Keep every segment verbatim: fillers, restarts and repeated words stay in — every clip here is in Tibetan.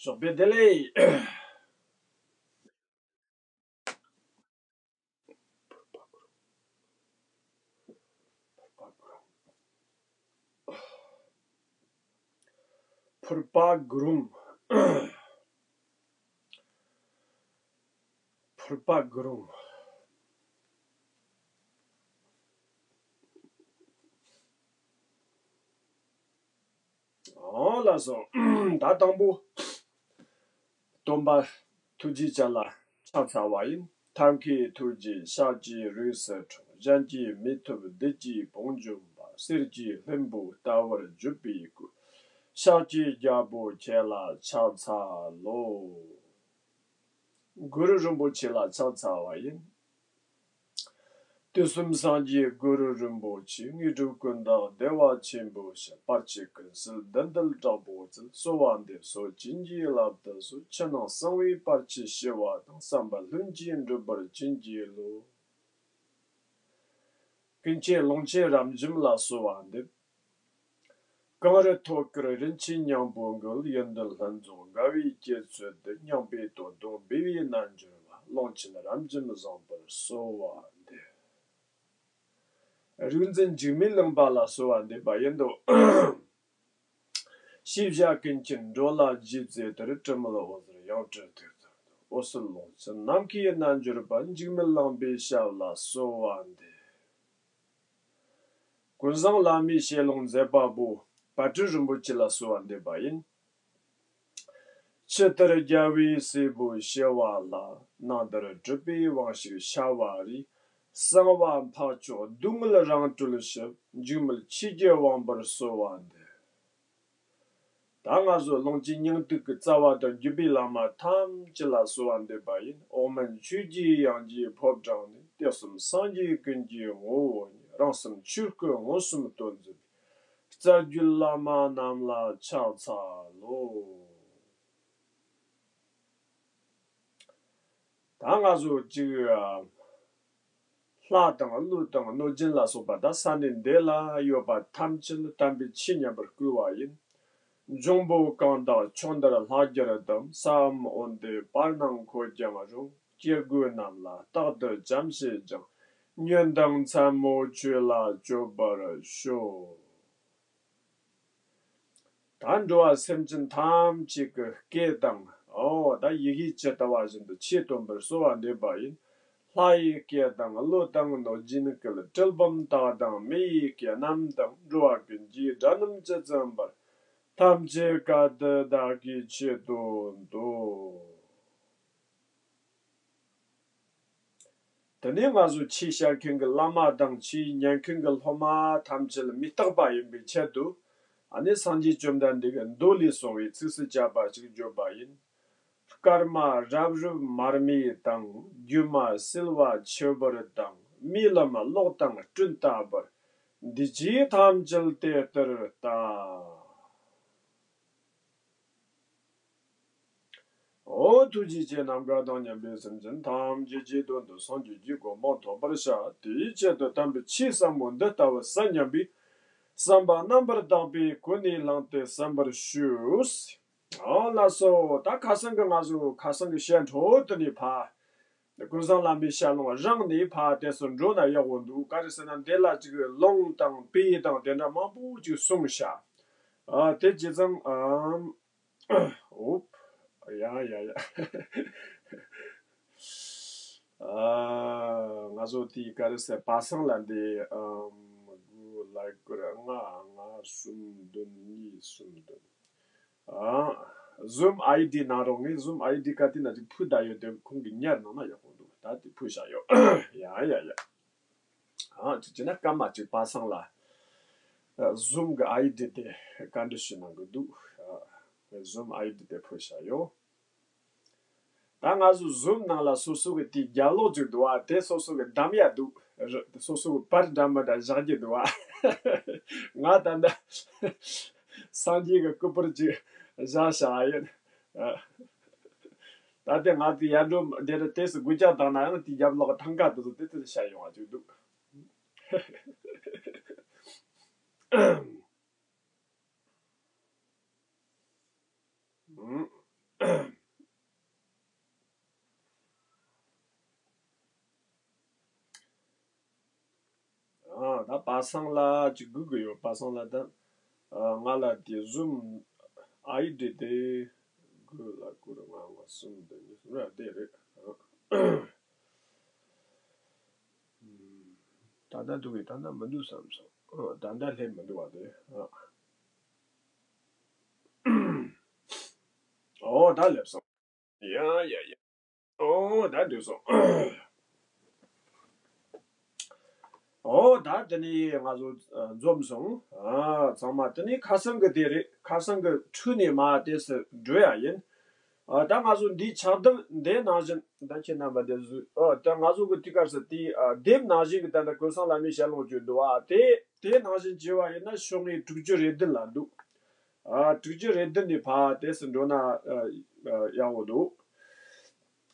ཞོགས་པའི་བདེ་ལེགས། ཕུར་པ་གུ་རུང་། ཕུར་པ་གུ་རུང་། ཨོ་ལགས་སོ། ད་དང་པོ། སྟོན་པ་ཐུགས་རྗེ་ཅན་ལ་ཕྱག་འཚལ་བ་ཡིན། ཐབས་མཁས་ཐུགས་རྗེས་ཤཱཀྱའི་རིགས་སུ་འཁྲུངས། གཞན་གྱིས་མི་ཐུབ་བདུད་ཀྱི་བང་འཇོམས་པ། གསེར་གྱི་ལྷུན་པོ་ལྟ་བུར་བརྗིད་པའི་སྐུ། ཤཱཀྱའི་རྒྱལ་པོ་ཁྱེད་ལ་ཕྱག་འཚལ་ལོ། གུ་རུ་རིན་པོ་ཆེ་ལ་ཕྱག་འཚལ་བ་ཡིན། དུས་གསུམ་སངས་རྒྱས་གུ་རུ་རིན་པོ་ཆེ། དངོས་གྲུབ་ཀུན་བདག་བདེ་བ་ཆེན་པོ་ཞབས། བར་ཆད་ཀུན་སེལ་བདུད་འདུལ་དྲག་པོ་རྩལ། གསོལ་བ་འདེབས་སོ་བྱིན་གྱིས་བརླབ་ཏུ་གསོལ། ཕྱི་ནང་གསང་བའི་བར་ཆད་ཞི་བ་དང་། བསམ་པ་ལྷུན་གྱིས་འགྲུབ་པར་བྱིན་གྱིས་རློབས། ཀུན་མཁྱེན་ཀློང་ཆེན་རབ་འབྱམས་ལ་གསོལ་བ་འདེབས། གངས་རི་ཐོད་དཀར་རིན་ཆེན་སྙིང་པོ་མགོན། ཡོན་ཏན་ལྷུན་རྫོགས་དགའ་བའི་སྐྱེད་ཚལ་དུ། སྙིང་པོའི་དོན་དུ་འབུལ་བའི་རྣལ་འབྱོར་པ། ཀློང་ཆེན་རབ་འབྱམས་བཟང་པོར་གསོལ་བ་འདེབས། རིག་འཛིན་འཇིགས་མེད་གླིང་པ་ལ་གསོལ་བ་འདེབས་པ་ཡིན་ནོ། ཤེས་བྱ་ཀུན་མཁྱེན་འགྲོ་ལ་རྗེས་བརྩེ་ལྟར། དྲི་མེད་འོད་ཟེར་ཡང་སྤྲུལ་ཐུགས་ཐོབ་ཏུ། འོད་གསལ་ཀློང་ཆེན་ནམ་མཁའི་རྣལ་འབྱོར་པ། འཇིགས་མེད་གླིང་པའི་ཞབས་ལ་གསོལ་བ་འདེབས། ཀུན་བཟང་བླ་མའི་ཞལ་ལུང་མཛད་པ་པོ་དཔལ་སྤྲུལ་རིན་པོ་ཆེ་ལ་གསོལ་བ་འདེབས་པ་ཡིན། ཕྱི་ལྟར་རྒྱལ་བའི་སྲས་པོ་ཞི་བ་ལྷ། ནང་ལྟར་གྲུབ་པའི་དབང་ཕྱུག་ཤ་བ་རི། གསང་བ་འཕགས་མཆོག་སྡུག་བསྔལ་རང་གྲོལ་ཞབས། འཇིགས་མེད་ཆོས་ཀྱི་དབང་པོར་གསོལ་བ་འདེབས། ད་ང་ཚོ་ཀློང་ཆེན་སྙིང་ཐིག་གི་རྩ་བ་དང་བརྒྱུད་པའི་བླ་མ་ཐམས་ཅད་ལ་གསོལ་བ་འདེབས་པ་ཡིན། འོག་མིན་ཆོས་ཀྱི་དབྱིངས་ཀྱི་ཕོ་བྲང་ནས། དུས་གསུམ་སངས་རྒྱས་ཀུན་གྱི་ངོ་བོ་ཉིད། རང་སེམས་ཆོས་སྐུ་མངོན་སུམ་སྟོན་མཛད་པའི། རྩ་བརྒྱུད་བླ་མ་རྣམས་ལ་ཕྱག་འཚལ་ལོ། ད་ང་ཚོ་གཅིག་ལྷ་དང་ཀླུ་དང་གནོད་སྦྱིན་ལ་སོགས་པ་དང་ས་གནས་འདི་ལ་ཡོད་པ་ཐམས་ཅད་དམ་པའི་ཆོས་ཉན་པར་བསྐུལ་བ་ཡིན། འབྱུང་པོ་གང་དག་ཁྱོད་འདིར་ལྷག་གྱུར་ཏམ། ས་འམ་འོན་ཏེ་བར་སྣང་འཁོད་ཀྱང་རུང་། སྐྱེ་དགུ་རྣམས་ལ་རྟག་ཏུ་བྱམས་བྱེད་ཅིང་། ཉོན་དང་མཚན་མོ་ཁྱོད་ལ་སྤྱོད་པར་ཤོག། ད་འགྲོ་བ་སེམས་ཅན་ཐམས་ཅད་ཀྱི་སྐད་དང་། ཨོ་ད་ཡི་གེ་ཇི་ལྟ་བ་བཞིན་དུ་ཆོས་སྟོན་པར་གསོལ་བ་འདེབས་པ་ཡིན། ལྷ་ཡི་སྐད་དང་ཀླུ་དང་གནོད་སྦྱིན་སྐད། གྲུལ་བུམ་དག་དང་མི་ཡི་སྐད་རྣམས་དང་། འགྲོ་བ་ཀུན་གྱི་སྒྲ་རྣམས་ཇི་ཙམ་པར། ཐམས་ཅད་སྐད་དུ་བདག་གིས་ཆོས་སྟོན་ཏོ། དེ་ནས་ང་ཚོ་ཆོས་བཤད་མཁན་གྱི་བླ་མ་དང་ཆོས་ཉན་མཁན་གྱི་སློབ་མ་ཐམས་ཅད་མི་རྟག་པ་ཡིན་པའི་ཆེད་དུ། ཨ་ནི་སངས་རྒྱས་བཅོམ་ལྡན་འདས་ཀྱི་མདོ་ལས་གསུངས་པའི་ཚིགས་སུ་བཅད་པ་ཞིག་བརྗོད་པ་ཡིན། སྐར་མ་རབ་རིབ་མར་མེ་དང་། སྒྱུ་མ་བསིལ་བ་ཆུ་བུར་དང་། རྨི་ལམ་གློག་དང་སྤྲིན་ལྟ་བུར། འདུས་བྱས་ཐམས་ཅད་དེ་ལྟར་ལྟ། འོ་ཐུགས་རྗེ་ཅན་ནམ་མཁའ་དང་མཉམ་པའི་སེམས་ཅན་ཐམས་ཅད་ཀྱི་དོན་དུ་སངས་རྒྱས་ཀྱི་གོ་འཕང་ཐོབ་པར་བྱ། དེའི་ཆེད་དུ་དམ་པའི་ཆོས་ཟབ་མོ་འདི་ལྟ་བུ་གསན་སྙམ་པའི་བསམ་པ་རྣམ་པར་དག་པས་ཀུན་ནས་བསླངས་ཏེ་གསན་པར་ཞུ། ཨོ་ལགས་སོ། ད་ཁ་སང་གི་ང་ཚོ་ཁ་སང་གི་བཤད་འཕྲོ་དེ་ནས་ཕར། ཀུན་བཟང་བླ་མའི་ཞལ་ལུང་རང་ནས་ཕར་དེ་ཚོ་འགྲོ་ན་ཡག་པོ་འདུག་ག་རེ་ཟེར་ན་འདི་ལ་ཅིག་ལུང་དང་དཔེ་དང་དེ་འདྲ་མང་པོ་ཅིག་གསུངས་ཤག་ཨ་དེ་ཇི་ཙམ་ཨམ། ཨོབ། ཡ་ཡ་ཡ། ཨ་ང་ཚོ་དེའི་ག་རེ་ཟེར་པ་སངས་ལ་འདི་ཨམ་དགུ་ལ་དགུ་ར་ལྔ་ལྔ་གསུམ་བདུན་གཉིས་གསུམ་བདུན། ཨ། Zoom ID ནང་རོགས་ངས་Zoom ID ག་དེ་ན་ཅིག་ཕུལ་བསྡད་ཡོད་དེ་ཁོང་གི་ཉར་གནང་ན་ཡག་པོ་འདུག་ད་དེ་ཕུལ་བཞག་ཡོད། ཡ་ཡ་ཡ། ཨ་ཅིག་བྱས་ན་སྐར་མ་གཅིག་པ་སངས་ལ། ཨ། Zoom གི་ID དེ་བཀའ་འདྲི་ཞུ་གནང་གི་འདུག་ཨ། Zoom ID དེ་ཕུལ་བཞག་ཡོད། ད་ང་ཚོ་Zoom ནང་ལ་སོ་སོ་གི་དེའི་རྒྱབ་ལོགས་ཅིག་འདུག་བ། དེ་སོ་སོ་གི་བདམས་ཡ་འདུག་སོ་སོ་གི་པར་འདྲ་མི་འདྲ་བཞག་རྒྱུ་འདུག་བ། ང་ད་ལྟ་སངས་རྒྱས་ཀྱི་སྐུ་པར་ཅིག་བཞག་བཞག་ཡིན། ད་ལྟ་ང་ཚོ་ཡར་འགྲོ་འདིར་དེ་སུ་སྒུག་རྒྱག་བཏང་ན་ཡང་དེའི་རྒྱབ་ལོགས་ཐང་ཀ་དེ་ཚོ་དེ་ཚོ་བཞག་ཡོང་བ་ཅིག་འདུག་ཨུམ། ཨ། ད་པ་སངས་ལགས་ཅིག་སྒུག་གི་ཡོད། པ་སངས་ལགས་ད། ཨ། ང་ལ་དེ་ཟུམ་ཨའི་ཌི་དེ་དགོས་ལ་དགོས་རེད། ང་ང་གསུམ་དེ་གཉིས་གསུམ་ར་དེ་རེད། ད་ལྟ་འདུག་གི། ད་ལྟ་མི་འདུག་བསམ་སོང་། ཨ། ད་ལྟ་སླེབས་མི་འདུག་བ་དེ། ཨ། ཨོ། ད་སླེབས་སོང་། ཡ་ཡ་ཡ། ཨོ། ད་འདུག་སོང་། ཨོ། ད་དེ་ནས་ང་ཚོ་ཨ་འཛོམས་སོང་། ཨ། ཚང་མ་དེ་ནས་ཁ་སང་གི་དེ་རེད། ཁ་སང་གི་འཕྲོས་ནས་མར་དེ་སུ་འགྲོ་ཡ་ཡིན། ཨ། ད་ང་ཚོ་འདིའི་ཆགས་སྡང་འདི་ནང་བཞིན་ད་ཁྱེད་རྣམ་པ་དེ་ཚོས། ཨ། ད་ང་ཚོ་གི་དུས་སྐབས་སུ་དེའི་ཨ་དེབ་ནང་བཞིན་གི་ད་ལྟ་གོས་བཟང་བླ་མའི་ཞལ་ལུང་བརྗོད་འདུག་བ། དེ་དེ་ནང་བཞིན་བྱས་པ་ཡིན་ན་ཤོག་ངོས་དྲུག་ཅུ་རེ་བདུན་ལ་འདུག། ཨ། དྲུག་ཅུ་རེ་བདུན་ནས་ཕར་དེ་སུ་འགྲོ་ན་ཨ་ཨ་ཡག་པོ་འདུག།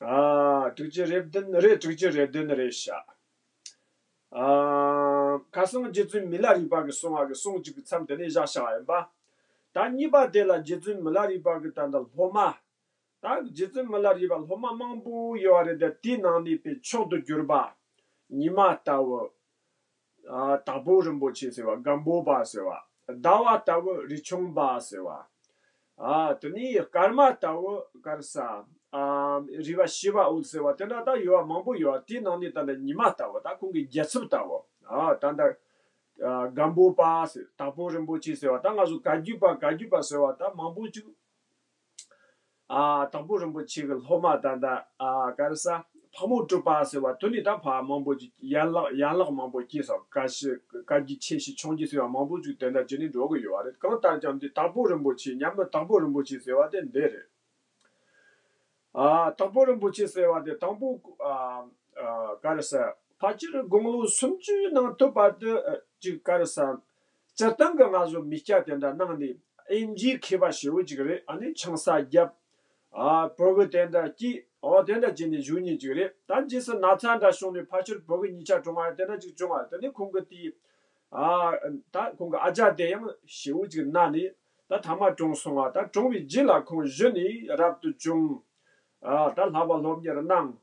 ཨ། དྲུག་ཅུ་རེ་བདུན་རེད། དྲུག་ཅུ་རེ་བདུན་རེད་ཤག། ཨ། ཁ་སང་རྗེ་བཙུན་མི་ལ་རས་པ་གིས་གསུངས་པ་གི་གསུང་གཅིག་གི་མཚམས་དེ་ནས་བཞག་བཞག་པ་ཡིན་པ། ད་གཉིས་པ་དེ་ལ་རྗེ་བཙུན་མི་ལ་རས་པ་གི་ད་ལྟ་སློབ་མ། ད་རྗེ་བཙུན་མི་ལ་རས་པ་སློབ་མ་མང་པོ་ཡོད་པ་རེད་དེ། དེའི་ནང་ནས་པའི་མཆོག་ཏུ་གྱུར་པ། ཉི་མ་ལྟ་བུ། ཨ། དྭགས་པོ་རིན་པོ་ཆེ་ཟེར་བ། སྒམ་པོ་པ་ཟེར་བ། ཟླ་བ་ལྟ་བུ་རས་ཆུང་པ་ཟེར་བ། ཨ། དེ་ནས་སྐར་མ་ལྟ་བུ་ག་རེ་ཟ། ཨ། རས་པ་ཞི་བ་འོད་ཟེར་བ། དེ་འདྲ་ད་ཡོད་པ་མང་པོ་ཡོད་པ། དེའི་ནང་ནས་ད་ལྟ་ཉི་མ་ལྟ་བུ། ད་ཁོང་གི་རྒྱལ་ཚབ་ལྟ་བུ། ཨ། ད་ལྟ་ཨ་སྒམ་པོ་པ་ཟེར། དྭགས་པོ་རིན་པོ་ཆེ་ཟེར་བ། ད་ང་ཚོ་བཀའ་བརྒྱུད་པ་བཀའ་བརྒྱུད་པ་ཟེར་བ་ད་མང་པོ་ཅིག། ཨ། དྭགས་པོ་རིན་པོ་ཆེ་གི་སློབ་མ་ད་ལྟ་ཨ་ག་རེ་ཟ། ཕག་མོ་གྲུ་པ་ཟེར་བ་དེ་ནས་ད་ཕར་མང་པོ་ཅིག་ཡན་ལག་ཡན་ལག་མང་པོ་སྐྱེས་སོང་། བཀའ་བཞི། བཀའ་བརྒྱུད་ཆེ་བཞི་ཆུང་བཞི་ཟེར་བ་མང་པོ་ཅིག་དེ་འདྲ་བྱས་ནས་འགྲོ་གི་ཡོད་པ་རེད། གང་ལྟར་ཀྱང་འདི་དྭགས་པོ་རིན་པོ་ཆེ། མཉམ་མེད་དྭགས་པོ་རིན་པོ་ཆེ་ཟེར་བ་དེ་འདི་རེད། ཨ། དྭགས་པོ་རིན་པོ་ཆེ་ཟེར་བ་དེ་དང་པོ་ཨ་ཨ་ག་རེ་ཟ། ཕལ་ཆེར་དགུང་ལོ་སུམ་ཅུའི་ནང་ཐུབ་པ་དེ་ཨ་ཅིག་ག་རེ་ཟ། སྤྱིར་བཏང་གི་ང་ཚོ་མི་སྐྱ་དེ་འདྲ་ནང་ནས་ཨེམ་ཆི་མཁས་པ་ཞེ་པོ་ཅིག་རེད། ཨ་ནི་ཆང་ས་བརྒྱབ། ཨ། ཕྲུ་གུ་དེ་འདྲ་སྐྱེས། ཨོ། དེ་འདྲ་བྱས་ནས་བཞུགས་མཁན་ཅིག་རེད། ད་རྗེས་སུ་ན་ཚ་འདྲ་བྱུང་ནས་ཕལ་ཆེར་ཕྲུ་གུ་གཉིས་ཆ་གྲོངས་པ་དེ་འདྲ་ཅིག་བྱུང་བ། དེ་ནས་ཁོང་གི་དེའི་ཨ་ད་ཁོང་གི་ཨ་ཅག་དེ་ཡང་ཞེ་པོ་ཅིག་ན་ནས་ད་ཐ་མ་གྲོངས་སོང་བ། ད་གྲོངས་པའི་རྗེས་ལ་ཁོང་གཞི་ནས་རབ་ཏུ་བྱུང་། ཨ། ད་བསླབ་པ་སློབ་གཉེར་གནང་།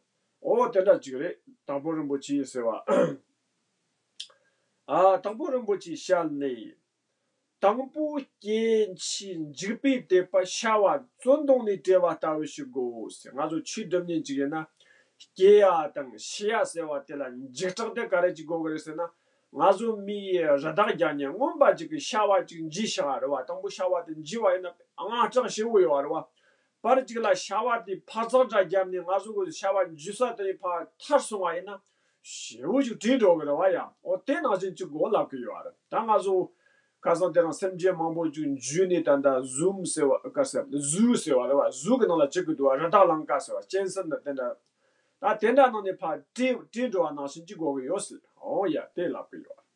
ཨོ། དེ་འདྲ་ཅིག་རེད། དྭགས་པོ་རིན་པོ་ཆེ་ཟེར་བ། ཨ། དྭགས་པོ་རིན་པོ་ཆེའི་ཞལ་ནས། དང་པོ་སྐྱེ་འཆི་འཇིག་པའི་དད་པ་ཤ་བ་བཙོན་དོང་ནས་བྲལ་བ་ལྟ་བུ་ཞིག་དགོས་ཟེར། ང་ཚོ་ཆོས་སྒྲུབ་མཁན་ཅིག་ཡིན་ན། སྐྱེ་ཡ་དང་ཤི་ཡ་ཟེར་བ་དེ་ལ་འཇིགས་སྐྲག་དེ་ག་རེ་ཅིག་དགོས་གི་རེད་ཟེར་ན། ང་ཚོ་མིའི་རི་དྭགས་རྒྱག་མཁན་རྔོན་པ་ཅིག་གིས་ཤ་བ་ཅིག་འཇུས་བཞག་རེད་བ། དང་པོ་ཤ་བ་དེ་འཇུས་པ་ཡིན་ན་དངངས་སྐྲག་ཞེ་པོ་ཡོད་རེད་བ། པར་གཅིག་ལ་ཤ་བ་དེ་འཕག་འཚག་འདྲ་བརྒྱབ་ནས་ང་ཚོ་གི་ཤ་བ་འཇུ་ས་དེ་ཕར་ཐར་སོང་བ་ཡིན་ན། ཞེ་པོ་ཅིག་དྲན་འགྲོ་གི་རེད་བ་ཡ། འོ། དེ་ནང་བཞིན་ཅིག་དགོས་ལབ་གི་ཡོད་རེད། ད་ང་ཚོ་ཁ་སང་དེ་རིང་སེམས་ཅན་མང་པོ་ཅིག་འཇུས་ནས་ད་ལྟ་ཟུམ་ཟེར་བ་ག་ཟེར། ཟུ་ཟེར་བ་རེད་བ། ཟུ་གི་ནང་ལ་བཅུག་གི་འདུག་བ། རི་དྭགས་ལང་ཀ་ཟེར་བ། གཅན་གཟན་དང་དེ་འདྲ། ད་དེ་འདྲ་ནང་ནས་ཕར་དྲན་དྲན་འགྲོ་བ་ནང་བཞིན་ཅིག་དགོས་གི་ཡོད་ཟེར། འོ་ཡ། དེ་ལབ་གི་ཡོད་རེད།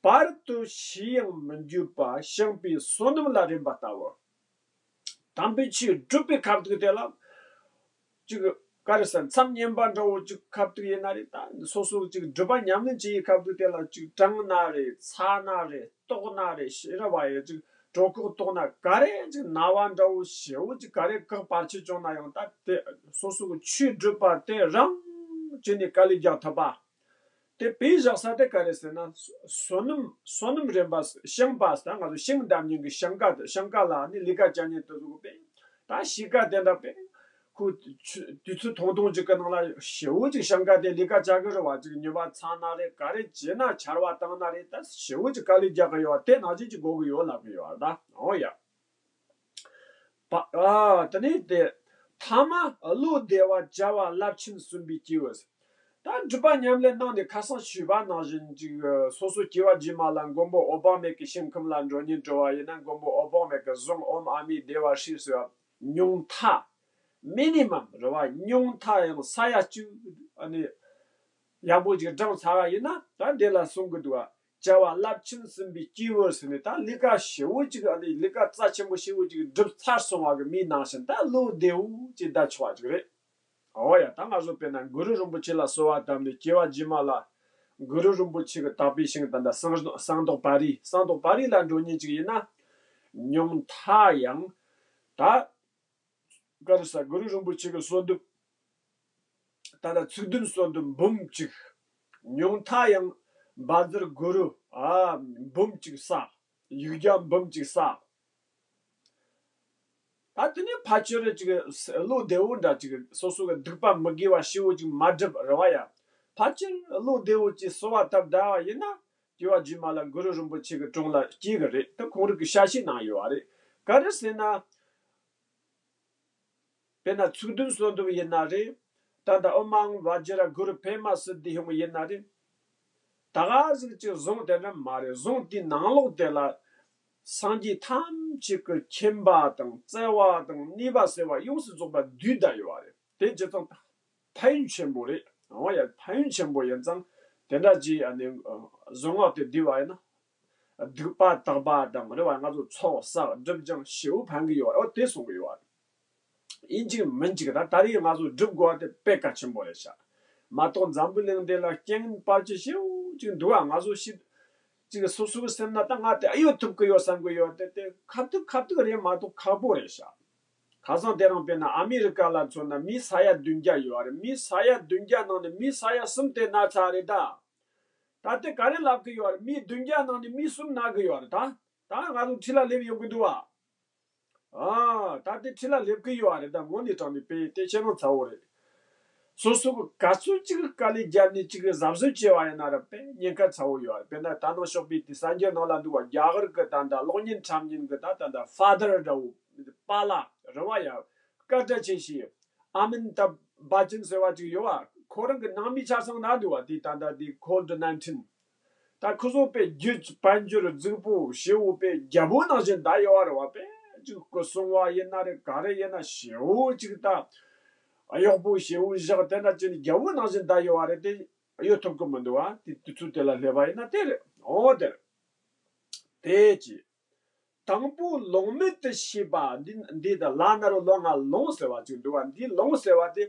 བར་དུ་ཤི་ཡང་མི་འགྱོད་པ། བཤངས་པའི་བསོད་ནམས་ལ་རེམ་པ་ལྟ་བུ། དམ་པའི་ཆོས་སྒྲུབ་པའི་ཁ་ཐུག་དེ་ལ། ཅིག་ག་རེ་ཟེར། མཚམས་བསྙེན་པ་འདྲ་བོ་ཅིག་ཁ་ཐུག་ཡིན་ན་རེད། ད་སོ་སོ་ཅིག་སྒྲུབ་པ་ཉམས་ལེན་བྱེད་ཡའི་ཁ་ཐུག་དེ་ལ་ཅིག་གྲང་ན་རེད། ཚ་ན་རེད། ལྟོགས་ན་རེད། ཤེས་རབ་པ་ཡི་ཅིག་གྲོད་ཁོག་ལྟོགས་ན་ག་རེ་ཅིག་ན་བ་འདྲ་བོ་ཞེ་པོ་ཅིག་ག་རེ་བཀག་བར་ཆད་བྱུང་ན་ཡང་། ད་དེ་སོ་སོ་གི་ཆོས་སྒྲུབ་པ་དེ་རང་བྱས་ནས་དཀའ་ལས་རྒྱག་ཐུབ་པ། དེ་དཔེ་བཞག་ས་དེ་ག་རེ་ཟེར་ན། བསོད་ནམས། བསོད་ནམས་རེམ་པ། བཤངས་པ་ཟེར། ད་ང་ཚོ་ཤིང་བསྡམ་མཁན་གྱི་ཤིང་ཀ་དེ། ཤིང་ཀ་ལ་ནི་ལས་ཀ་བྱ་མཁན་དེ་ཚོ་གི་དཔེ། ད་གཤིས་ཀ་དེ་འདྲ་དཔེ། ཁོ་དུས་ཚོད་ཐུང་ཐུང་ཅིག་གི་ནང་ལ་ཞེ་པོ་ཅིག་ཤིང་ཀ་དེ་ལས་ཀ་བྱ་གི་རེད་བ། ཅིག་ཉི་མ་ཚ་ན་རེད། ག་རེ་བྱས་ན། ཆར་པ་བཏང་ན་རེད། ད་ཞེ་པོ་ཅིག་དཀའ་ལས་རྒྱག་གི་ཡོད་བ། དེ་ནང་བཞིན་ཅིག་དགོས་གི་ཡོད་ལབ་གི་ཡོད་བ། ད་འོ་ཡ། པ། ཨ། དེ་ནས་དེ། ཐ་མ་བློ་བདེ་བ་བྱ་བ་རླབས་ཆེན་གསུམ་པའི་སྐྱེས་བུ་ཟེར། ད་སྒྲུབ་པ་ཉམས་ལེན་གནང་ནས་ཁ་སང་ཞུས་པ་ནང་བཞིན་ཅིག་སོ་སོ་སྐྱེ་བ་རྗེས་མ་ལ་མགོན་པོ་འོད་དཔག་མེད་ཀྱི་ཞིང་ཁམས་ལ་འགྲོ་སྙིང་བྲོ་བ་ཡིན་ན། མགོན་པོ་འོད་དཔག་མེད་ཀྱི་གཟུངས་ཨོཾ་ཨ་མི་བདེ་བར་གཤེགས་ཟེར་བ་ཉུང་མཐའ། མི་ནི་མམ་རེད་བ། ཉུང་མཐའ་ཡང་ས་ཡ་གཅིག་ཨ་ནི་ཡག་པོ་ཅིག་བགྲངས་ཚར་བ་ཡིན་ན། ད་འདི་ལ་གསུང་གི་འདུག་བ། བྱ་བ་རླབས་ཆེན་གསུམ་པའི་སྐྱེས་བུ་ཟེར་ནས། ད་ལས་ཀ་ཞེ་པོ་ཅིག་ཨ་ནི་ལས་ཀ་རྩ་ཆེན་པོ་ཞེ་པོ་ཅིག་སྒྲུབ་ཚར་སོང་བ་གི་མི་ནང་བཞིན། ད་བློ་བདེ་བོ་ཅིག་བསྡད་ཆོག་པ་ཅིག་རེད། འོ་ཡ། ད་ང་ཚོ་དཔེར་ན་གུ་རུ་རིན་པོ་ཆེ་ལ་གསོལ་བ་བཏབ་ནས་སྐྱེ་བ་རྗེས་མ་ལ་གུ་རུ་རིན་པོ་ཆེ་གི་དག་པའི་ཞིང་། ད་ལྟ་གསང་གསང་རྡོག་པ་རི། གསང་རྡོག་པ་རི་ལ་འགྲོ་མཁན་ཅིག་ཡིན་ན། ཉུང་མཐའ་ཡང་ད་ ག་རེ་ཟ། གུ་རུ་རིན་པོ་ཆེ་གི་གསོལ་འདེབས། ད་ལྟ་ཚིག་བདུན་གསོལ་འདེབས་འབུམ་གཅིག། ཉུང་མཐའ་ཡང་བཛྲ་གུ་རུ། ཨ། འབུམ་གཅིག་བསགས། ཡིག་བརྒྱ་འབུམ་གཅིག་བསགས། ད་དེ་ནས་ཕལ་ཆེར་ཅིག་བློ་བདེ་བོ་འདྲ་ཅིག་སོ་སོ་གི་སྡིག་པ་མི་དགེ་བ་ཞེ་བོ་ཅིག་མ་སྒྲུབ་རེད་བ་ཡ། ཕལ་ཆེར་བློ་བདེ་བོ་ཅིག་གསོལ་བ་བཏབ་བསྡད་པ་ཡིན་ན། སྐྱེ་བ་རྗེས་མ་ལ་གུ་རུ་རིན་པོ་ཆེ་གི་དྲུང་ལ་སྐྱེ་གི་རེད། ད་ཁོང་རང་གི་ཞལ་བཞེས་གནང་ཡོད་པ་རེད། ག་རེ་ཟེར་ན། དཔེར་ན་ཚིག་བདུན་གསོལ་འདེབས་ཡིན་ན་རེད། ད་ལྟ་ཨོཾ་ཨཱཿཧཱུྃ་བཛྲ་གུ་རུ་བྷཻ་མ་སིདྡྷི་ཧཱུྃ་ཡིན་ན་རེད། ད་ག་ཟིག་ཅིག་གཟུངས་དེ་འདྲ་མ་རེད། གཟུངས་དེའི་ནང་ལོགས་དེ་ལ་སངས་རྒྱས་ཐམས་ཅད་ཀྱི་མཁྱེན་པ་དང་བརྩེ་བ་དང་ནུས་པ་ཟེར་བ་ཡོངས་སུ་རྫོགས་པ་བསྡུས་བསྡད་ཡོད་པ་རེད། དེ་ཇི་ཙམ་ཕན་ཡོན་ཆེན་པོ་རེད། འོ་ཡ། ཕན་ཡོན་ཆེན་པོ་ཡིན་ཙང་དེ་འདྲ་ཅིག་ཨ་ནི་གཟུངས་སྔགས་དེ་བསྡུས་པ་ཡིན་ན། སྡིག་པ་དག་པ་དང་རེད་བ། ང་ཚོ་ཚོགས་བསགས་སྒྲིབ་སྦྱང་ཞེ་པོ་ཕན་གི་ཡོད་རེད། འོ་དེ་གསུང་གི་ཡོད་རེད། ཡིན་གཅིག་མིན་གཅིག་ད་ད་རེས་ང་ཚོ་སྒྲུབ་དགོས་པ་དེ་དཔེ་གལ་ཆེན་པོ་རེད་ཤག། མ་གཏོགས་འཛམ་བུ་གླིང་འདི་ལ་རྐྱེན་ངན་བར་ཆད་ཞེ་པོ་ཅིག་འདུག་ཨ། ང་ཚོ་ཤི་ཅིག་སོ་སོ་གི་སེམས་ན་ད་ང་དེ་ཨེ་ཡོད་ཐུབ་གི་ཡོད་བསམ་གི་ཡོད་དེ། དེ་ཁ་ཐུག་ཁ་ཐུག་རེད་མ་གཏོགས་ཁག་པོ་རེད་ཤག། ཁ་སང་དེ་རིང་དཔེར་ན་ཨ་མི་རི་ཀ་ལ་མཚོན་ན་མི་ས་ཡ་བདུན་བརྒྱ་ཡོད་རེད། མི་ས་ཡ་བདུན་བརྒྱ་ནང་ནས་མི་ས་ཡ་གསུམ་དེ་ན་ཚ་རེད་ད། ད་དེ་ག་རེ་ལབ་གི་ཡོད་རེད། མི་བདུན་བརྒྱ་ནང་ནས་མི་གསུམ་ན་གི་ཡོད་རེད་ད། ད་ང་ཚོ་འཁྲིས་ལ་སླེབས་ཡོང་གི་འདུག་བ། ཨ། ད་དེ་འཁྲིས་ལ་སླེབས་གི་ཡོད་རེད་ད། དངོས་གནས་དྲང་གནས་དཔེ་དེ་ཁྱེད་རང་ཚ་བོ་རེད། སོ་སོ་གི་ག་ཚོད་ཅིག་དཀའ་ལས་བརྒྱབ་ནས་ཅིག་གཟབ་གཟབ་བྱས་པ་ཡིན་ན་ར་དཔེ་ཉེན་ཁ་ཚ་བོ་ཡོད་རེད། དཔེར་ན་ད་ནང་ཞོགས་པའི་དེ་གསར་འགྱུར་ནང་ལ་འདུག་བ། རྒྱ་གར་གི་ད་ལྟ་གློག་བརྙན་འཁྲབ་མཁན་གི་ད་ད་ལྟ་ཕ་དར་འདྲ་བོ། པཱ་ལགས་རེད་བ་ཡ། སྐད་གྲགས་ཆེ་ཤོས་ཨ་མིན་ཏབ་བྷ་ཅན་ཟེར་བ་ཅིག་ཡོད་བ། ཁོ་རང་གི་ནང་མི་ཆ་ཚང་ན་འདུག་བ། དེ་ད་ལྟ་དེ་ཁོ་ཝི་ཌི་ནའིན་ཊིན། ད་ཁོ་ཚོ་དཔེ་རྒྱུ་དཔལ་འབྱོར་རྫིག་པོ་ཞེ་པོ་དཔེ་རྒྱལ་པོ་ནང་བཞིན་བསྡད་ཡོད་བ་རེད་བ། དཔེ་ཅིག་སྐུ་སྲུང་བ་ཡིན་ན་རེད། ག་རེ་ཡིན་ན་ཞེ་པོ་ཅིག་ད་གཡོག་པོ་ཞེ་པོ་བཞག་དེ་འདྲ་བྱས་ནས་རྒྱལ་པོ་ནང་བཞིན་བསྡད་ཡོད་བ་རེད། དེ་གཡོལ་ཐུབ་གི་མི་འདུག་བ། དེ་དུས་ཚོད་དེ་ལ་སླེབས་པ་ཡིན་ན་དེ་རེད། འོ་དེ་རེད། དེ་ཅི། དང་པོ་ལོང་མེད་དུ་ཤེས་པ། འདི་འདི་ད་ལ་ན་རོ་ལོ་ང་ལོང་ཟེར་བ་ཅིག་འདུག་བ། འདི་ལོང་ཟེར་བ་དེ་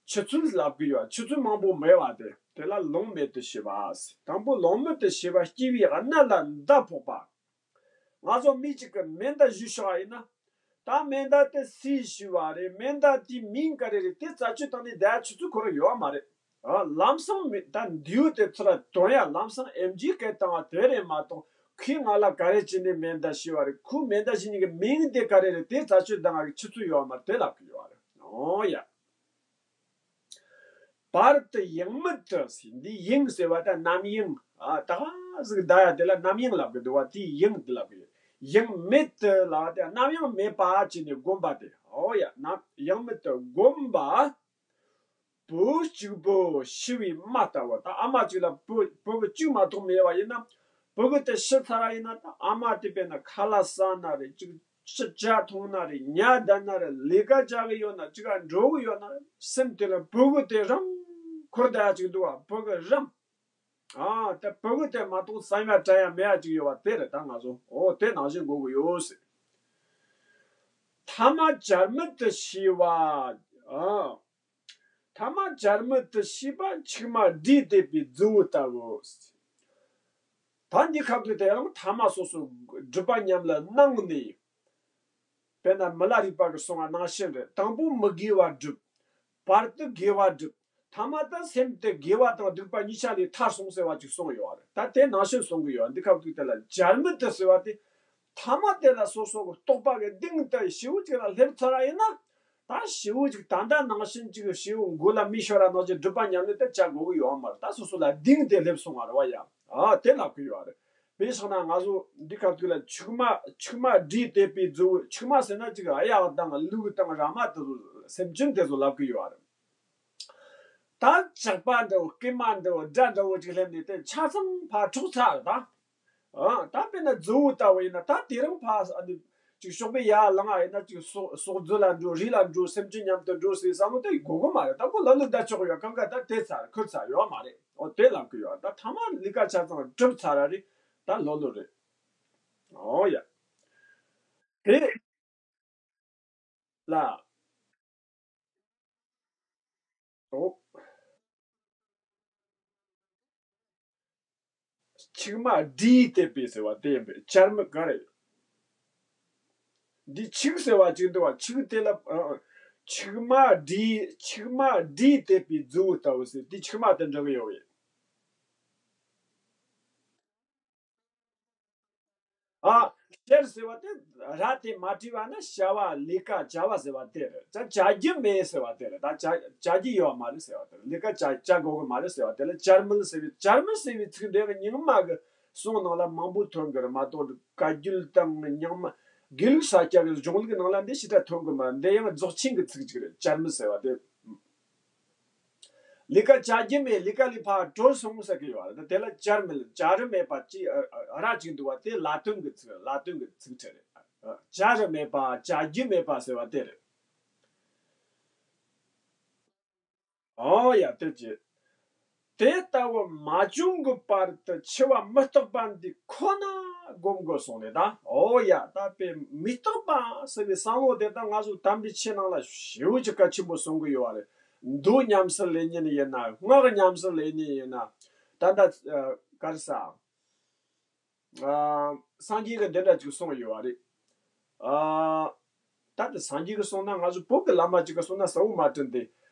ཆུ་ཚོད་ལབ་གི་ཡོད། ཆུ་ཚོད་མང་པོ་མེད་བ་དེ། དེ་ལ་ལོང་མེད་དུ་ཤེས་པ་ཟེར། དང་པོ་ལོང་མེད་དུ་ཤེས་པ། སྐྱེ་བའི་གནས་ལ་མདའ་ཕོག་པ། ང་ཚོ་མི་གཅིག་གི་མེ་མདའ་གཞུས་བཞག་པ་ཡིན་ན། ད་མེ་མདའ་དེ་སུས་གཞུས་པ་རེད། མེ་མདའ་དེའི་མིང་ག་རེ་རེད། དེ་རྩད་གཅོད་བཏང་ནས་བསྡད་ཆུ་ཚོད་ཁོ་རང་ཡོད་མ་རེད། ཨ། ལམ་སང་མི་ད་མདེའུ་དེ་ཚུར་དོན་ཡ་ལམ་སང་ཨེམ་ཆི་སྐད་བཏང་བ་དེ་རེད་མ་གཏོགས། ཁོས་ང་ལ་ག་རེ་བྱས་ནས་མེ་མདའ་གཞུས་པ་རེད། ཁོའི་མེ་མདའ་གཞུས་མཁན་གྱི་མིང་དེ་ག་རེ་རེད། དེ་རྩད་གཅོད་བཏང་བའི་ཆུ་ཚོད་ཡོད་མ་རེད། དེ་ལབ་གི་ཡོད་རེད། འོ་ཡ། བར་དུ་ཡེངས་མེད་དུ་ཟེར། འདི་ཡེངས་ཟེར་བ་ད་རྣམ་གཡེང་། ཨ། ད་ག་ཟིག་བསྡད་ཡ་དེ་ལ་རྣམ་གཡེང་ལབ་གི་འདུག་བ། དེ་ཡེངས་དེ་ལབ་གི་ཡོད། ཡེངས་མེད་དུ་ལབ་པ་དེ་རྣམ་གཡེང་མེད་པ་བྱས་ནས་བསྒོམ་པ་དེ། འོ་ཡ། རྣམ་ཡེངས་མེད་དུ་བསྒོམ་པ། བུ་གཅིག་པུ་ཤི་བའི་མ་ལྟ་བུ། ད་ཨ་མ་གཅིག་ལ་བུ་བུ་གཅིག་མ་གཏོགས་མེད་པ་ཡིན་ན། བུ་གུ་དེ་ཤི་ཚར་བ་ཡིན་ན། ད་ཨ་མ་དེ་དཔེར་ན་ཁ་ལག་ཟ་ན་རེད། ཅིག་ཅི་ཇ་འཐུང་ན་རེད། ཉལ་བསྡད་ན་རེད། ལས་ཀ་བྱ་གི་ཡོད་ན། ཅིག་ག་འགྲོ་གི་ཡོད་ན། སེམས་དེ་ལ་བུ་གུ་དེ་རང་འཁོར་བསྡད་ཡ་ཅིག་འདུག་བ། བུ་གུ་རང་། ཨ། ད་བུ་གུ་དེ་མ་གཏོགས་བསམ་ཡ་དྲན་ཡ་མེད་ཡ་ཅིག་ཡོད་བ། དེ་རེད། ད་ང་ཚོ་འོ་དེ་ནང་བཞིན་དགོས་གི་ཡོད་ཟེར། ཐ་མ་བྱར་མེད་དུ་ཤེས་པ། ཨ། ཐ་མ་བྱར་མེད་དུ་ཤེས་པ། མཆིལ་མ་སྦྲུས་བསྡད་པའི་རྫི་བོ་ལྟ་བུ། ད་འདི་ཁ་ཐུག་དེ་ཡང་ཐ་མ་སོ་སོ་སྒྲིབ་པ་ཉམས་ལ་སྣང་ནས། དཔེར་ན་མི་ལ་རས་པ་གིས་གསུངས་པ་ནང་བཞིན་རེད། དང་པོ་མི་དགེ་བ་སྒྲུབ། བར་དུ་དགེ་བ་སྒྲུབ། ཐ་མ་ད་སེམས་དེ་དགེ་བ་དང་སྡིག་པ་གཉིས་ཆ་ལས་ཐར་སོང་ཟེར་བ་ཅིག་གསུངས་ཡོད་རེད། ད་དེ་ནང་བཞིན་གསུང་གི་ཡོད། འདི་ཁ་ཐུག་དེ་ལ་བྱར་མེད་དུ་ཟེར་བ་དེ། ཐ་མ་དེ་ལ་སོ་སོ་གི་རྟོག་པ་གི་གདེང་དེ་ཞེ་པོ་ཅིག་ལ་སླེབས་ཚར་བ་ཡིན་ན། ད་ཞེ་པོ་ཅིག་ད་ལྟ་ནང་བཞིན་ཅིག་ཞེ་པོ་མགོ་ལ་མེ་ཤོར་བ་ནང་བཞིན་སྒྲིབ་པ་ཉམས་ལེན་དེ་བྱ་དགོས་ཀྱི་ཡོད་མ་རེད། ད་སོ་སོ་ལ་གདེང་དེ་སླེབས་སོང་བ་རེད་བ་ཡ། ཨ། དེ་ལབ་གི་ཡོད་རེད། དཔེ་བཞག་ན་ང་ཚོ་འདི་ཁ་ཐུག་ལ་མཆིལ་མ་མཆིལ་མ་སྦྲུས་བསྡད་པའི་རྫི་བོ། མཆིལ་མ་ཟེར་ན་ཅིག་གཡག་དང་ལུག་དང་ར་མ་དེ་ཚོ་སེམས་ཅན་དེ་ཚོ་ལབ་གི་ཡོད་རེད། ད་ཇག་པ་འདྲ་བོ། རྐུན་མ་འདྲ་བོ། དགྲ་འདྲ་བོ་ཅིག་སླེབས་ནས་དེ་ཆ་ཚང་ཕར་འཕྲོག་ཚར་རེད་ད། ཨ། ད་དཔེར་ན་རྫི་བོ་ལྟ་བུ་ཡིན་ན། ད་དེ་རིང་ཕར་ཨ་ནི་ཅིག་ཞོགས་པའི་ཡར་ལངས་ཡིན་ན། ཅིག་ཟོག་ཟོག་རྫི་ལ་འགྲོ། རི་ལ་འགྲོ། སེམས་ཅན་མཉམ་དུ་འགྲོ་ཟེར་བསམ་བློ་དེ་དགོས་གི་མ་རེད། ད་ཁོ་ལ་ལུ་བསྡད་ཆོག་ཡོད། གང་ག་ད་དེ་ཚར་ཁུར་ཚར་ཡོད་མ་རེད། འོ་དེ་ལབ་གི་ཡོད། ད་ཐ་མ་ལས་ཀ་ཆ་ཚང་གྲུབ་ཚར་ར་རེད། ད་ལོ་ལོ་རེད། འོ་ཡ། དེ་ལ། འོ། མཆིལ་མ་སྦྲུས་བསྡད་པའི་ཟེར་བ་དེ་ཡིན་པས། བྱར་མེད་ག་རེ། འདི་ཆིག་ཟེར་བ་ཅིག་འདུག་བ། ཆིག་དེ་ལ་ཨ། ཆིག་མ་བསྒྲིལ། ཆིག་མ་བསྒྲིལ་དེད་པའི་རྫི་བོ་ལྟ་བུ་ཟེར། དེ་ཆིག་མ་དེ་འདྲ་གི་ཡོད་རེད། ཨ། ཤར་ཟེར་བ་དེ་ར་དེ་མ་བྲིས་པ་ན་བྱ་བ་ལས་ཀ་བྱ་བ་ཟེར་བ་དེ་རེད། ད་བྱ་རྒྱུ་མེད་ཟེར་བ་དེ་རེད། ད་བྱ་བྱ་རྒྱུ་ཡོད་མ་རེད་ཟེར་བ་དེ་རེད། ལས་ཀ་བྱ་བྱ་དགོས་གི་མ་རེད་ཟེར་བ་དེ་ལ་བྱར་མེད་ཟེར་བའི། བྱར་མེད་ཟེར་བའི་ཚིག་འདི་རྙིང་མ་གི་གསུང་ནང་ལ་མང་པོ་ཐོན་གི་རེད་མ་གཏོགས། བཀའ་བརྒྱུད་དང་རྙིང་མ་དགེ་ལུགས་ས་སྐྱ་གི་གཞུང་ལུགས་ནང་ལ་འདི་ཞེ་དྲག་ཐོན་གི་མ་རེད། འདི་ཡང་རྫོགས་ཆེན་གི་ཚིག་ཅིག་རེད། བྱར་མེད་ཟེར་བ་དེ། ལས་ཀ་བྱ་རྒྱུ་མེད། ལས་ཀ་ལས་ཕར་གྲོལ་སོང་ཟེར་གི་ཡོད་རེད། དེ་ལ་བྱར་མེད། བྱ་རུ་མེད་པ་ཅི་ཨ་ཨ་ར་ཅིག་འདུག་བ། དེ་ལ་དོན་གི་ཚིག་ལ་དོན་གི་ཚིག་ཕྲད་རེད། བྱ་རུ་མེད་པ། བྱ་རྒྱུ་མེད་པ་ཟེར་བ་དེ་རེད། ཨོ་ཡ། དེ་ཅི། དེ་ལྟ་བུ་མ་བྱུང་གི་བར་དུ་འཆི་བ་མི་རྟག་པ་འདི་ཁོ་ན་སྒོམ་དགོས་གསུངས་ནས་ད། ཨོ་ཡ། ད་དཔེ་མི་རྟག་པ་ཟེར་བའི་བསམ་བློ་དེ་ད་ང་ཚོ་དམ་པའི་ཆོས་ནང་ལ་ཞེ་པོ་ཅིག་གལ་ཆེན་པོ་གསུང་གི་ཡོད་རེད། མདོ་ཉམས་སུ་ལེན་མཁན་ཡིན་ན། སྔགས་ཉམས་སུ་ལེན་མཁན་ཡིན་ན། ད་ལྟ་ཨ་ག་རེ་ཟ། ཨ། སངས་རྒྱས་ཀྱིས་འདི་འདྲ་ཅིག་གསུངས་ཡོད་པ་རེད། ཨ། ད་དེ་སངས་རྒྱས་ཀྱིས་གསུངས་ན། ང་ཚོ་བོད་ཀྱི་བླ་མ་ཅིག་གིས་གསུངས་ན་གསལ་བོ་མ་དྲན་ཏེ།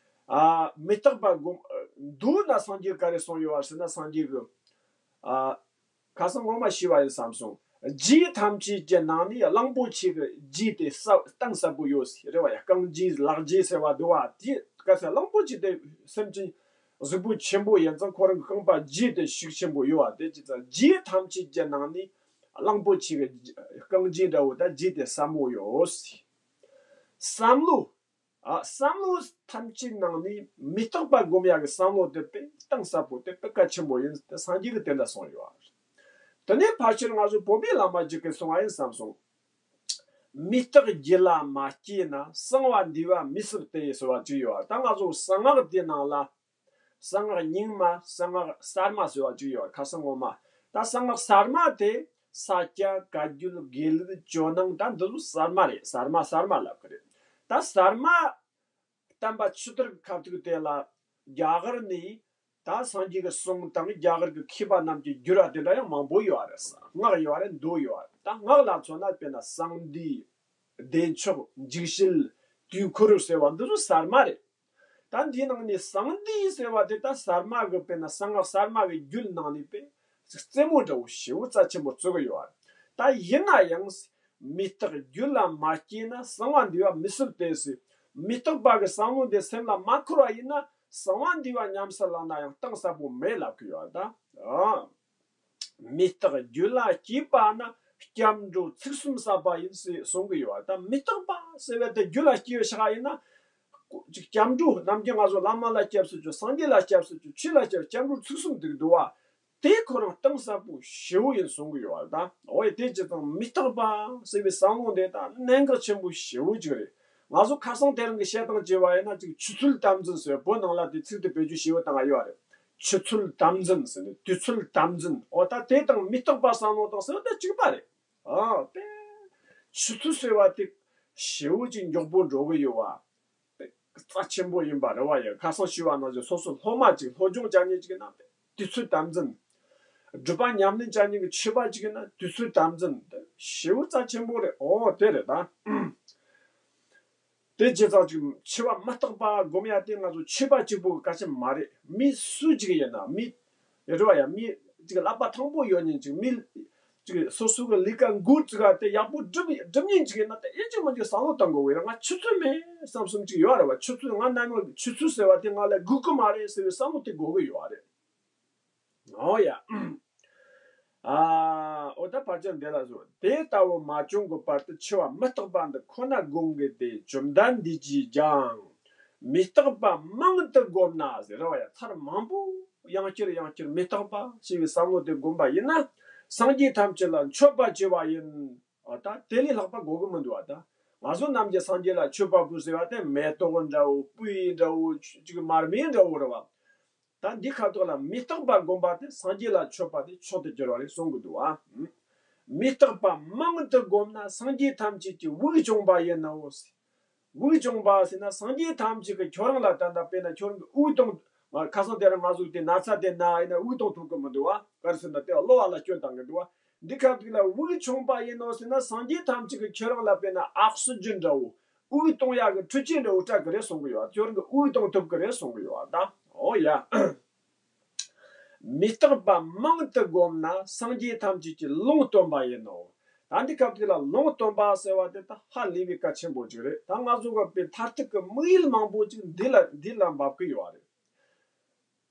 ཨ། མི་རྟག་པ་སྒོམ། མདོ་ན་སངས་རྒྱས་ཀྱིས་ག་རེ་གསུངས་ཡོད་པ་ཟེར་ན། སངས་རྒྱས་ཀྱིས། ཨ། ཁ་སང་ངོ་མ་ཤེས་པ་ཡིན་བསམ་སོང་། རྗེས་ཐམས་ཅད་ཀྱི་ནང་ནས་གླང་པོ་ཆེ་གི་རྗེས་དེ་ས་གཏིང་ཟབ་པོ་ཡོད་ཟེར་རེད་བ་ཡ། རྐང་རྗེས་ལག་རྗེས་ཟེར་བ་འདུག་བ། དེ་ག་ཟེར། གླང་པོ་ཆེ་དེ་སེམས་ཅན་གཟུགས་པོ་ཆེན་པོ་ཡིན་ཙང་ཁོ་རང་གི་རྐང་པ་རྗེས་དེ་ཤུགས་ཆེན་པོ་ཡོད་བ། དེ་ཅི་ཙམ། རྗེས་ཐམས་ཅད་ཀྱི་ནང་ནས་གླང་པོ་ཆེ་གི་རྐང་རྗེས་འདྲ་བོ་ད་རྗེས་དེ་ཟབ་མོ་ཡོད་ཟེར། བསམ་བློ། ཨ། བསམ་བློ་ཐམས་ཅད་ནང་ནས་མི་རྟག་པ་སྒོམ་ཡག་གི་བསམ་བློ་དེ་དཔེ་གཏིང་ཟབ་པོ། དེ་དཔེ་གལ་ཆེན་པོ་ཡིན་ཟེར་སངས་རྒྱས་ཀྱིས་དེ་འདྲ་གསུངས་ཡོད་བ། དེ་ནས་ཕལ་ཆེར་ང་ཚོ་བོད་པའི་བླ་མ་ཅིག་གིས་གསུངས་པ་ཡིན་བསམ་སོང་། མི་རྟག་རྒྱུད་ལ་མ་སྐྱེས་ན། གསང་བ་འདུས་པ་མི་སྲིད་དེ་ཟེར་བ་ཅིག་ཡོད་བ། ད་ང་ཚོ་གསང་སྔགས་དེ་ནང་ལ། གསང་སྔགས་རྙིང་མ། གསང་སྔགས་གསར་མ་ཟེར་བ་ཅིག་ཡོད་བ། ཁ་སང་ངོ་མ། ད་གསང་སྔགས་གསར་མ་དེ་ས་སྐྱ། བཀའ་བརྒྱུད། དགེ་ལུགས། ཇོ་ནང་། ད་འདི་ཚོ་གསར་མ་རེད། གསར་མ་གསར་མ་ལབ་གི་རེད། ད་གསར་མ་བསྟན་པ་ཆུ་གཏེར་ཁ་ཐུག་དེ་ལ་རྒྱ་གར་ནས་ད་སངས་རྒྱས་ཀྱི་གསུང་དང་རྒྱ་གར་གྱི་མཁས་པ་རྣམས་ཀྱིས་བསྒྱུར་བ་དེ་འདྲ་ཡང་མང་པོ་ཡོད་རེད། སྔགས་ཡོད་རེད། མདོ་ཡོད་རེད། ད་སྔགས་ལ་མཚོན་ན་དཔེར་ན་གསང་འདུས། བདེ་མཆོག། འཇིགས་བྱེད། དུས་འཁོར་ཟེར་བ་འདི་ཚོ་གསར་མ་རེད། ད་འདིའི་ནང་ནས་གསང་འདུས་ཟེར་བ་དེ་ད་གསར་མ་གི། དཔེར་ན་གསང་སྔགས་གསར་མ་གི་རྒྱུད་ནང་ནས་དཔེ་རྩེ་མོ་འདྲ་བོ་ཞེ་པོ་རྩ་ཆེན་པོ་བརྩི་གི་ཡོད་རེད། ད་ཡིན་ན་ཡང་། མི་རྟག་རྒྱུད་ལ་མ་སྐྱེས་ན། གསང་བ་འདུས་པ་མི་སྲིད་དེ་ཟེར། མི་རྟག་པ་གི་བསམ་བློ་འདི་སེམས་ལ་མ་འཁོར་བ་ཡིན་ན། གསང་བ་འདུས་པ་ཉམས་སུ་བླངས་ན་ཡང་གཏིང་ཟབ་པོ་མེད་ལབ་གི་ཡོད་རེད་ད། ཨ། མི་རྟག་རྒྱུད་ལ་སྐྱེས་པ་ན། སྐྱབས་འགྲོ་ཚིག་གསུམ་ཟབ་པ་ཡིན་ཟེར་གསུང་གི་ཡོད་པ། ད་མི་རྟག་པ་ཟེར་བའི་དེ་རྒྱུད་ལ་སྐྱེས་པའི་ཤ་ཡིན་ན། ཅིག་སྐྱབས་འགྲོ་ནམ་རྒྱུན་ང་ཚོ་བླ་མ་ལ་སྐྱབས་སུ་མཆིའོ། སངས་རྒྱས་ལ་སྐྱབས་སུ་མཆིའོ། ཆོས་ལ་སྐྱབས། སྐྱབས་འགྲོ་ཚིག་གསུམ་འདུག་འདུག་བ། དེ་ཁོ་རང་གཏིང་ཟབ་པོ་ཞེ་པོ་ཡིན་གསུང་གི་ཡོད་པ། ད་འོ་ཡ། དེ་ཅི་ཙམ་མི་རྟག་པ་ཟེར་བའི་བསམ་བློ་འདི་ད་གནད་འགག་ཆེན་པོ་ཞེ་པོ་ཅིག་རེད། ང་ཚོ་ཁ་སང་དེ་རིང་གི་བཤད་སྟངས་བྱས་པ་ཡིན་ན། ཅིག་ཆུ་ཚོད་དམ་འཛིན་ཟེར། བོད་ནང་ལ་དེ་ཚིག་དེ་བེད་སྤྱོད་ཞེ་པོ་བཏང་ཡོད་རེད། ཆུ་ཚོད་དམ་འཛིན་ཟེར་ནས། དུས་ཚོད་དམ་འཛིན། འོ་ད་དེ་དང་མི་རྟག་པ་བསམ་བློ་དང་ཟེར་བ་དེ་གཅིག་པ་རེད། ཨ་དེ་ཆུ་ཚོད་ཟེར་བ་དེ་ཞེ་པོ་ཅིག་མགྱོགས་པོ་འགྲོ་གི་ཡོད་པ། དཔེ་རྩ་ཆེན་པོ་ཡིན་པ་རེད་བ་ཡ། ཁ་སང་ཞུས་པ་ནང་བཞིན་སོ་སོ་སློབ་མ་ཅིག་སློབ་སྦྱོང་བྱ་མཁན་ཅིག་ཡིན་ན། དུས་ཚོད་དམ་འཛིན། སྒྲུབ་པ་ཉམས་ལེན་བྱ་མཁན་གྱི་ཆོས་པ་ཅིག་ཡིན་ན་དུས་ཚོད་དམ་འཛིན། དེ་ཞེ་པོ་རྩ་ཆེན་པོ་རེད། ཨོ་དེ་རེད་ད། དེ་བྱས་ཙང་ཅིག་འཆི་བ་མི་རྟག་པ་སྒོམ་ཡ་དེ་ང་ཚོ་ཆོས་པ་གཅིག་པོ་གི་གལ་ཆེན་མ་རེད། མི་སུ་ཅིག་ཡིན་ན། མི་རེད་བ་ཡ། མི་ཅིག་ཀླད་པ་ཐང་པོ་ཡོད་མཁན་ཅིག་མི་ཅིག་སོ་སོ་གི་ལས་ཀ་འགོ་བཙུགས་ཡ་དེ་ཡག་པོ་སྒྲུབ་སྒྲུབ་མཁན་ཅིག་ཡིན་ན། དེ་ཨེ་ཅིག་མ་ཅིག་བསམ་བློ་གཏོང་དགོས་བས་རེད། ང་ཆུ་ཚོད་མེད་བསམ་བསམ་ཅིག་ཡོད་རེད་བ། ཆུ་ཚོད་ང་ནམ་ཡང་ཆུ་ཚོད་ཟེར་བ་དེ་ང་ལ་དགོས་ཀྱི་མ་རེད་ཟེར་བའི་བསམ་བློ་དེ་དགོས་ཀྱི་ཡོད་རེད། ཨོ་ཡ། ཨ། ཨོ་ད་ཕར་ཕྱིན་འདི་ལ་སོ། དེ་ལྟ་བུ་མ་བྱུང་གི་བར་དུ་འཆི་བ་མི་རྟག་པ་འདི་ཁོ་ན་སྒོམ་གི་སྟེ། བཅོམ་ལྡན་འདས་ཀྱིས་ཀྱང་མི་རྟག་པ་མང་དུ་བསྒོམས་ན་ཟེར་བ་ཡ། ཚར་མང་པོ་ཡང་བསྐྱར་ཡང་བསྐྱར་མི་རྟག་པ་ཞེས་པའི་བསམ་བློ་དེ་བསྒོམས་པ་ཡིན་ན། སངས་རྒྱས་ཐམས་ཅད་ལ་མཆོད་པ་བྱས་པ་ཡིན། ཨ་ད་དེ་ལས་ལྷག་པ་དགོས་ཀྱི་མི་འདུག་བ། ད་ང་ཚོ་ནམ་རྒྱུན་སངས་རྒྱས་ལ་མཆོད་པ་ཕུལ་ཟེར་བ་དེ་མེ་ཏོག་འདྲ་བོ། སྤོས་འདྲ་བོ། ཅིག་མར་མེ་འདྲ་བོ་རེད་བ། ད་འདི་ཁ་ཐོག་ལ་མི་རྟག་པ་བསྒོམ་པ་དེ་སངས་རྒྱས་ལ་མཆོད་པ་དེ་མཆོག་ཏུ་གྱུར་པ་རེད་གསུང་གི་འདུག་ཨ། མི་རྟག་པ་མང་དུ་བསྒོམས་ན། སངས་རྒྱས་ཐམས་ཅད་ཀྱི་དབུགས་དབྱུང་བ་ཡིན་ནོ། དབུགས་དབྱུང་བ་ཟེར་ན་སངས་རྒྱས་ཐམས་ཅད་ཀྱིས་ཁྱོད་རང་ལ། ད་ལྟ་དཔེར་ན་ཁྱོད་རང་གི་དབུགས་གཏོང་། ང་ཁ་སང་དེ་རིང་ང་ཚོ་དེ་ན་ཚ་དེ་ན་ཡིན་ན་དབུགས་གཏོང་ཐུབ་ཀྱི་མི་འདུག་ཨ། ག་རེ་ཟེར་ན་དེ་གློ་བ་ལ་སྐྱོན་བཏང་གི་འདུག་ཨ། འདི་སྐབས་དེ་ལ་དབུགས་ཆུང་པ་ཡིན་ནོ་ཟེར་ན། སངས་རྒྱས་ཐམས་ཅད་ཀྱིས་ཁྱོད་རང་ལ་དཔེར་ན་ཨོག་སི་ཇན་འདྲ་བོ། དབུགས་གཏོང་ཡག་གི་འཕྲུལ་ཆས་འདྲ་བོ་སྤྲད་གི་རེད་གསུང་གི་ཡོད། ཁྱོད་རང་གིས་དབུགས་གཏོང་ཐུབ་གི་རེད་གསུང་གི་ཡོད་ད། འོ་ཡ། མི་རྟག་པ་མང་དུ་བསྒོམས་ན་སངས་རྒྱས་ཐམས་ཅད་ཀྱིས་ལུང་སྟོན་པ་ཡིན་ནོ། ད་འདི་སྐབས་དེ་ལ་ལུང་སྟོན་པ་ཟེར་བ་དེ་ད་ཧ་ལས་པའི་གལ་ཆེན་པོ་ཅིག་རེད། ད་ང་ཚོ་གི་དཔེ་མཐར་ཐུག་གི་དམིགས་ཡུལ་མང་པོ་ཅིག་འདི་ལ་འདི་ལ་འབབ་གི་ཡོད་རེད།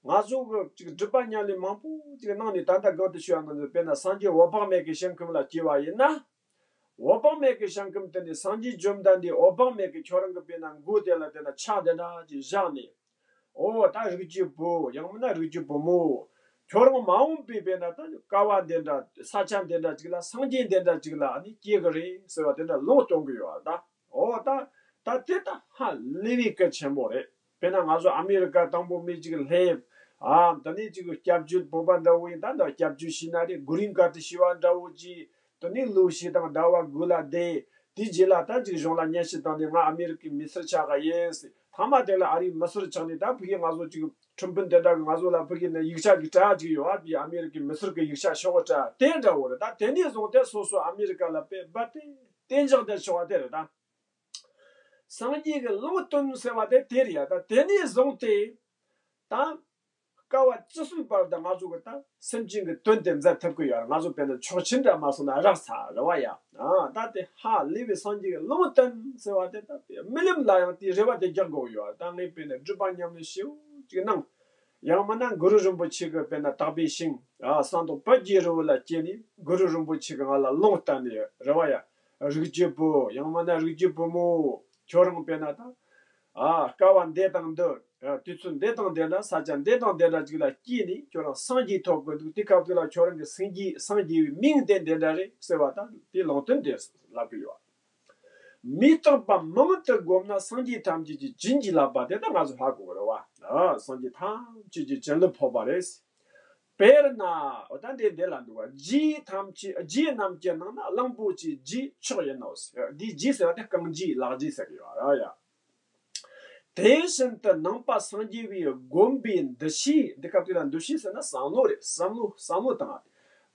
ང་ཚོ་གི་ཅིག་སྒྲུབ་པ་ཉམས་ལེན་མང་པོ་ཅིག་གནང་ནས། ད་ལྟ་གོང་དུ་ཞུས་པ་ནང་བཞིན། དཔེར་ན་སངས་རྒྱས་འོད་དཔག་མེད་ཀྱི་ཞིང་ཁམས་ལ་སྐྱེ་བ་ཡིན་ན། འོད་དཔག་མེད་ཀྱི་ཞིང་ཁམས་དེ་ནས་སངས་རྒྱས་བཅོམ་ལྡན་འདས་འོད་དཔག་མེད་ཀྱི་ཁྱོད་རང་གི་དཔེར་ན་མགོ་དེ་ལ་དེ་ན་ཕྱག་དེ་འདྲ་ཅིག་བཞག་ནས། འོ་ད་རིགས་ཀྱི་བུ། ཡང་མིན་ན་རིགས་ཀྱི་བུ་མོ། ཁྱོད་རང་མ་འོངས་པའི་དཔེར་ན་ད་ཀ་བ་འདི་འདྲ། ས་ཆ་འདི་འདྲ་ཅིག་ལ། སངས་རྒྱས་འདི་འདྲ་ཅིག་ལ་ཨ་ནི་སྐྱེ་གི་རེད་ཟེར་བ་དེ་འདྲ་ལུང་སྟོན་གི་ཡོད་ད། འོ་ད་ད་དེ་ད་ཧ་ལས་པའི་གལ་ཆེན་པོ་རེད། དཔེར་ན་ང་ཚོ་ཨ་མི་རི་ཀ་དང་པོ་མི་གཅིག་སླེབས། ཨ་དེ་ནས་ཅིག་སྐྱབས་བཅོལ་བོད་པ་འདྲ་བོ་ཡིན་ད། འདི་སྐྱབས་བཅོལ་བྱས་ན་རེད། གྷི་རིན་ཀར་ཌི་ཞུ་བ་འདྲ་བོ་ཅིག་དེ་ནས་ལོ་བཞི་དང་ཟླ་བ་དགུ་ལ་བསྡད། དེའི་རྗེས་ལ་ད་ཅིག་གཞུང་ལ་སྙན་ཞུ་བཏང་ནས། ང་ཨ་མི་རི་ཀའི་མི་སེར་ཆགས་ཀྱི་ཡིན་ཟེར། མཐའ་མ་དེ་ལ་ཨ་རིའི་མི་སེར་ཆགས་ནས། ད་ཕ་གིར་ང་ཚོ་ཅིག་ཁྲིམས་དཔོན་དེ་འདྲ་གིས་ང་ཚོ་ལ་ཕ་གིར་ནས་ཡིག་ཆ་ཅིག་སྤྲད་ཅིག་ཡོད་ཨ། དེ་ཨ་མི་རི་ཀའི་མི་སེར་གྱི་ཡིག་ཆ་ཤོག་སྤྲད་དེ་འདྲ་བོ་རེད། ད་དེ་ནས་བཟུང་སྟེ་སོ་སོ་ཨ་མི་རི་ཀ་ལ་དཔེ་རྦད་དེ་གཏན་འཇགས་བསྡད་ཆོག་པ་དེ་རེད་ད། སངས་རྒྱས་ཀྱི་ལུང་སྟོན་ཟེར་བ་དེ་དེ་རེད་ཡ། ད་དེ་ནས་བཟུང་སྟེ་ད་དཀའ་བ་ཅི་སུའི་བར་དུ་ང་ཚོ་གི་ད་སེམས་ཅན་གྱི་དོན་དེ་མཛད་ཐུབ་ཀྱི་ཡོད་རེད། ང་ཚོ་དཔེར་ན་ཆོག་མཆན་འདྲ་མ་སོང་ན་རག་ས་རེད་བ་ཡ། ཨ་ད་དེ་ཧ་ལས་པའི་སངས་རྒྱས་ཀྱི་ལུང་སྟོན་ཟེར་བ་དེ་ད་དཔེ་རྨི་ལམ་ལ་ཡང་དེའི་རེ་བ་དེ་རྒྱག་དགོས་ཡོད། ད་ངས་དཔེར་ན་སྒྲུབ་པ་ཉམས་ལེན་ཞེ་པོ་ཅིག་གནང་། ཡང་མིན་ན་གུ་རུ་རིན་པོ་ཆེ་གི་དཔེར་ན་དག་པའི་ཞིང་། ཨ་ཟངས་མདོག་དཔལ་གྱི་རི་བོ་ལ་སྐྱེས་ནས། གུ་རུ་རིན་པོ་ཆེ་གིས་ང་ལ་ལུང་བསྟན་ནས་རེད་བ་ཡ། རིགས་ཀྱི་བུ། ཡང་མིན་ན་རིགས་ཀྱི་བུ་མོ། ཁྱོད་རང་དཔེར་ན་ད་ཨ་སྐལ་བ་འདི་དང་འདི། ཨ་དུས་ཚོད་འདི་དང་འདི་འདྲ། ས་ཆ་འདི་དང་འདི་འདྲ་ཅིག་ལ་སྐྱེས་ནས་ཁྱོད་རང་སངས་རྒྱས་ཐོབ་གི་འདུག་དེ་སྐབས་དེ་ལ་ཁྱོད་རང་གི་སངས་རྒྱས་སངས་རྒྱས་པའི་མིང་དེ་འདི་འདྲ་རེད་ཟེར་བ་དང་། དེ་ལུང་སྟོན་དེ་ལབ་གི་ཡོད། མི་རྟག་པ་མང་དུ་བསྒོམས་ན་སངས་རྒྱས་ཐམས་ཅད་ཀྱིས་བྱིན་གྱིས་བརླབས་པ་དེ་ད་ང་ཚོ་ཧ་གོ་གི་རེད་བ། ཨ་སངས་རྒྱས་ཐམས་ཅད་ཀྱིས་བྱིན་རླབས་ཕོག་པ་རེད། དཔེར་ན། འོ་ད་འདི་འདི་ལ་འདུག་བ། རྗེ་ཐམས་ཅད། རྗེ་རྣམས་ཀྱི་ནང་ན་གླང་པོ་ཆེའི་རྗེ་མཆོག་ཡིན་ནོ་ཟེར། འདིའི་རྗེ་ཟེར་བ་དེ་རྐང་རྗེ་ལག་རྗེ་ཟེར་གི་ཡོད་རེད་ཡ། དེ་བཞིན་དུ་ནང་པ་སངས་རྒྱས་པའི་བསྒོམ་པའི་འདུ་ཤེས། འདི་སྐབས་དེ་ལ་འདུ་ཤེས་ཟེར་ན་བསམ་བློ་རེད། བསམ་བློ་བསམ་བློ་བཏང་བ་རེད།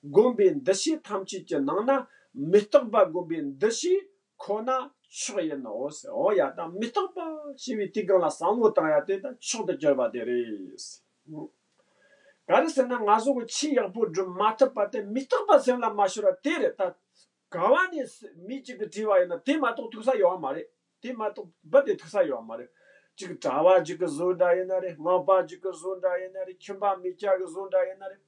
བསྒོམ་པའི་འདུ་ཤེས་ཐམས་ཅད་ཀྱི་ནང་ན་མི་རྟག་པ་བསྒོམ་པའི་འདུ་ཤེས་ཁོ་ན་མཆོག་ཡིན་ནོ་ཟེར། འོ་ཡ། ད་མི་རྟག་པ་ཞེས་པའི་དེའི་སྒང་ལ་བསམ་བློ་བཏང་ཡ་དེ་ད་མཆོག་ཏུ་གྱུར་པ་དེ་རེད། ག་རེ་ཟེར་ན་ང་ཚོ་གི་ཆེས་ཡག་པོ་སྒྲུབ་མ་ཐུབ་པ་དེ་མི་རྟག་པ་སེམས་ལ་མ་ཤོར་བ་དེ་རེད་ད། ག་བ་ནས་མི་གཅིག་གིས་བྲིས་པ་ཡིན་ན་དེ་མ་གཏོགས་ཐུག་ས་ཡོད་བ་མ་རེད། དེ་མ་གཏོགས་རྦད་དེ་ཐུག་ས་ཡོད་བ་མ་རེད། གཅིག་གྲྭ་བ་གཅིག་གི་བཟོ་འདྲ་ཡིན་ན་རེད། སྔགས་པ་གཅིག་གི་བཟོ་འདྲ་ཡིན་ན་རེད། ཁྱིམ་པ་མི་སྐྱ་གི་བཟོ་འདྲ་ཡིན་ན་རེད།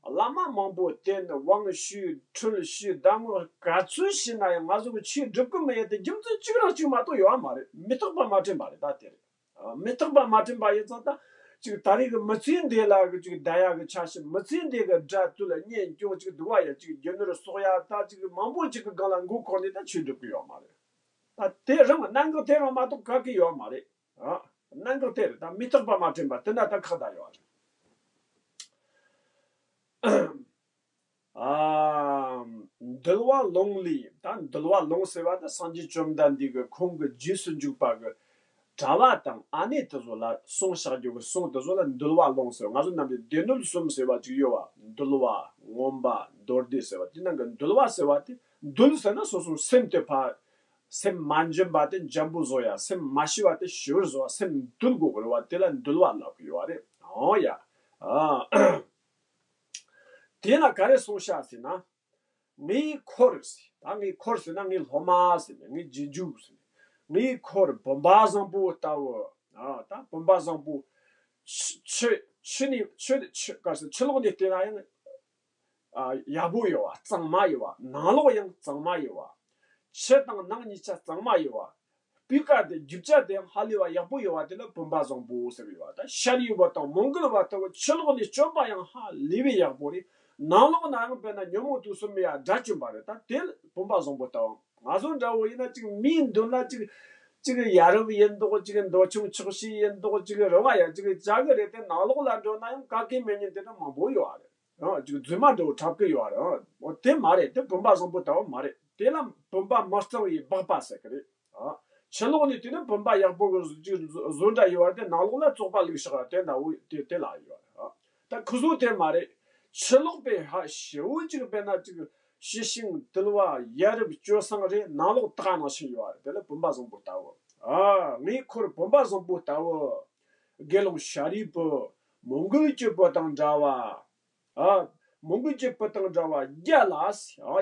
བླ་མ་མང་པོ་བསྟེན། དབང་ཞུས། འཁྲུལ་ཞུས། གདམས་ངག་ག་ཚོད་ཞུས་ན་ཡང་ང་ཚོ་གི་ཆོས་སྒྲུབ་ཀྱི་མི་ཡོད་དེ་རྒྱུ་མཚན་གཅིག་རང་གཅིག་མ་གཏོགས་ཡོད་བ་མ་རེད། མི་རྟག་པ་མ་དྲན་པ་རེད། ད་དེ་རེད། ཨ་མི་རྟག་པ་མ་དྲན་པ་ཡིན་ཙང་ད་ཅིག་ད་རེས་ཀྱི་མི་ཚེ་འདི་ལ་གི་ཅིག་བསྡད་ཡག་གི་ཆ་ཤས། མི་ཚེ་འདི་གི་དགྲ་བཏུལ་གཉེན་སྐྱོང་ཅིག་འདུག་བ་ཡ། ཅིག་རྒྱུ་ནོར་གསོག་ཡ། ད་ཅིག་མང་པོ་ཅིག་གི་སྒང་ལ་མགོ་འཁོར་ནས་ད་ཆོས་སྒྲུབ་ཀྱི་ཡོད་མ་རེད། ད་དེ་རང་གནད་འགག་དེ་རང་མ་གཏོགས་ག་གི་ཡོད་མ་རེད། ཨ་གནད་འགག་དེ་རེད། ད་མི་རྟག་པ་མ་དྲན་པ་དེ་འདྲ་ད་ཁག་ད་ཡོད་རེད། ཨ་འདུལ་བ་ལུང་ལས། ད་འདུལ་བ་ལུང་ཟེར་བ་ད་སངས་རྒྱས་བཅོམ་ལྡན་འདས་ཀྱིས་ཁོང་གི་རྗེས་སུ་འཇུག་པ་གི་གྲྭ་བ་དང་ཨ་ནེ་དེ་ཚོ་ལ་གསུང་བཤད་རྒྱུ་གི་གསུང་དེ་ཚོ་ལ་འདུལ་བ་ལུང་ཟེར། ང་ཚོ་ནམ་རྒྱུན་སྡེ་སྣོད་གསུམ་ཟེར་བ་ཅིག་ཡོད་བ། འདུལ་བ། མངོན་པ། མདོ་སྡེ་ཟེར་བ། དེ་ནང་གི་འདུལ་བ་ཟེར་བ་དེ། འདུལ་ཟེར་ན་སོ་སོའི་སེམས་དེ་ཕར། སེམས་མ་འཇོན་པ་དེ་འཇོན་པོ་བཟོ་ཡ། སེམས་མ་ཞི་བ་དེ་ཞི་བར་བཟོ་བ། སེམས་འདུལ་དགོས་རེད་བ། དེ་ལ་འདུལ་བ་ལབ་ཀྱི་ཡོད་རེད། འོ་ཡ། ཨ་དེ་ལ་ག་རེ་གསུངས་ཤག་ཟེར་ན། ངའི་འཁོར་ཟེར། ད་ངའི་འཁོར་ཟེར་ན་ངའི་སློབ་མ་ཟེར་ནས། ངའི་རྗེས་འཇུག་ཟེར་ནས། ངའི་འཁོར་བུམ་པ་བཟང་པོ་ལྟ་བུ། ཨ་ད་བུམ་པ་བཟང་པོ། ཆུ་ཆུ་ཆུ་ནས་ཆུ་ཆུ་ག་ཟེར། ཆུ་ལོགས་ནས་བལྟས་ན་ཡང་ཨ་ཡག་པོ་ཡོད་བ། གཙང་མ་ཡོད་བ། ནང་ལོགས་ཡང་གཙང་མ་ཡོད་བ། ཕྱི་དང་ནང་གཉིས་ཆ་གཙང་མ་ཡོད་བ། སྤུས་ཀ་དེ། རྒྱུ་ཆ་དེ་ཡང་ཧ་ལས་པ་ཡག་པོ་ཡོད་བ་དེ་ལ་བུམ་པ་བཟང་པོ་ཟེར་གི་ཡོད་བ། ད་ཤ་ཡོད་པ་དང་མོའུ་འགལ་བ་ལྟ་བུ། ཕྱི་ལོགས་ནས་སྐྱོན་པ་ཡང་ཧ་ལས་པའི་ཡག་པོ་རེད། ནང་ལོགས་ན་ཡང་དཔེར་ན་ཉོན་མོངས་དུག་གསུམ་མེད་ཡ་དགྲ་བཅོམ་པ་རེད། ད་དེ་ལ་བུམ་པ་བཟང་པོ་ལྟ་བུ། ང་ཚོ་འདྲ་བོ་ཡིན་ན་ཅིག་མིའི་མདུན་ལ་ཅིག་ཅིག་ཡ་རབས་ཡིན་མདོག་ཅིག་མདོ་ཆུང་ཆོག་ཤེས་ཡིན་མདོག་ཅིག་རེད་བ་ཡ། ཅིག་བྱ་གི་རེད་དེ། ནང་ལོགས་ལ་འགྲོ་ན་ཡང་ག་གེ་མེད་མཁན་དེ་འདྲ་མང་པོ་ཡོད་རེད། ཨ་ཅིག་རྫུན་མ་འདྲ་བོ་འཁྲབ་ཀྱི་ཡོད་རེད། ཨ་འོ་དེ་མ་རེད། དེ་བུམ་པ་བཟང་པོ་ལྟ་བུ་མ་རེད། དེ་ལ་བུམ་པ་མི་གཙང་བའི་སྦག་པ་ཟེར་གི་རེད། ཨ་ཕྱི་ལོགས་ནས་དེ་ནི་བུམ་པ་ཡག་པོ་གི་ཅིག་བཟོ་འདྲ་ཡོད་རེད་དེ། ནང་ལོགས་ལ་བཙོག་པ་བླུགས་བཞག་རེད། དེ་འདྲ་བོ་དེ་དེ་ལ་ཡོད་རེད། ཨ་ད་ཁོ་ཚོ་དེ་མ་རེད། ཕྱི་ལོགས་པའི་ཧ་ཞེ་བོ་ཅིག་དཔེར་ན་ཅིག་ ཕྱི་ཤིང་དུལ་བ་ཡ་རབས་སྤྱོད་བཟང་རེད། ནང་ལོགས་དག་སྣང་ཆེན་ཡོད་རེད། དེ་ལ་བུམ་པ་བཟང་པོ་ལྟ་བུ། ཨ། ངའི་འཁོར་བུམ་པ་བཟང་པོ་ལྟ་བུ། དགེ་སློང་ཤཱ་རིའི་བུ། མོའུ་འགལ་གྱི་བུ་དང་འདྲ་བ། ཨ། མོའུ་འགལ་གྱི་བུ་དང་འདྲ་བ་བརྒྱ་ལ། ཨ་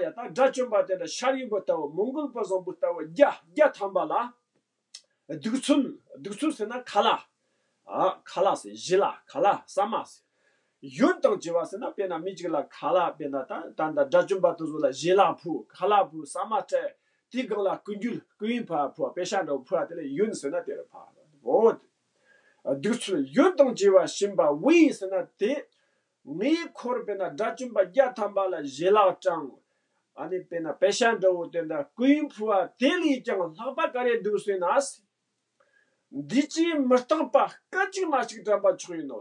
ཡ། ད་དགྲ་བཅོམ་པ་དེ་འདྲ་ཤཱ་རིའི་བུ་ལྟ་བུ། མོའུ་འགལ་བུ་བཟང་པོ་ལྟ་བུ་བརྒྱ། བརྒྱ་ཐམ་པ་ལ། གདུགས་ཚོད། གདུགས་ཚོད་ཟེར་ན་ཁ་ལག་ཨ། ཁ་ལག་ཟེར། ཞལ་ལག་ཁ་ལག་ཟ་མ་ཟེར། ཡོན་དང་བཅས་པ་ཟེར་ན། དཔེར་ན་མི་གཅིག་ལ་ཁ་ལག་དཔེར་ན་ད་ད་ད་དགྲ་བཅོམ་པ་དེ་ཚོ་ལ་ཞལ་ལག་ཕུལ། ཁ་ལག་ཕུལ། ཟ་མ་སྤྲད། དེའི་སྒང་ལ་སྐུ་འགྱུར། སྐུ་ཡོན་ཕར་ཕུལ་བ། པེ་ཤ་འདྲ་བོ་ཕུལ་བ་དེ་ལ་ཡོན་ཟེར་ན་དེ་རེད་ཕ། འོ། གདུགས་ཚོད་ཡོན་དང་བཅས་པ་བྱིན་པ་བས་ཟེར་ན། དེ་ངའི་འཁོར་དཔེར་ན་དགྲ་བཅོམ་པ་བརྒྱ་ཐམ་པ་ལ་ཞལ་ལག་དྲངས། ཨ་ནི་དཔེར་ན་པེ་ཤ་འདྲ་བོ་དེ་འདྲ་སྐུ་ཡོན་ཕུལ་བ་དེ་ལས་ཀྱང་ལྷག་པ་ག་རེ་འདུག་ཟེར་ན། འདུས་བྱས་མི་རྟག་པ་སྐད་ཅིག་མ་གཅིག་དྲན་པ་མཆོག་ཡིན་ནོ།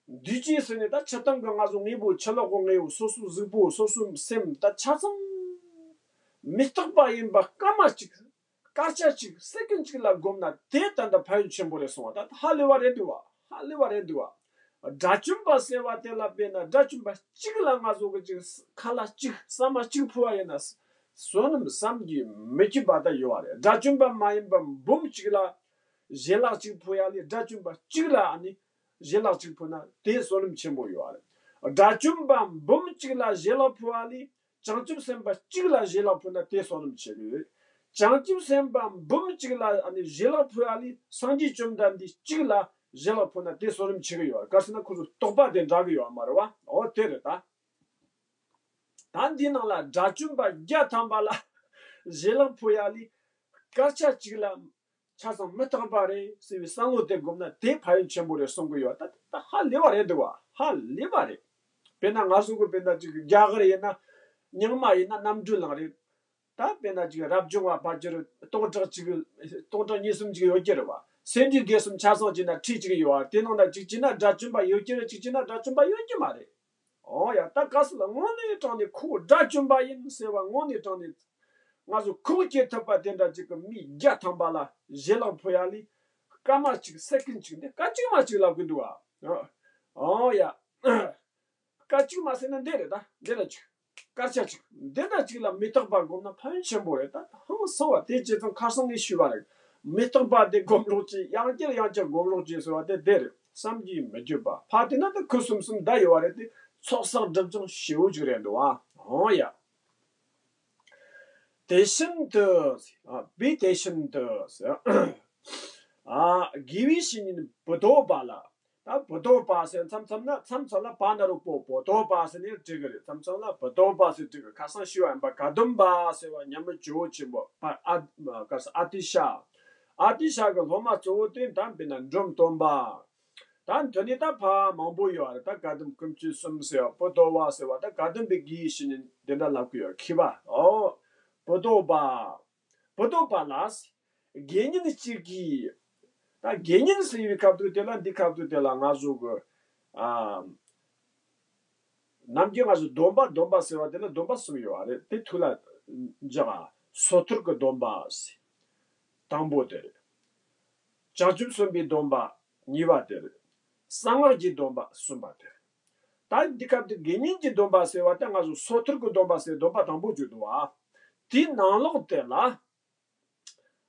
འདུས་བྱས་ཟེར་ནས་ད་སྤྱིར་བཏང་གི་ང་ཚོ་དངོས་པོ་ཕྱི་ལོགས་ཀྱི་དངོས་པོ། སོ་སོའི་གཟུགས་པོ། སོ་སོའི་སེམས། ད་ཆ་ཚང་མི་རྟག་པ་ཡིན་པ་སྐར་མ་གཅིག་སྐར་ཆ་གཅིག་སེ་ཀན་གཅིག་ལ་བསྒོམས་ན་དེ་ད་ལྟ་ཕན་ཡོན་ཆེན་པོ་རེད་གསུངས་པ། ད་ཧ་ལས་པ་རེད་འདུག་བ། ཧ་ལས་པ་རེད་འདུག་བ། དགྲ་བཅོམ་པ་ཟེར་བ་དེ་ལ་དཔེར་ན་དགྲ་བཅོམ་པ་གཅིག་ལ་ང་ཚོ་གི་ཅིག་ཁ་ལག་གཅིག་ཟ་མ་གཅིག་ཕུལ་བ་ཡིན་ན། བསོད་ནམས་བསམ་གྱིས་མི་ཁྱབ་པ་ད་ཡོད་བ་རེད། དགྲ་བཅོམ་པ་མ་ཡིན་པ་འབུམ་གཅིག་ལ་ཞལ་ལག་གཅིག་ཕུལ་ཡ་ལས། དགྲ་བཅོམ་པ་གཅིག་ལ་ཨ་ནི་ཞལ་ལག་གཅིག་ཕུལ་ན་དེ་བསོད་ནམས་ཆེན་པོ་ཡོད་བ་རེད། དགྲ་བཅོམ་པ་འབུམ་གཅིག་ལ་ཞལ་ལག་ཕུལ་བ་ལས། བྱང་ཆུབ་སེམས་དཔའ་གཅིག་ལ་ཞལ་ལག་ཕུལ་ན་དེ་བསོད་ནམས་ཆེ་གི་ཡོད། བྱང་ཆུབ་སེམས་དཔའ་འབུམ་གཅིག་ལ་ཨ་ནི་ཞལ་ལག་ཕུལ་བ་ལས། སངས་རྒྱས་བཅོམ་ལྡན་འདས་གཅིག་ལ་ཞལ་ལག་ཕུལ་ན་དེ་བསོད་ནམས་ཆེ་གི་ཡོད། ག་རེ་ཟེར་ན་ཁོ་ཚོ་རྟོགས་པ་དེ་འདྲ་གི་ཡོད་མ་རེད་བ། འོ་དེ་རེད་ད། ད་འདི་ནང་ལ་དགྲ་བཅོམ་པ་བརྒྱ་ཐམ་པ་ལ་ཞལ་ལག་ཕུལ་ཡ་ལས། སྐར་ཆ་གཅིག་ལ་ཆ་ཚང་མི་རྟག་པ་རེད་ཟེར་བའི་བསམ་བློ་དེ་བསྒོམས་ན་དེ་ཕན་ཡོན་ཆེན་པོ་རེད་གསུང་གི་ཡོད། ད་ད་ཧ་ལས་པ་རེད་འདུག་བ། ཧ་ལས་པ་རེད། དཔེར་ན་ང་ཚོ་གི་དཔེར་ན་ཅིག་རྒྱ་གར་ཡིན་ན། རྙིང་མ་ཡིན་ན་རྣམ་གྲོལ་གླིང་རེད། ད་དཔེར་ན་ཅིག་རབ་བྱུང་བ་ཕལ་ཆེར་སྟོང་ཕྲག་གཅིག་སྟོང་ཕྲག་གཉིས་གསུམ་ཅིག་ཡོད་ཀྱི་རེད་བ། སེ་འབྲས་དགེ་གསུམ་ཆ་ཚང་བྱས་ན་ཁྲི་གཅིག་ཡོད་བ། དེ་ནང་ན་གཅིག་བྱས་ན་དགྲ་བཅོམ་པ་ཡོད་ཀྱི་རེད། གཅིག་བྱས་ན་དགྲ་བཅོམ་པ་ཡོད་ཀྱི་མ་རེད། འོ་ཡ། ད་གལ་སྲིད་ལ་དངོས་གནས་དྲང་ནས་ཁོ་དགྲ་བཅོམ་པ་ཡིན་ཟེར་བ་དངོས་གནས་དྲང་ནས་ང་ཚོ་ཁུངས་སྐྱེལ་ཐུབ་པ་དེ་འདྲ་ཅིག་གི་མི་བརྒྱ་ཐམ་པ་ལ་ཞལ་ལག་ཕུལ་ཡ་ལས། སྐར་མ་གཅིག་སེ་ཀན་གཅིག་འདི་སྐར་གཅིག་མ་གཅིག་ལབ་གི་འདུག་བ། འོ་ཡ། སྐར་གཅིག་མ་ཟེར་ན་འདི་རེད། ད་འདི་རེད། ཅིག་སྐར་ཆ་གཅིག་འདི་འདྲ་ཅིག་ལ་མི་རྟག་པ་བསྒོམས་ན་ཕན་ཡོན་ཆེན་པོ་རེད། ད་ཧང་སང་བ་དེ་བྱས་ཙང་ཁ་སང་ངས་ཞུས་པ་རེད། མི་རྟག་པ་དེ་སྒོམ་རོགས་གྱིས། ཡང་བསྐྱར་ཡང་བསྐྱར་སྒོམ་རོགས་གྱིས་ཟེར་བ་དེ་འདི་རེད། བསམ་གྱིས་མི་ཁྱབ་པ། ཕ་དེ་ན་ད་ཁུ་སུམ་སུམ་བསྡད་ཡོད་བ་རེད་དེ། ཚོགས་བསགས་སྒྲིབ་སྦྱང་ཞེ་པོ་ཅིག་རེད་འདུག་ཨ། འོ་ཡ། དེ་བཞིན་དུ། ཨ། བས་དེ་བཞིན་དུ། ཨ། དགེ་བའི་བཤེས་གཉེན་བུ་དོ་བ་ལ། ད་བུ་དོ་བ་ཟེར་མཚམས་མཚམས་ན། མཚམས་མཚམས་ལ་བ་ན་རོ་པོ། བུ་དོ་བ་ཟེར་ནས་འབྲི་གི་རེད། མཚམས་མཚམས་ལ་བུ་དོ་བ་ཟེར་འབྲི་གི། ཁ་སང་ཞུས་པ་ཡིན་པ། བཀའ་གདམས་པ་ཟེར་བ་ཉམས་མི་ཇོ་བོ་ཆེན་པོ་པ། ཨ། ག་ས། ཨ་ཏི་ཤ། ཨ་ཏི་ཤ་གི་སློབ་མ་གཙོ་བོ་དེ་ད་དཔེར་ན་འབྲོམ་སྟོན་པ། ད་འདི་ནས་ད་ཕ་མང་པོ་ཡོད་རེད། ད་བཀའ་གདམས་ཀུན་སྤྱོད་གསུམ་ཟེར་བ། བུ་དོ་བ་ཟེར་བ། ད་བཀའ་གདམས་པའི་དགེ་བའི་བཤེས་གཉེན་དེ་འདྲ་ལབ་གི་ཡོད། མཁས་པ། ཨོ། བུ་དོ་བ། བུ་དོ་བ་ལ། དགེ་བསྙེན་གཅིག་གིས། ད་དགེ་བསྙེན་ཟེར་བའི་ཁ་ཐུག་དེ་ལ། འདི་ཁ་ཐུག་དེ་ལ་ང་ཚོ་གི། ཨ། ནམ་རྒྱུན་ང་ཚོ་སྡོམ་པ། སྡོམ་པ་ཟེར་བ་དེ་ལ་སྡོམ་པ་གསུམ་ཡོད་པ་རེད། དེ་ཐུགས་ལ་འཇགས་ཨ། སོ་ཐར་གྱི་སྡོམ་པ་ཟེར། དང་པོ་དེ་རེད། བྱང་ཆུབ་སེམས་དཔའི་སྡོམ་པ་གཉིས་པ་དེ་རེད། གསང་སྔགས་ཀྱི་སྡོམ་པ་གསུམ་པ་དེ་རེད། ད་འདི་སྐབས་དེ་དགེ་བསྙེན་གྱི་སྡོམ་པ་ཟེར་བ་དེ་ང་ཚོ་སོ་ཐར་གྱི་སྡོམ་པ་ཟེར་སྡོམ་པ་དང་པོ་བརྗོད་འདུག་བ། དེའི་ནང་ལོགས་དེ་ལ།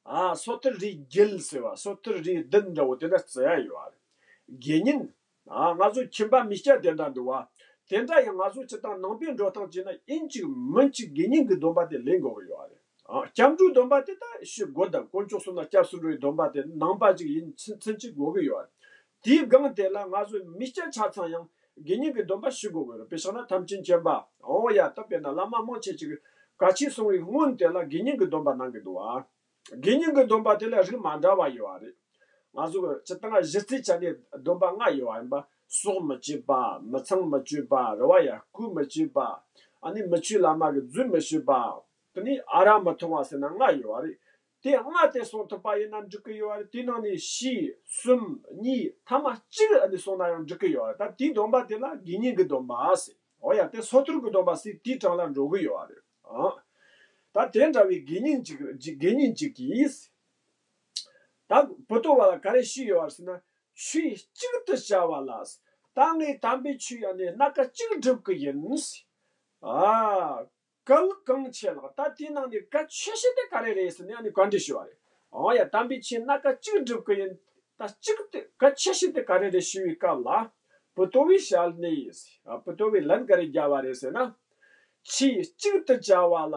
ཨ། སོ་ཐར་རིགས་བརྒྱད་ཟེར་བ། སོ་ཐར་རིགས་བདུན་འདྲ་བོ་དེ་འདྲ་བརྩི་ཡ་ཡོད་རེད། དགེ་བསྙེན། ཨ། ང་ཚོ་ཁྱིམ་པ་མི་སྐྱ་དེ་འདྲ་འདུག་བ། དེ་འདྲ་ཡང་ང་ཚོ་སྤྱིར་བཏང་ནང་པའི་འགྲོ་སྟངས་བྱས་ན་ཡིན་གཅིག་མིན་གཅིག་དགེ་བསྙེན་གྱི་སྡོམ་པ་དེ་ལེན་དགོས་ཀྱི་ཡོད་རེད། ཨ། སྐྱབས་འགྲོའི་སྡོམ་པ་དེ་ད་ཞུ་དགོས། ད་དཀོན་མཆོག་གསུམ་ལ་སྐྱབས་སུ་འགྲོ་བའི་སྡོམ་པ་དེ་ནང་པ་ཅིག་ཡིན་ཚུན་ཚུན་ཅིག་དགོས་ཀྱི་ཡོད་རེད། དེའི་སྒང་དེ་ལ་ང་ཚོ་མི་སྐྱ་ཆ་ཚང་ཡང་དགེ་བསྙེན་གྱི་སྡོམ་པ་ཞུ་དགོས་ཀྱི་རེད། དཔེ་བཞག་ན་ཐམས་ཅད་མཁྱེན་པ། འོ་ཡ། ད་དཔེར་ན་བླ་མ་མང་ཆེ་ཅིག་གིས་གལ་ཆེ་གསུང་བའི་སྔོན་དེ་ལ་དགེ་བསྙེན་གྱི་སྡོམ་པ་གནང་གི་འདུག་བ། དགེ་བསྙེན་གྱི་སྡོམ་པ་དེ་ལ་རིགས་མ་འདྲ་བ་ཡོད་པ་རེད། ང་ཚོ་གི་སྤྱིར་བཏང་གཞི་རྩའི་ཆ་ནས་སྡོམ་པ་ལྔ་ཡོད་པ་ཡིན་པ། སྲོག་མི་གཅོད་པ། མི་ཚངས་མི་སྤྱོད་པ། རེད་བ་ཡ། རྐུ་མི་སྤྱོད་པ། ཨ་ནི་མི་ཆོས་བླ་མ་གི་རྫུན་མི་བཤད་པ། དེ་ནས་ཨ་རག་མི་འཐུང་བ་ཟེར་ན་ལྔ་ཡོད་པ་རེད། དེ་ལྔ་དེ་སྲུང་ཐུབ་པ་ཡིན་ན་འགྲིག་གི་ཡོད་པ་རེད། དེ་ནང་ནས་བཞི། གསུམ། གཉིས། ཐ་མ་གཅིག་ཨ་ནི་སྲུང་ན་ཡང་འགྲིག་གི་ཡོད་པ་རེད། ད་དེའི་སྡོམ་པ་དེ་ལ་དགེ་བསྙེན་གྱི་སྡོམ་པ་ཟེར། འོ་ཡ། དེ་སོ་ཐར་གྱི་སྡོམ་པ་ཟེར། དེའི་གྲངས་ལ་འགྲོ་གི་ཡོད་པ་རེད། ཨ། ད་དེ་འདྲ་བའི་དགེ་བསྙེན་ཅིག་དགེ་བསྙེན་ཅིག་གིས། ད་བུ་དོ་བ་ལ་ག་རེ་ཞུས་ཡོད་པ་ཟེར་ན། ཆོས་གཅིག་ཏུ་བྱ་བ་ལ། ད་ངས་དམ་པའི་ཆོས་ཨ་ནི་སྣ་ཁ་གཅིག་སྒྲུབ་གི་ཡིན། ཨ། གལ་གང་ཆེ་ལགས། ད་དེའི་ནང་ནས་གལ་ཆེ་ཤོས་དེ་ག་རེ་རེད་ཟེར་ནས་ཨ་ནི་བཀའ་འདྲི་ཞུས་པ་རེད། འོ་ཡ། དམ་པའི་ཆོས་སྣ་ཁ་གཅིག་སྒྲུབ་ཀྱི་ཡིན། ད་གཅིག་དེ་གལ་ཆེ་ཤོས་དེ་ག་རེ་རེད་ཞུས་པའི་སྐབས་ལ། 不多为 ཞལ་ནས། 不多为 ལན་ག་རེ་བརྒྱབ་པ་རེད་ཟེར་ན། ཆོས་གཅིག་ཏུ་བྱ་བ་ལ་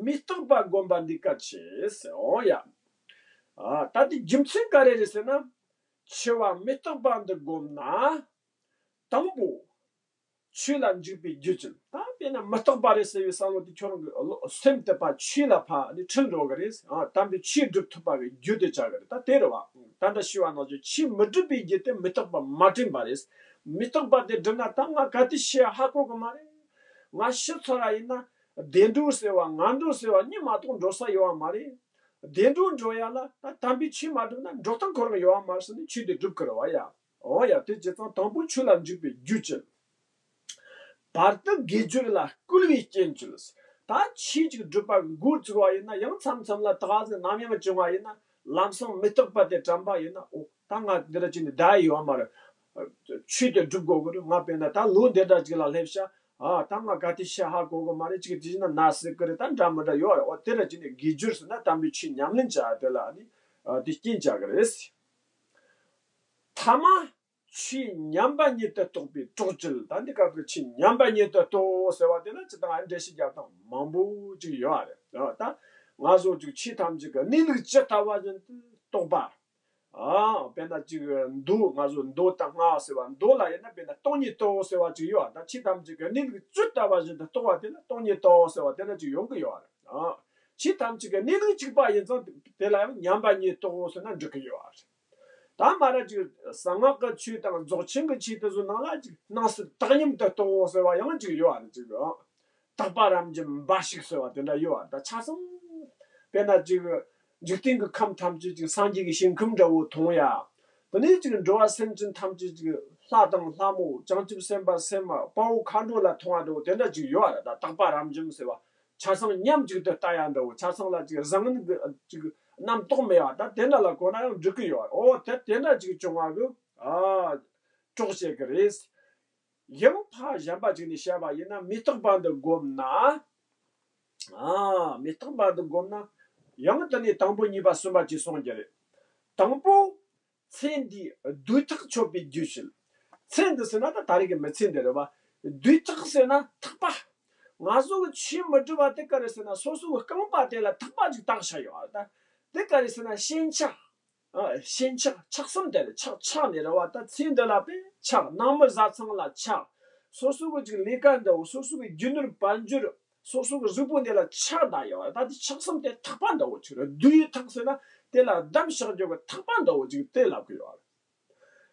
མི་རྟག་པ་བསྒོམ་པ་འདི་གལ་ཆེ་ཟེར། འོ་ཡ། ཨ། ད་དེ་རྒྱུ་མཚན་ག་རེ་རེད་ཟེར་ན། འཆི་བ་མི་རྟག་པ་འདི་བསྒོམ་ན། དང་པོ། ཆོས་ལ་འཇུག་པའི་རྒྱུ་ཅན། ད་དཔེར་ན་མི་རྟག་པ་རེད་ཟེར་བའི་བསམ་བློ་དེ་ཁྱོད་རང་གི་བློ་སེམས་དེ་ཕར་ཆོས་ལ་ཕར་ནི་ཁྲིད་འགྲོ་གི་རེད། ཨ། དམ་པའི་ཆོས་སྒྲུབ་ཐུབ་པ་གི་རྒྱུ་དེ་ཆགས་གི་རེད། ད་དེ་རེད་བ། ད་ལྟ་ཞུས་པ་ནང་བཞིན་ཆོས་མི་སྒྲུབ་པའི་རྒྱུ་དེ་མི་རྟག་པ་མ་དྲན་པ་རེད། མི་རྟག་པ་དེ་སྒྲུབ་ན་ད་ང་ག་དུས་ཤི་ཡ་ཧ་གོ་གི་མ་རེད། ང་ཤི་ཚར་བ་ཡིན་ན་བདེ་འགྲོ་ཟེར་བ་ང་འགྲོ་ཟེར་བ་གཉིས་མ་གཏོགས་འགྲོ་ས་ཡོད་བ་མ་རེད། བདེ་འགྲོ་འགྲོ་ཡ་ལ་ད་དམ་པའི་ཆོས་མ་སྒྲུབ་ན་འགྲོ་སྟངས་ཁོ་རང་ཡོད་བ་མ་རེད་ཟེར་ནས་ཆོས་དེ་སྒྲུབ་ཀྱི་རེད་བ་ཡ། འོ་ཡ། དེ་བྱས་ཙང་དང་པོ་ཆོས་ལ་འཇུག་པའི་རྒྱུ་ཅན། བར་དུ་དགེ་སྦྱོར་ལ་བསྐུལ་བའི་རྐྱེན་བྱེད། ད་ཆོས་ཅིག་སྒྲུབ་པ་འགོ་བཙུགས་པ་ཡིན་ན་ཡང་མཚམས་མཚམས་ལ་ད་ག་ཟེ་ནམ་ཡང་བྱུང་བ་ཡིན་ན་ལམ་སང་མི་རྟག་པ་དེ་དྲན་པ་ཡིན་ན། འོ་ད་ང་འདི་འདྲ་བྱས་ནས་བསྡད་ཡོད་མ་རེད། ཆོས་དེ་སྒྲུབ་དགོས་ཀྱི་རེད། ང་དཔེར་ན་ད་ལོ་འདི་འདྲ་ཅིག་ལ་སླེབས་ཤག་ཨ། ད་ང་ག་དུས་ཤི་ཧ་གོ་གི་མ་རེད། ཅིག་དེ་བྱས་ན་ན་སྲིད་ཀྱི་རེད། ད་འདྲ་མི་འདྲ་ཡོད་རེད། འོ་དེ་འདྲ་བྱས་ནས་དགེ་སྦྱོར་ཟེར་ན་དམ་པའི་ཆོས་ཉམས་ལེན་བྱ་ཡ་དེ་ལ་ནི་དེ་རྐྱེན་བྱ་གི་རེད། ཐ་མ། ཆོས་ཉམས་པ་ཉིད་དུ་རྟོགས་པའི་གྲོགས་བྱེད། ད་འདི་སྐབས་ཀྱི་ཆོས་ཉམས་པ་ཉིད་དུ་རྟོགས་ཟེར་བ་དེ་ལ་ཅི་དང་འགྲེལ་བཤད་རྒྱབ་སྟངས་མང་པོ་ཅིག་ཡོད་རེད། ད་ང་ཚོ་ཅིག་ཆོས་ཐམས་ཅད་ཀྱི་གནས་ལུགས་ཇི་ལྟ་བ་བཞིན་དུ་རྟོགས་པ། ཨ། དཔེར་ན་ཅིག་མདོ། ང་ཚོ་མདོ་དང་སྔགས་ཟེར་བ། མདོ་ལ་ཡིན་ན་དཔེར་ན་སྟོང་ཉིད་རྟོགས་ཟེར་བ་ཅིག་ཡོད། ད་ཆོས་ཐམས་ཅད་ཀྱི་གནས་ལུགས་ཇི་ལྟ་བ་བཞིན་དུ་རྟོགས་པ་དེ་ལ་སྟོང་ཉིད་རྟོགས་ཟེར་བ་དེ་འདྲ་ཅིག་ཡོང་གི་ཡོད་རེད། ཨ། ཆོས་ཐམས་ཅད་ཀྱི་གནས་ལུགས་གཅིག་པ་ཡིན་ཙང་དེ་ལ་ཡང་ཉམས་པ་ཉིད་རྟོགས་ཟེར་ན་འགྲིག་གི་ཡོད་རེད། ད་མ་ར་ཅིག་གསང་སྔགས་ཀྱི་ཆོས་དང་རྫོགས་ཆེན་གྱི་ཆོས་དེ་ཚོ་ནང་ལ་ཅིག་སྣང་སྲིད་བཏང་སྙོམས་དུ་རྟོགས་ཟེར་བ་ཡང་ཅིག་ཡོད་རེད། ཅིག་རྟག་པ་རབ་འབྱམས་འབའ་ཞིག་ཟེར་བ་དེ་འདྲ་ཡོད་རེད། ད་ཆ་ཚང་དཔེར་ན་ཅིག་འཇིག་རྟེན་གྱི་ཁམས་ཐམས་ཅད་ཅིག་སངས་རྒྱས་ཀྱི་ཞིང་ཁམས་འདྲ་བོ་མཐོང་ཡ། དེ་ནས་ཅིག་འགྲོ་བ་སེམས་ཅན་ཐམས་ཅད་ཅིག་ལྷ་དང་ལྷ་མོ། བྱང་ཆུབ་སེམས་དཔའ་སེམས་མ། དཔའ་བོ་མཁའ་འགྲོ་ལ་མཐོང་བ་འདྲ་བོ་དེ་འདྲ་ཅིག་ཡོད་རེད། ད་རྟག་པ་རབ་འབྱམས་ཟེར་བ། ཆ་ཚང་མཉམ་གཅིག་ཏུ་ལྟ་ཡ་འདྲ་བོ། ཆ་ཚང་ལ་ཅིག་བཟང་ངན་གྱི་ཅིག་རྣམ་རྟོག་མེད་པ། ད་དེ་འདྲ་ལ་གོ་ན་ཡང་འགྲིག་གི་ཡོད། འོ་དེ་དེ་འདྲ་ཅིག་བྱུང་བ་གི། ཨ། གྲོགས་བྱེད་ཀྱི་རེད། ཡང་ཕ་གཞན་པ་ཅིག་ནས་བཤད་པ་ཡིན་ན་མི་རྟག་པ་འདི་བསྒོམས་ན། ཨ། མི་རྟག་པ་འདི་བསྒོམས་ན། ཡང་དེ་ནས་དང་པོ་གཉིས་པ་གསུམ་པ་ཅིག་གསུང་རྒྱུ་རེད། དང་པོ། ཚེ་འདིའི་སྡུག་ཐག་ཆོད་པའི་རྒྱུ་བྱེད། ཚེ་འདི་ཟེར་ན་ད་ད་རེས་ཀྱི་མི་ཚེ་འདི་རེད་བ། སྡུག་ཐག་ཟེར་ན་ཐག་པ། ང་ཚོ་གི་ཆོས་མི་སྒྲུབ་པ་དེ་ག་རེ་ཟེར་ན་སོ་སོ་གི་རྐང་པ་དེ་ལ་ཐག་པ་ཅིག་བཏགས་བཞག་ཡོད་རེད། ད་དེ་ག་རེ་ཟེར་ན་ཞེན་ཆགས། ཨ། ཞེན་ཆགས། ཆགས་སེམས་དེ་རེད། ཆགས་ཆགས་ནས་རེད་བ། ད་ཚེ་འདི་ལ་དཔེ་ཆགས། ནང་མི་བཟའ་ཚང་ལ་ཆགས། སོ་སོ་གི་ཅིག་ལས་ཀ་འདྲ་བོ། སོ་སོ་གི་རྒྱུ་ནོར་དཔལ་འབྱོར། སོ་སོ་གི་གཟུགས་པོ་འདི་ལ་ཆགས་བསྡད་ཡོད་རེད། ད་དེ་ཆགས་སེམས་དེ་ཐག་པ་འདྲ་བོ་ཅིག་རེད། སྡུག་ཡུས་ཐག་ཟེར་ན་དེ་ལ་བསྡམས་བཞག་རྒྱུ་གི་ཐག་པ་འདྲ་བོ་ཅིག་དེ་ལབ་གི་ཡོད་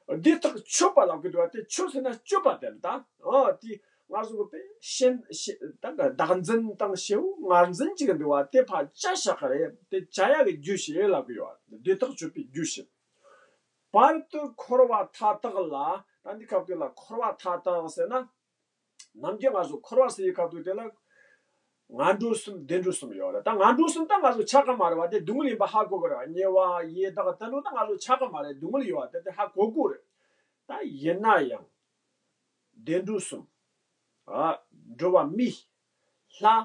རེད། སྡུག་ཐག་ཆོད་པ་ལབ་གི་འདུག་བ། དེ་ཆོད་ཟེར་ན་གཅོད་པ་དེ་རེད། ད་ཨ་དེ་ང་ཚོ་གི་དཔེ་ཞེན་ཞེ་ད་ག་བདག་འཛིན་དང་ཞེ་བོ་ངར་འཛིན་ཅིག་འདུག་བ། དེ་ཕར་བཅད་བཞག་གི་རེད། དེ་བཅད་ཡག་གི་རྒྱུ་བྱེད་ལབ་གི་ཡོད་རེད། སྡུག་ཐག་ཆོད་པའི་རྒྱུ་བྱེད། བར་དུ་འཁོར་བ་མཐའ་དག་ལ། ད་འདི་སྐབས་དེ་ལ་འཁོར་བ་མཐའ་དག་ཟེར་ན། ནམ་རྒྱུན་ང་ཚོ་འཁོར་བ་ཟེར་བའི་སྐབས་དུས་དེ་ལ། ངན་འགྲོ་གསུམ་བདེ་འགྲོ་གསུམ་ཡོད་རེད། ད་ངན་འགྲོ་གསུམ་ད་ང་ཚོ་ཆགས་ཀྱི་མ་རེད་བ། དེ་སྡུག་བསྔལ་ཡིན་པ་ཧ་གོ་གི་རེད་བ། དམྱལ་བ་ཡི་དྭགས་དེ་འདྲ་ད་ང་ཚོ་ཆགས་ཀྱི་མ་རེད། སྡུག་བསྔལ་ཡོད་བ། དེ་དེ་ཧ་གོ་གོ་རེད། ད་ཡིན་ན་ཡང་། བདེ་འགྲོ་གསུམ། ཨ། འགྲོ་བ་མི། ལྷ།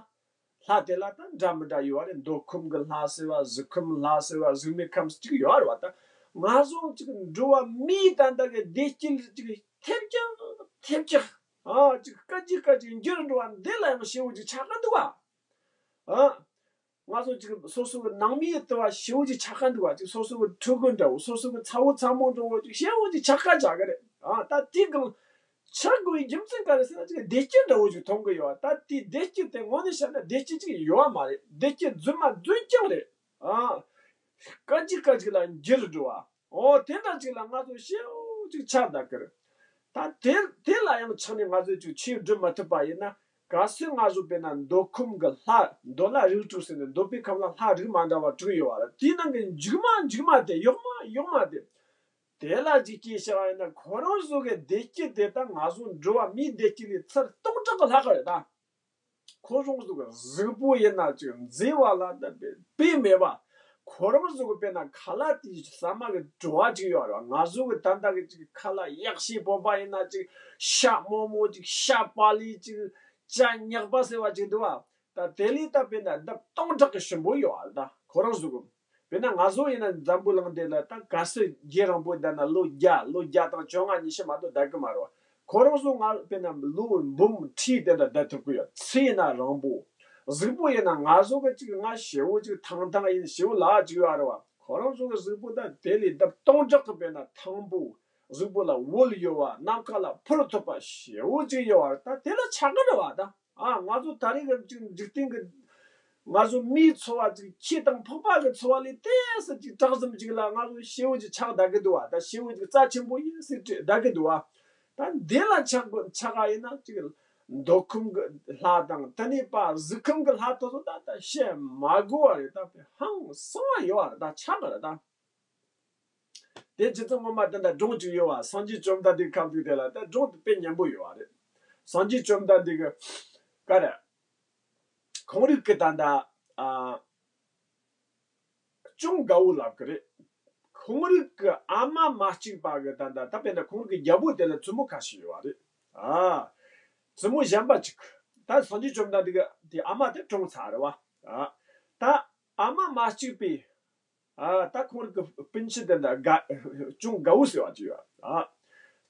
ལྷ་དེ་ལ་ད་འདྲ་མི་འདྲ་ཡོད་བ་རེད། མདོ་ཁམས་ཀྱི་ལྷ་ཟེར་བ། གཟུགས་ཁམས་ལྷ་ཟེར་བ། གཟུགས་མེད་ཁམས་ཅིག་ཡོད་རེད་བ། ད་ང་ཚོ་ཅིག་འགྲོ་བ་མིའི་ད་ལྟ་གི་བདེ་སྐྱིད་ཅིག་ཐེབས་ཀྱང་ཐེབས་ཀྱང་། ཨ། ཅིག་སྐད་ཅིག་སྐད་ཅིག་འགྱུར་འགྲོ་བ་འདི་ལ་ཡང་ཞེ་བོ་ཅིག་ཆགས་ཀ་འདུག་བ། ཨ། ང་ཚོ་ཅིག་སོ་སོ་གི་ནང་མིའི་ལྟ་བ་ཞེ་བོ་ཅིག་ཆགས་ཀ་འདུག་བ། ཅིག་སོ་སོ་གི་ཕྲུ་གུ་འདྲ་བོ། སོ་སོ་གི་ཚ་བོ་ཚ་མོ་འདྲ་བོ་ཅིག་ཞེ་བོ་ཅིག་ཆགས་ཀ་ཆགས་ཀ་རེད། ཨ། ད་དེ་གང་ཆགས་དགོས་པའི་རྒྱུ་མཚན་ག་རེ་ཟེར་ན། ཅིག་བདེ་སྐྱིད་འདྲ་བོ་ཅིག་མཐོང་གི་ཡོད་བ། ད་དེ་བདེ་སྐྱིད་དེ་དངོས་གནས་བཤད་ན་བདེ་སྐྱིད་ཅིག་ཡོད་བ་མ་རེད། བདེ་སྐྱིད་རྫུན་མ་རྫུན་རྐྱང་རེད། ཨ། སྐད་ཅིག་སྐད་ཅིག་ལ་འགྱུར་འགྲོ་བ། འོ་དེ་འདྲ་ཅིག་ལ་ང་ཚོ་ཞེ་བོ་ཅིག་ཆགས་བསྡད་ཀྱི་རེད། ད་དེ་དེ་ལ་ཡང་ཆགས་ནས་ང་ཚོས་ཅིག་ཆོས་སྒྲུབ་མ་ཐུབ་པ་ཡིན་ན། གལ་སྲིད་ང་ཚོ་དཔེར་ན་མདོ་ཁམས་ཀྱི་ལྷ། མདོ་ལྷ་རིགས་དྲུག་ཟེར་ནས་མདོ་པའི་ཁམས་ལ་ལྷ་རིགས་མ་འདྲ་བ་དྲུག་ཡོད་བ་རེད། དེའི་ནང་གི་མཇུག་མ་མཇུག་མ་དེ། གཡོག་མ་གཡོག་མ་དེ། དེ་ལ་ཅིག་སྐྱེས་བཞག་པ་ཡིན་ན་ཁོ་རང་ཚོ་གི་བདེ་སྐྱིད་དེ་ད་ང་ཚོ་འགྲོ་བ་མིའི་བདེ་སྐྱིད་ལས་ཚུར་སྟོང་ཕྲག་གི་ལྷག་གི་རེད་ད། ཁོ་རང་ཚོ་གི་གཟུགས་པོ་ཡིན་ན་ཅིག་མཛེས་པ་ལ་ད་དཔེ་དཔེ་མེད་པ། ཁོ་རང་ཚོ་གི་དཔེར་ན་ཁ་ལག་དེ་ཟ་མ་གི་བྲོ་བ་ཅིག་ཡོད་རེད་བ། ང་ཚོ་གི་ད་ལྟ་གི་ཅིག་ཁ་ལག་གཡག་ཤེས་བོད་པ་ཡིན་ན་ཅིག་ཤ་མོག་མོག་ཅིག་ཤ་པག་ལི་ཅིག་ཅ་ཉག་པ་ཟེར་བ་ཅིག་འདུག་བ། ད་དེ་ལས་ད་དཔེར་ན་ལྡབ་སྟོང་ཕྲག་གི་ཞིམ་པོ་ཡོད་ཨ། ད་ཁོ་རང་གཟུགས་པོ། དཔེར་ན་ང་ཚོ་ཡིན་ན་འཛམ་བུ་གླིང་འདི་ལ་ད་གལ་སྲིད་རྒྱུན་རིང་པོ་བསྡད་ན་ལོ་བརྒྱ་ལོ་བརྒྱ་དང་བཅོ་ལྔ་ཉི་ཤུ་མ་གཏོགས་བསྡད་གི་མ་རེད་བ། ཁོ་རང་ཚོ་ང་དཔེར་ན་ལོ་འབུམ་ཁྲི་དེ་འདྲ་བསྡད་ཐུབ་གི་ཡོད། ཚེ་ཡིན་ན་རིང་པོ། གཟུགས་པོ་ཡིན་ན་ང་ཚོ་གི་ཅིག་ང་ཞེ་བོ་ཅིག་ཐང་ཐང་ཡིན་ཞེ་བོ་ལ་ཅིག་ཡོད་རེད་བ། ཁོ་རང་ཚོ་གི་གཟུགས་པོ་ད་དེ་ལས་ལྡབ་སྟོང་ཕྲག་གི་དཔེར་ན་ཐང་པོ། གཟུགས་པོ་ལ་བོལ་ཡོད་བ། ནམ་མཁའ་ལ་འཕུར་ཐུབ་པ་ཞེ་བོ་ཅིག་ཡོད་བ། ད་དེ་ལ་ཆགས་གི་རེད་བ། ད་ཨ་ང་ཚོ་ད་རེས་གི་ཅིག་འཇིག་རྟེན་གི་ང་ཚོ་མིའི་འཚོ་བ་ཅིག་ཁྱི་དང་ཕག་པ་གི་འཚོ་བ་ལས་ཏོག་ཙམ་ཅིག་དྲག་ཙམ་ཅིག་ལ་ང་ཚོ་ཞེ་བོ་ཅིག་ཆགས་བསྡད་གི་འདུག་བ། ད་ཞེ་བོ་ཅིག་རྩ་ཆེན་པོ་ཡིན་ཟེར་བསྡད་གི་འདུག་བ། ད་འདི་ལ་ཆགས་དགོས་ཆགས་ག་ཡིན་ན་ཅིག་མདོ་ཁམས་གི་ལྷ་དང་དེ་ནས་ཕར་གཟིགས་ཁམས་གི་ལྷ་དེ་ཚོ་ད་ད་བཤད་མ་དགོས་བ་རེད། ད་དཔེ་ཧང་སང་བ་ཡོད་བ་རེད། ད་ཆགས་གི་རེད་ད། དེ་རྗེ་བཙུན་སྔོན་མ་དེ་འདྲ་སྒྲུང་ཅིག་ཡོད་བ། སངས་རྒྱས་བཅོམ་ལྡན་འདས་ཁ་ཐུག་དེ་ལ་ད་སྒྲུང་དེ་དཔེ་སྙན་པོ་ཡོད་བ་རེད། སངས་རྒྱས་བཅོམ་ལྡན་འདས་ཀྱི་ཀ་རེ། ཁོང་རིགས་ཀྱི་ད་ལྟ་ཨ། ཅུང་དགའ་བོ་ལབ་ཀྱི་རེད། ཁོང་རིགས་ཀྱི་ཨ་མ་མ་གཅིག་པ་གི་ད་ལྟ་ད་དཔེར་ན་ཁོང་རིགས་ཀྱི་རྒྱལ་པོ་དེ་ལ་བཙུན་མོ་ཁ་ཤས་ཡོད་བ་རེད། ཨ། བཙུན་མོ་གཞན་པ་གཅིག་ད་སངས་རྒྱས་བཅོམ་ལྡན་འདས་ཀྱི་དེ་ཨ་མ་དེ་གྲོངས་ཚར་རེད་བ། ཨ། ད་ཨ་མ་མ་གཅིག་པའི། ཨ། ད་ཁོང་རིགས་ཀྱི་སྤུན་མཆེད་དེ་འདྲ་དགའ། ཅུང་དགའ་བོ་ཟེར་བ་ཅིག་ཡོད། ཨ།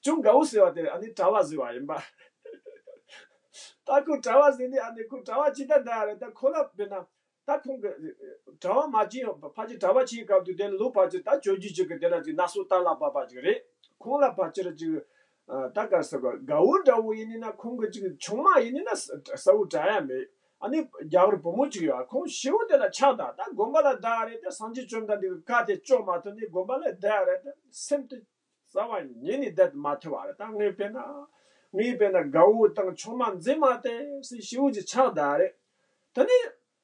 ཅུང་དགའ་བོ་ཟེར་བ་དེ་ཨ་ནི་གྲྭ་བ་ཟེར་བ་ཡིན་པ། ད་ཁོ་གྲྭ་བ་ཟེར་ནི་ཨ་ནི་ཁོ་གྲྭ་བ་ཅི་ལྟར་འདྲ་རེད། ད་ཁོ་ལ་དཔེར་ན་ད་ཁོང་གི་གྲྭ་བ་མ་བྱས་ཕལ་ཆེར་གྲྭ་བ་བྱེད་སྐབས་དུས་དེ་ལོ་ཕལ་ཆེར་ད་བཅོ་བརྒྱད་ཅིག་གི་དེ་ལ་ཅིག་ན་སོ་ལྟ་ལ་བབས་པ་ཅིག་རེད། ཁོང་ལ་ཕལ་ཆེར་ཅིག་ཨ། ད་ག་ཟེར་ག་དགའ་བོ་འདྲ་བོ་ཡིན་ནི་ན་ཁོང་གི་ཅིག་ཆུང་མ་ཡིན་ནི་ན་ས་ས་བོ་གྲྭ་ཡ་མེད། ཨ་ནི་རྒྱ་གར་བུ་མོ་ཅིག་ཡོད། ཁོང་ཞེ་བོ་དེ་ལ་ཆགས་ད། ད་དགོན་པ་ལ་བསྡད་རེད། ད་སངས་རྒྱས་བཅོམ་ལྡན་འདས་ཀྱི་བཀའ་དེ་ལྕོགས་མ་ཐུབ་ནི་དགོན་པ་ལ་བསྡད་རེད། ད་སེམས་དེ་རྩ་བ་ཉིད་ནས་བསྡད་མ་ཐུབ་པ་རེད། ད་ངའི་དཔེར་ན་ངའི་དཔེར་ན་དགའ་བོ་དང་ཆུང་མ་མཛེས་མ་དེ་སེ་ཞེ་བོ་ཅིག་ཆགས་ད་རེད། ད་ནི་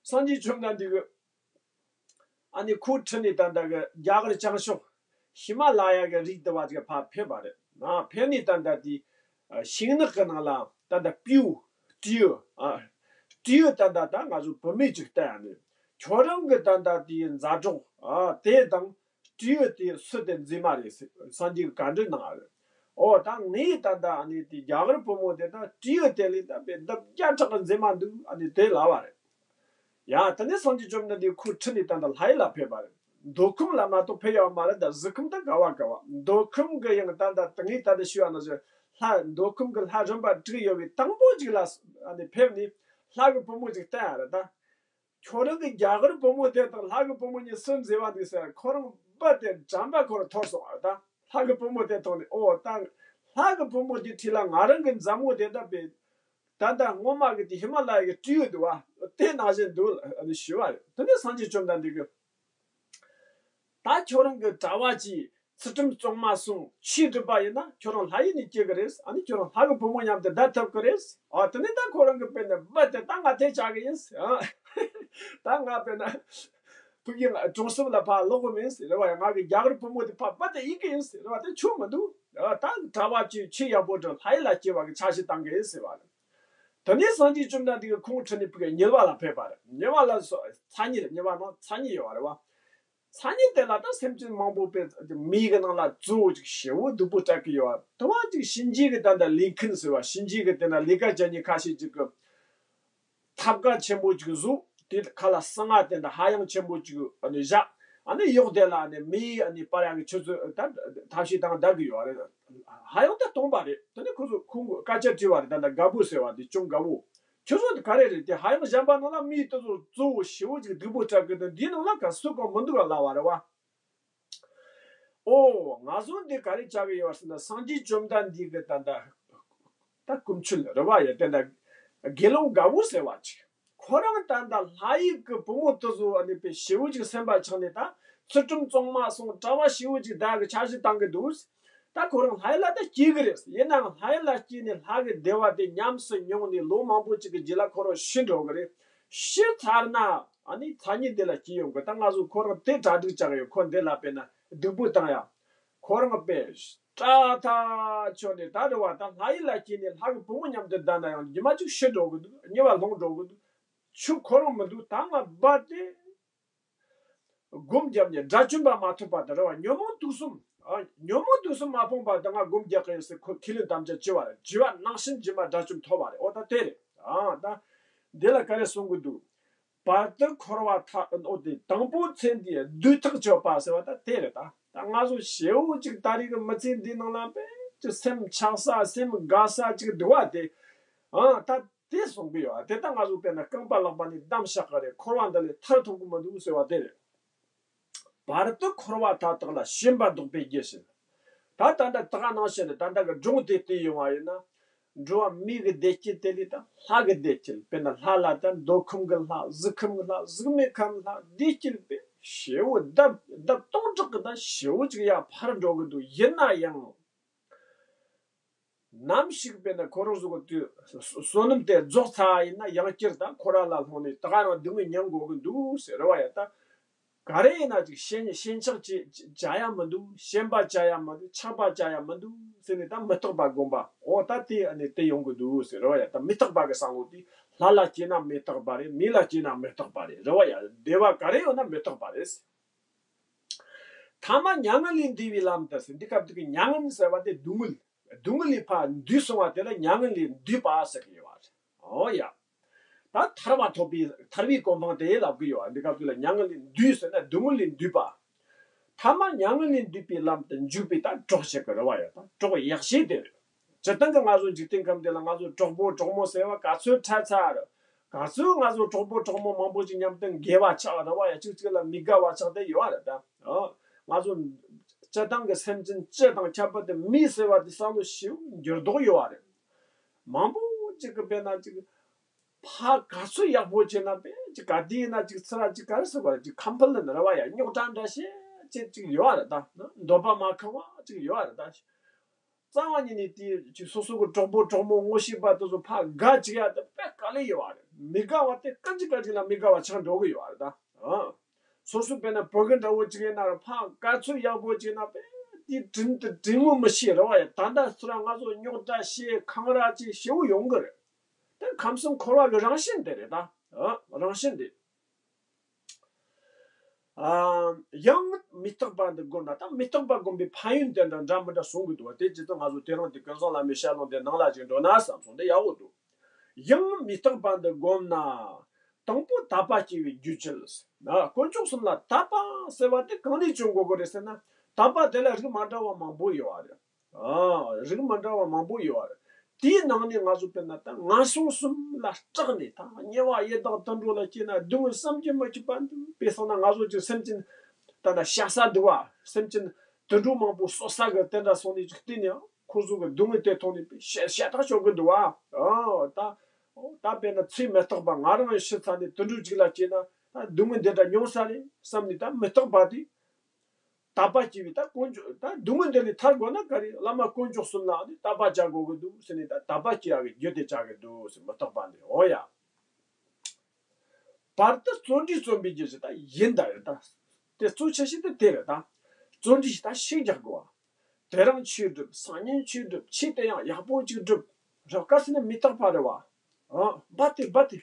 སངས་རྒྱས་བཅོམ་ལྡན་འདས་ཀྱི་ཨ་ནི་ཁོ་ཁྲིད་ནས་ད་ལྟ་གི་རྒྱ་གར་བྱང་ཕྱོགས་ཧི་མ་ལ་ཡ་གི་རིགས་དེ་བ་ཅིག་ཕར་ཕེབས་པ་རེད། ཨ། ཕེབས་ནས་ད་ལྟ་དེ་ཤིང་ནགས་ཀྱི་ནང་ལ་ད་ལྟ་སྤྲེའུ། སྤྲེའུ། ཨ། སྤྲེའུ་ད་ལྟ་ད་ང་ཚོ་བུད་མེད་ཅིག་བསྟན་ནས་ཁྱོད་རང་གི་ད་ལྟ་དེའི་མཛའ་གྲོགས། ཨ། དེ་དང་སྤྲེའུ་དེ་སུ་དེ་མཛེས་མ་རེད་ཟེར་སངས་རྒྱས་ཀྱིས་བཀའ་འདྲི་གནང་བ་རེད། ཨོ་ད་ངས་ད་ལྟ་ཨ་ནི་དེ་རྒྱ་གར་བུ་མོ་དེ་ད་སྤྲེའུ་དེ་ལས་ད་དཔེ་ལྡབ་བརྒྱ་ཕྲག་གི་མཛེས་མ་འདུག་ཨ་ནི་དེ་ལབ་པ་རེད། ཡ། དེ་ནས་སངས་རྒྱས་བཅོམ་ལྡན་འདས་ཁོ་ཁྲིད་ནས་ད་ལྟ་ལྷ་ཡུལ་ལ་ཕེབས་པ་རེད། མདོ་ཁམས་ལ་མ་གཏོགས་ཕེབས་ཡོད་མ་རེད། ད་གཟིགས་ཁམས་ད་ག་བ་ག་བ། མདོ་ཁམས་གི་ཡང་ད་ལྟ་ངས་ད་ལྟ་ཞུས་པ་ནང་བཞིན་ལྷ་མདོ་ཁམས་གི་ལྷ་རིམ་པ་དྲུག་ཡོད་པའི་དང་པོ་ཅིག་ལ་ཨ་ནི་ཕེབས་ནས་ལྷ་གི་བུ་མོ་ཅིག་བསྟན་ཡ་རེད་ད། ཁྱོད་རང་གི་རྒྱ་གར་བུ་མོ་དེ་དང་ལྷ་གི་བུ་མོ་གཉིས་སུ་མཛེས་པ་འདུག་ཟེར། ཁོ་རང་རྦད་དེ་དྲན་པ་ཁོ་རང་ཐོར་སོང་བ་རེད་ད། ལྷ་གི་བུ་མོ་དེ་མཐོང་ནས་ཨོ་ད་ལྷ་གི་བུ་མོ་དེ་ཁྲིད་ལ་ང་རང་གི་མཛའ་མོ་དེ་ད་དཔེ། ད་ལྟ་སྔོན་མ་གི་དེ་ཧི་མ་ལ་ཡ་གི་སྤྲེའུ་འདུག་བ། དེ་ནང་བཞིན་འདུག་ཨ་ནི་ཞུས་པ་རེད། དེ་ནས་སངས་རྒྱས་བཅོམ་ལྡན་འདས་ཀྱིས། ད་ཁྱོད་རང་གི་གྲྭ་བ་གྱིས་ཚུལ་ཁྲིམས་གཙང་མ་སྲུང་། ཆོས་སྒྲུབ་པ་ཡིན་ན་ཁྱོད་རང་ལྷ་ཡུལ་ནས་སྐྱེ་གི་རེད། ཨ་ནི་ཁྱོད་རང་ལྷ་གི་བུ་མོ་མཉམ་དུ་བསྡད་ཐུབ་གི་རེད། ཨ་དེ་ནས་ད་ཁོ་རང་གི་དཔེར་ན་རྦད་དེ་ད་ང་དེ་བྱ་གི་ཡིན། ཨ་ད་ང་དཔེར་ན་ཕ་གི་གྲོང་གསེབ་ལ་ཕར་ལོག་གི་མིན་ཟེར་བ་ཡང་ང་གི་རྒྱ་གར་བུ་མོ་དེ་ཕར་རྦད་དེ་ཡིན་གི་ཡིན་ཟེར་བ་དེ་ཆོ་མི་འདུག་ཨ་ད་གྲྭ་བ་གྱིས་ཆོས་ཡག་པོ་སྒྲུབ་ལྷ་ཡུལ་ལ་སྐྱེ་བ་གི་འཆར་གཞི་བཏང་གི་ཡིན་ཟེར་བ་རེད། དེ་ནས་སངས་རྒྱས་བཅོམ་ལྡན་འདས་ཀྱིས་ཁོང་ཁྲིད་ནས་ཕ་གི་དམྱལ་བ་ལ་ཕེབས་པ་རེད། དམྱལ་བ་ལ་སོ་མཚན་ཉིད་རེད། དམྱལ་བ་ནང་མཚན་ཉིད་ཡོད་པ་རེད་བ། མཚན་ཉིད་དེ་ལ་ད་སེམས་ཅན་མང་པོ་དཔེ་མེ་གི་ནང་ལ་བཙོ་བོ་ཅིག་ཞེ་བོ་སྡུག་པོ་སྤྲད་གི་ཡོད་པ། དེ་བ་ཅིག་གཤིན་རྗེ་གི་ད་ལྟ་ལས་མཁན་ཟེར་བ། གཤིན་རྗེ་གི་དེ་ན་ལས་ཀ་བྱེད་མཁན་ཁ་ཤས་ཅིག་གི་ཐབ་ཀ་ཆེན་པོ་ཅིག་བཟོ། དེ་ཁ་ལ་གསང་སྔགས་དེ་འདྲ་ཧ་ཡང་ཆེན་པོ་ཅིག་ཨ་ནི་བཞག་ཨ་ནི་གཡོག་དེ་ལ་ཨ་ནི་མེ་ཨ་ནི་སྤར་ཡག་གི་ཆུ་ཚོད་ད་ཐབས་ཤེས་དང་བསྡད་གི་ཡོད་རེད། ཧ་ཡང་དེ་སྟོང་པ་རེད། དེ་ནས་ཁོ་ཚོ་ཁོང་གི་སྐད་ཆ་དྲིས་པ་རེད། ད་ལྟ་དགའ་བོ་ཟེར་བ་དེ་ཅུང་དགའ་བོ། ཁྱོད་ཚོ་དེ་ག་རེ་རེད། དེ་ཧ་ཡང་གཞན་པ་ནང་ལ་མི་དེ་ཚོ་གཙོ་བོ་ཞེ་བོ་ཅིག་སྡུག་པོ་སྤྲད་གི་འདུག་འདིའི་ནང་ལ་ག་སུ་གང་མི་འདུག་ག་ལབ་པ་རེད་བ། ཨོ་ང་ཚོ་འདི་ག་རེ་བྱ་གི་ཡོད་ཟེར་ན་སངས་རྒྱས་བཅོམ་ལྡན་འདས་ཀྱི་ད་ལྟ་ད་སྐུ་མཆེད་རེད་བ་ཡ། དེ་འདྲ་དགེ་སློང་དགའ་བོ་ཟེར་བ་ཅིག་ཁོ་རང་ད་ལྟ་ལྷ་ཡུལ་གྱི་བུ་མོ་དེ་ཚོ་ཨ་ནི་དཔེ་ཞེ་བོ་ཅིག་སེམས་པ་ཆགས་ནས་ད་ཚུལ་ཁྲིམས་གཙང་མ་སྲུང་། གྲྭ་བ་ཞེ་བོ་ཅིག་བསྡད་གི་འཆར་གཞི་བཏང་གི་འདུག་ད་ཁོ་རང་ལྷ་ཡུལ་ལ་ད་སྐྱེ་གི་རེད། ཡིན་ནའང་ལྷ་ཡུལ་ལ་སྐྱེས་ནས་ལྷ་གི་བདེ་བ་དེ་ཉམས་སུ་མྱོང་ནས་ལོ་མང་པོ་ཅིག་གི་རྗེས་ལ་ཁོ་རང་ཤི་འགྲོ་གི་རེད། ཤི་ཚར་ན་ཨ་ནི་མཚན་ཉིད་འདི་ལ་སྐྱེ་ཡོང་གི། ད་ང་ཚོ་ཁོ་རང་དེ་གྲ་སྒྲིག་བྱ་གི་ཡོད། ཁོ་འདི་ལ་དཔེར་ན་སྡུག་པོ་བཏང་ཡ། ཁོ་རང་དཔེ་སྐྲག་ཐག་ཆོད་ནས་ད་རེད་བ། ད་ལྷ་ཡུལ་ལ་སྐྱེས་ནས་ལྷ་གི་བུ་མོ་མཉམ་དུ་བསྡད་ན་ཡང་ཉི་མ་གཅིག་ཤི་འགྲོ་གི་འདུག་ཉེ་བར་ལྷུང་འགྲོ་གི་འདུག་ཆུ་ཁོ་རང་མི་འདུག་ད་ང་རྦད་དེ་སྒོམ་བརྒྱབ་ནས་དགྲ་བཅོམ་པ་མ་ཐོབ་བར་དུ་རེད་བ། ཉོན་མོངས་དུག་གསུམ། ཨ། ཉོན་མོངས་དུག་གསུམ་མ་སྤངས་བར་དུ་ང་སྒོམ་རྒྱག་གི་ཡིན་ཟེར་ཁོ་ཁས་ལེན་དམ་བཅའ་བྱས་པ་རེད། བྱས་པ་ནང་བཞིན་རྗེས་མ་དགྲ་བཅོམ་ཐོབ་པ་རེད། ཨོ་ད་དེ་རེད། ཨ། ད་ འདི་ལ་ག་རེ་གསུང་གི་འདུག་བར་དུ་འཁོར་བ་མཐའ་འོ་དེ་དང་པོ་ཚེ་འདིའི་སྡུག་ཐག་གཅོད་པ་ཟེར་བ་ད་དེ་རེད་ད། ད་ང་ཚོ་ཞེ་བོ་ཅིག་ད་རེས་ཀྱི་མི་ཚེ་འདི་ནང་ལ་དཔེ་ཅིག་སེམས་ཆགས་ས་སེམས་དགའ་ས་ཅིག་འདུག་བ་དེ། ཨང་ད་དེ་གསུང་གི་ཡོད། དེ་ད་ང་ཚོ་དཔེར་ན་རྐང་པ་ལག་པ་ནས་བསྡམས་བཞག་གི་རེད། འཁོར་བ་འདི་ལས་ཐར་ཐུབ་ཀྱི་མི་འདུག་ཟེར་བ་དེ་རེད། བར་དུ་འཁོར་བ་མཐའ་དག་ལ། ཞེན་པ་བཟློག་པའི་རྒྱུ་བྱེད། ད་ད་ལྟ་དག་སྣང་ཕྱིར་ད་ལྟ་གི་སྒྲུང་དེ་བལྟས་ཡོང་བ་ཡིན་ན། འགྲོ་བ་མིའི་གི་བདེ་སྐྱིད་དེ་ལས་ད་ལྷ་གི་བདེ་སྐྱིད། དཔེར་ན་ལྷ་ལ་ད་མདོ་ཁམས་གི་ལྷ། གཟུགས་ཁམས་གི་ལྷ། གཟུགས་མེད་ཁམས་ལྷ། བདེ་སྐྱིད་པའི་ཞེ་བོ་ལྡབ་ལྡབ་སྟོང་ཕྲག་གི་ད་ཞེ་བོ་ཅིག་ཡར་འཕར་འགྲོ་གི་འདུག་ཡིན་ན་ཡང་། ནམ་ཞིག་དཔེར་ན་ཁོ་རང་ཚོ་གི་དུས་བསོད་ནམས་དེ་རྫོགས་ཚར་བ་ཡིན་ན་ཡང་བསྐྱར་ད་འཁོར་བ་ལ་ལྷུང་ནས་ད་ག་རང་སྡུག་བསྔལ་མྱོང་དགོས་ཀྱི་འདུག་ཟེར་རེད་བ་ཡ། ད་ག་རེ་ཡིན་ན་ཅིག་ཞེན་ཞེན་ཆགས་བྱེད་བྱ་ཡ་མི་འདུག་ཞེན་པ་བྱ་ཡ་མི་འདུག་ཆགས་པ་བྱ་ཡ་མི་འདུག་ཟེར་ནས་ད་མི་རྟག་པ་སྒོམ་པ། འོ་ད་དེ་ཨ་ནི་དེ་ཡོང་གི་འདུག་ཟེར་རེད་བ་ཡ། ད་མི་རྟག་པ་གི་བསམ་བློ་དེ། ལྷ་ལ་སྐྱེས་ན་མི་རྟག་པ་རེད། མི་ལ་སྐྱེས་ན་མི་རྟག་པ་རེད། རེད་བ་ཡ། བདེ་བ་ག་རེ་ཡོད་ན་མི་རྟག་པ་རེད། ཐ་མ་མྱ་ངན་ལས་འདས་པའི་ལམ་དུ་ཟེར། འདི་སྐབས་དེ་གི་མྱ་ངན་ཟེར་བ་དེ་སྡུག་བསྔལ། སྡུག་བསྔལ་ལས་ཕར་འདས་སོང་བ་དེ་ལ་མྱ་ངན་ལས་འདས་པ་ཟེར་གི་ཡོད་པ་རེད། འོ་ཡ། ད་ཐར་བ་ཐོབ་པའི་ཐར་བའི་གོ་འཕང་དེ་ལབ་གི་ཡོད་པ། འདི་སྐབས་དེ་ལ་མྱ་ངན་ལས་འདས་ཟེར་ན་སྡུག་བསྔལ་ལས་འདས་པ། ཐ་མ་མྱ་ངན་ལས་འདས་པའི་ལམ་དུ་འཇུག་པའི་ད་གྲོགས་བྱེད་གི་རེད་བ་ཡ། ད་གྲོགས་ཡག་ཤོས་དེ་རེད། སྤྱིར་བཏང་གི་ང་ཚོ་འཇིག་རྟེན་ཁམས་འདི་ལ་ང་ཚོ་གྲོགས་པོ་གྲོགས་མོ་ཟེར་བ་ག་ཚོད་འཕྲད་ཚར་རེད། ག་ཚོད་ང་ཚོ་གྲོགས་པོ་གྲོགས་མོ་མང་པོ་ཅིག་མཉམ་དུ་འགལ་བ་ཆགས་རེད་བ་ཡ། གཅིག་གཅིག་ལ་མི་དགའ་བ་ཆགས་བསྡད་ཡོད་རེད་ད། ཨ། ང་ཚོ་སྤྱིར་བཏང་གི་སེམས་ཅན་སྤྱི་དང་ཁྱད་པར་དུ་མི་ཟེར་བ་དེ་བསམ་བློ་ཞེ་པོ་འགྱུར་ལྡོག་ཡོད་རེད། མང་པོ་ཅིག་གི་དཔེར་ན་ཅིག་ཕར་ག་ཚོད་ཡག་པོ་བྱས་ན་དཔེ་ཅིག་ག་དུས་ཡིན་ན་ཅིག་ཚུར་ཅིག་ག་རེ་ཟེར་བ་རེད། ཅིག་ཁམ་ཕ་ལན་རེད་བ་ཡ། རྙོག་དྲ་འདྲ་བཤད་ཅིག་ཅིག་ཡོད་རེད་ད། འདོད་པ་མ་ཁེངས་པ་ཅིག་ཡོད་རེད་ད། རྩ་བ་ཉིད་ནས་དེ་ཅིག་སོ་སོ་གི་གྲོགས་པོ་གྲོགས་མོ་ངོ་ཤེས་པ་དེ་ཚོ་ཕར་དགའ་བཅུག་ཡ་དེ་དཔེ་དཀའ་ལས་ཡོད་རེད། མི་དགའ་བ་དེ་སྐད་ཅིག་སྐད་ཅིག་ལ་མི་དགའ་བ་ཆགས་འགྲོ་གི་ཡོད་རེད་ད། ཨ། སོ་སོ་དཔེར་ན་བུ་གུ་འདྲ་བོ་ཅིག་ཡིན་ན་ར་ཕར་ག་ཚོད་ཡག་པོ་ཅིག་ཡིན་ན་དཔེ་དེ་དྲིན་དེ་དྲིན་ངོ་མི་ཤེས་རེད་བ་ཡ། ད་ལྟ་ཚུར་ང་ཚོ་རྙོག་དྲ་བཤད་ཁང་ར་ཅིག་ཞེ་པོ་ཡོང་གི་རེད། དེ་ཁམས་གསུམ་འཁོར་བ་གི་རང་བཞིན་དེ་རེད་ད། ཨ། རང་བཞིན་དེ། ཨ། ཡང་མི་རྟག་པ་འདི་བསྒོམས་ན་ད་མི་རྟག་པ་བསྒོམས་པའི་ཕན་ཡོན་དེ་འདྲ་འདྲ་མི་འདྲ་གསུང་གི་འདུག་བ། དེ་ཇི་ལྟར་ང་ཚོ་དེ་རིང་དེ་ཀུན་བཟང་བླ་མའི་ཞལ་ལུང་དེ་ནང་ལ་ཅིག་འགྲོ་ན་བསམ་སོང་། དེ་ཡག་པོ་འདུག་ཡང་མི་རྟག་པ་འདི་བསྒོམས་ན། དང་པོ་དད་པ་སྐྱེ་བའི་རྒྱུ་བྱེད། ན་དཀོན་མཆོག་གསུམ་ལ་དད་པ་ཟེར་བ་དེ་གང་ནས་བྱུང་དགོས་ཀྱི་རེད་ཟེར་ན། དད་པ་དེ་ལ་རིགས་མ་འདྲ་བ་མང་པོ་ཡོད་བ་རེད། ཨ། རིགས་མ་འདྲ་བ་མང་པོ་ཡོད་རེད། དེའི་ནང་ནས་ང་ཚོ་དཔེར་ན་ད་ངན་སོང་གསུམ་ལ་སྐྲག་ནས་ད་དམྱལ་བ་ཡི་དྭགས་དུད་འགྲོ་ལ་སྐྱེས་ན་སྡུག་བསྔལ་བསམ་གྱིས་མི་ཁྱབ་པ་འདུག་དཔེ་བསམ་ན་ང་ཚོ་ཅིག་སེམས་ཅན་ད་ན་ཤ་ཟ་འདུག་བ། སེམས་ཅན་དུད་འགྲོ་མང་པོ་གསོད་ས་གི་དེ་འདྲ་སོང་ནས་ཅིག་བལྟས་ནས་ཁོ་ཚོ་གི་སྡུག་བསྔལ་དེ་མཐོང་ནས་ཤ་ཤ་སྟག་ཤོར་གི་འདུག་བ། ཨ། ད་ད་དཔེར་ན་ཚེ་མི་རྟག་པ་ང་རང་ཤི་ཚར་ནས་དུད་འགྲོ་ཅིག་ལ་སྐྱེས་ན་ད་སྡུག་བསྔལ་འདི་འདྲ་མྱོང་ས་རེད་བསམ་ནས་ད་མི་རྟག་པ་དེ། དད་པ་སྐྱེ་བའི་ད་དཀོན་མཆོག་ད་སྡུག་བསྔལ་འདི་ལས་ཐར་དགོས་ན་ག་རེ། བླ་མ་དཀོན་མཆོག་གསུམ་ལ་ནི་དད་པ་བྱ་དགོས་ཀྱི་འདུག་ཟེར་ནས་ད་དད་པ་སྐྱེ་ཡག་གི་རྒྱུ་དེ་བྱ་གི་འདུག་ཟེར། མི་རྟག་པ་འདི། འོ་ཡ། བར་དུ་བརྩོན་འགྲུས་རྩོམ་པའི་རྒྱུ་ཞེས་ད་ཡིན་ད་ཡོད་ད། དེ་གཙོ་ཆེ་ཤོས་དེ་དེ་རེད་ད། བརྩོན་འགྲུས་ཞེས་ད་ཤུགས་རྒྱག་དགོས་བ། དེ་རིང་ཆོས་སྒྲུབ། སང་ཉིན་ཆོས་སྒྲུབ། ཆོས་དེ་ཡང་ཡག་པོ་ཅིག་སྒྲུབ། རོགས་སྐར་ཟེར་ན་མི་རྟག་པ་རེད་བ། ཨ། འབད་དེ་འབད་དེ།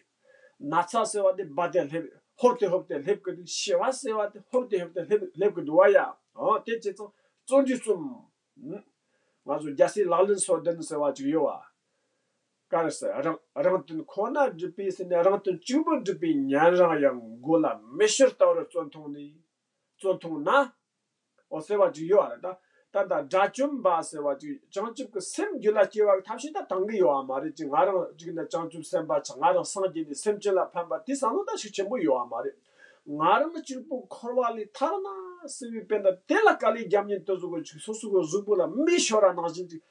ན་ཚ་ཟེར་བ་དེ་འབད་དེ་སླེབས། ཧོབ་སྟེ་ཧོབ་སྟེ་སླེབས་ཀྱི་འདུག་ཤི་བ་ཟེར་བ་དེ་ཧོབ་སྟེ་ཧོབ་སྟེ་སླེབས་སླེབས་ཀྱི་འདུག་བ་ཡ། ཨ། དེ་བྱས་ཙང་བརྩོན་འགྲུས་རྩོམ། ང་ཚོ་རྒྱལ་སྲས་ལག་ལེན་སོ་བདུན་ཟེར་བ་ཅིག་ཡོད་བ། ག་རེ་ཟེར། རང་རང་དོན་ཁོ་ན་སྒྲུབ་པའི་ཟེར་ནས་རང་དོན་གཅིག་པུ་སྒྲུབ་པའི་ཉན་རང་ཡང་། མགོ་ལ་མེ་ཤོར་ལྟ་བུར་བརྩོན་ཐོངས་ནས། བརྩོན་ཐོངས་ན། འོ་ཟེར་བ་ཅིག་ཡོད་རེད་ད། ད་ལྟ་དགྲ་བཅོམ་པ་ཟེར་བ་ཅིག་བྱང་ཆུབ་ཀྱི་སེམས་རྒྱུད་ལ་སྐྱེ་བ་གི་ཐབས་ཤེས་ད་དང་གི་ཡོད་བ་མ་རེད། ཅིག་ང་རང་ཅིག་ནི་བྱང་ཆུབ་སེམས་དཔའ་ཆགས། ང་རང་སངས་རྒྱས་ནས་སེམས་ཅན་ལ་ཕན་པ་དེ་བསམ་བློ་ད་ཤུགས་ཆེན་པོ་ཡོད་བ་མ་རེད། ང་རང་གཅིག་པུ་འཁོར་བ་ལས་ཐར་ན་ཟེར་བའི་དཔེ་འདྲ་དེ་ལ་དཀའ་ལས་རྒྱབ་མཁན་དེ་ཚོ་གི་ཅིག་སོ་སོ་གི་གཟུགས་པོ་ལ་མེ་ཤོར་བ་ནང་བཞིན་ཅིག་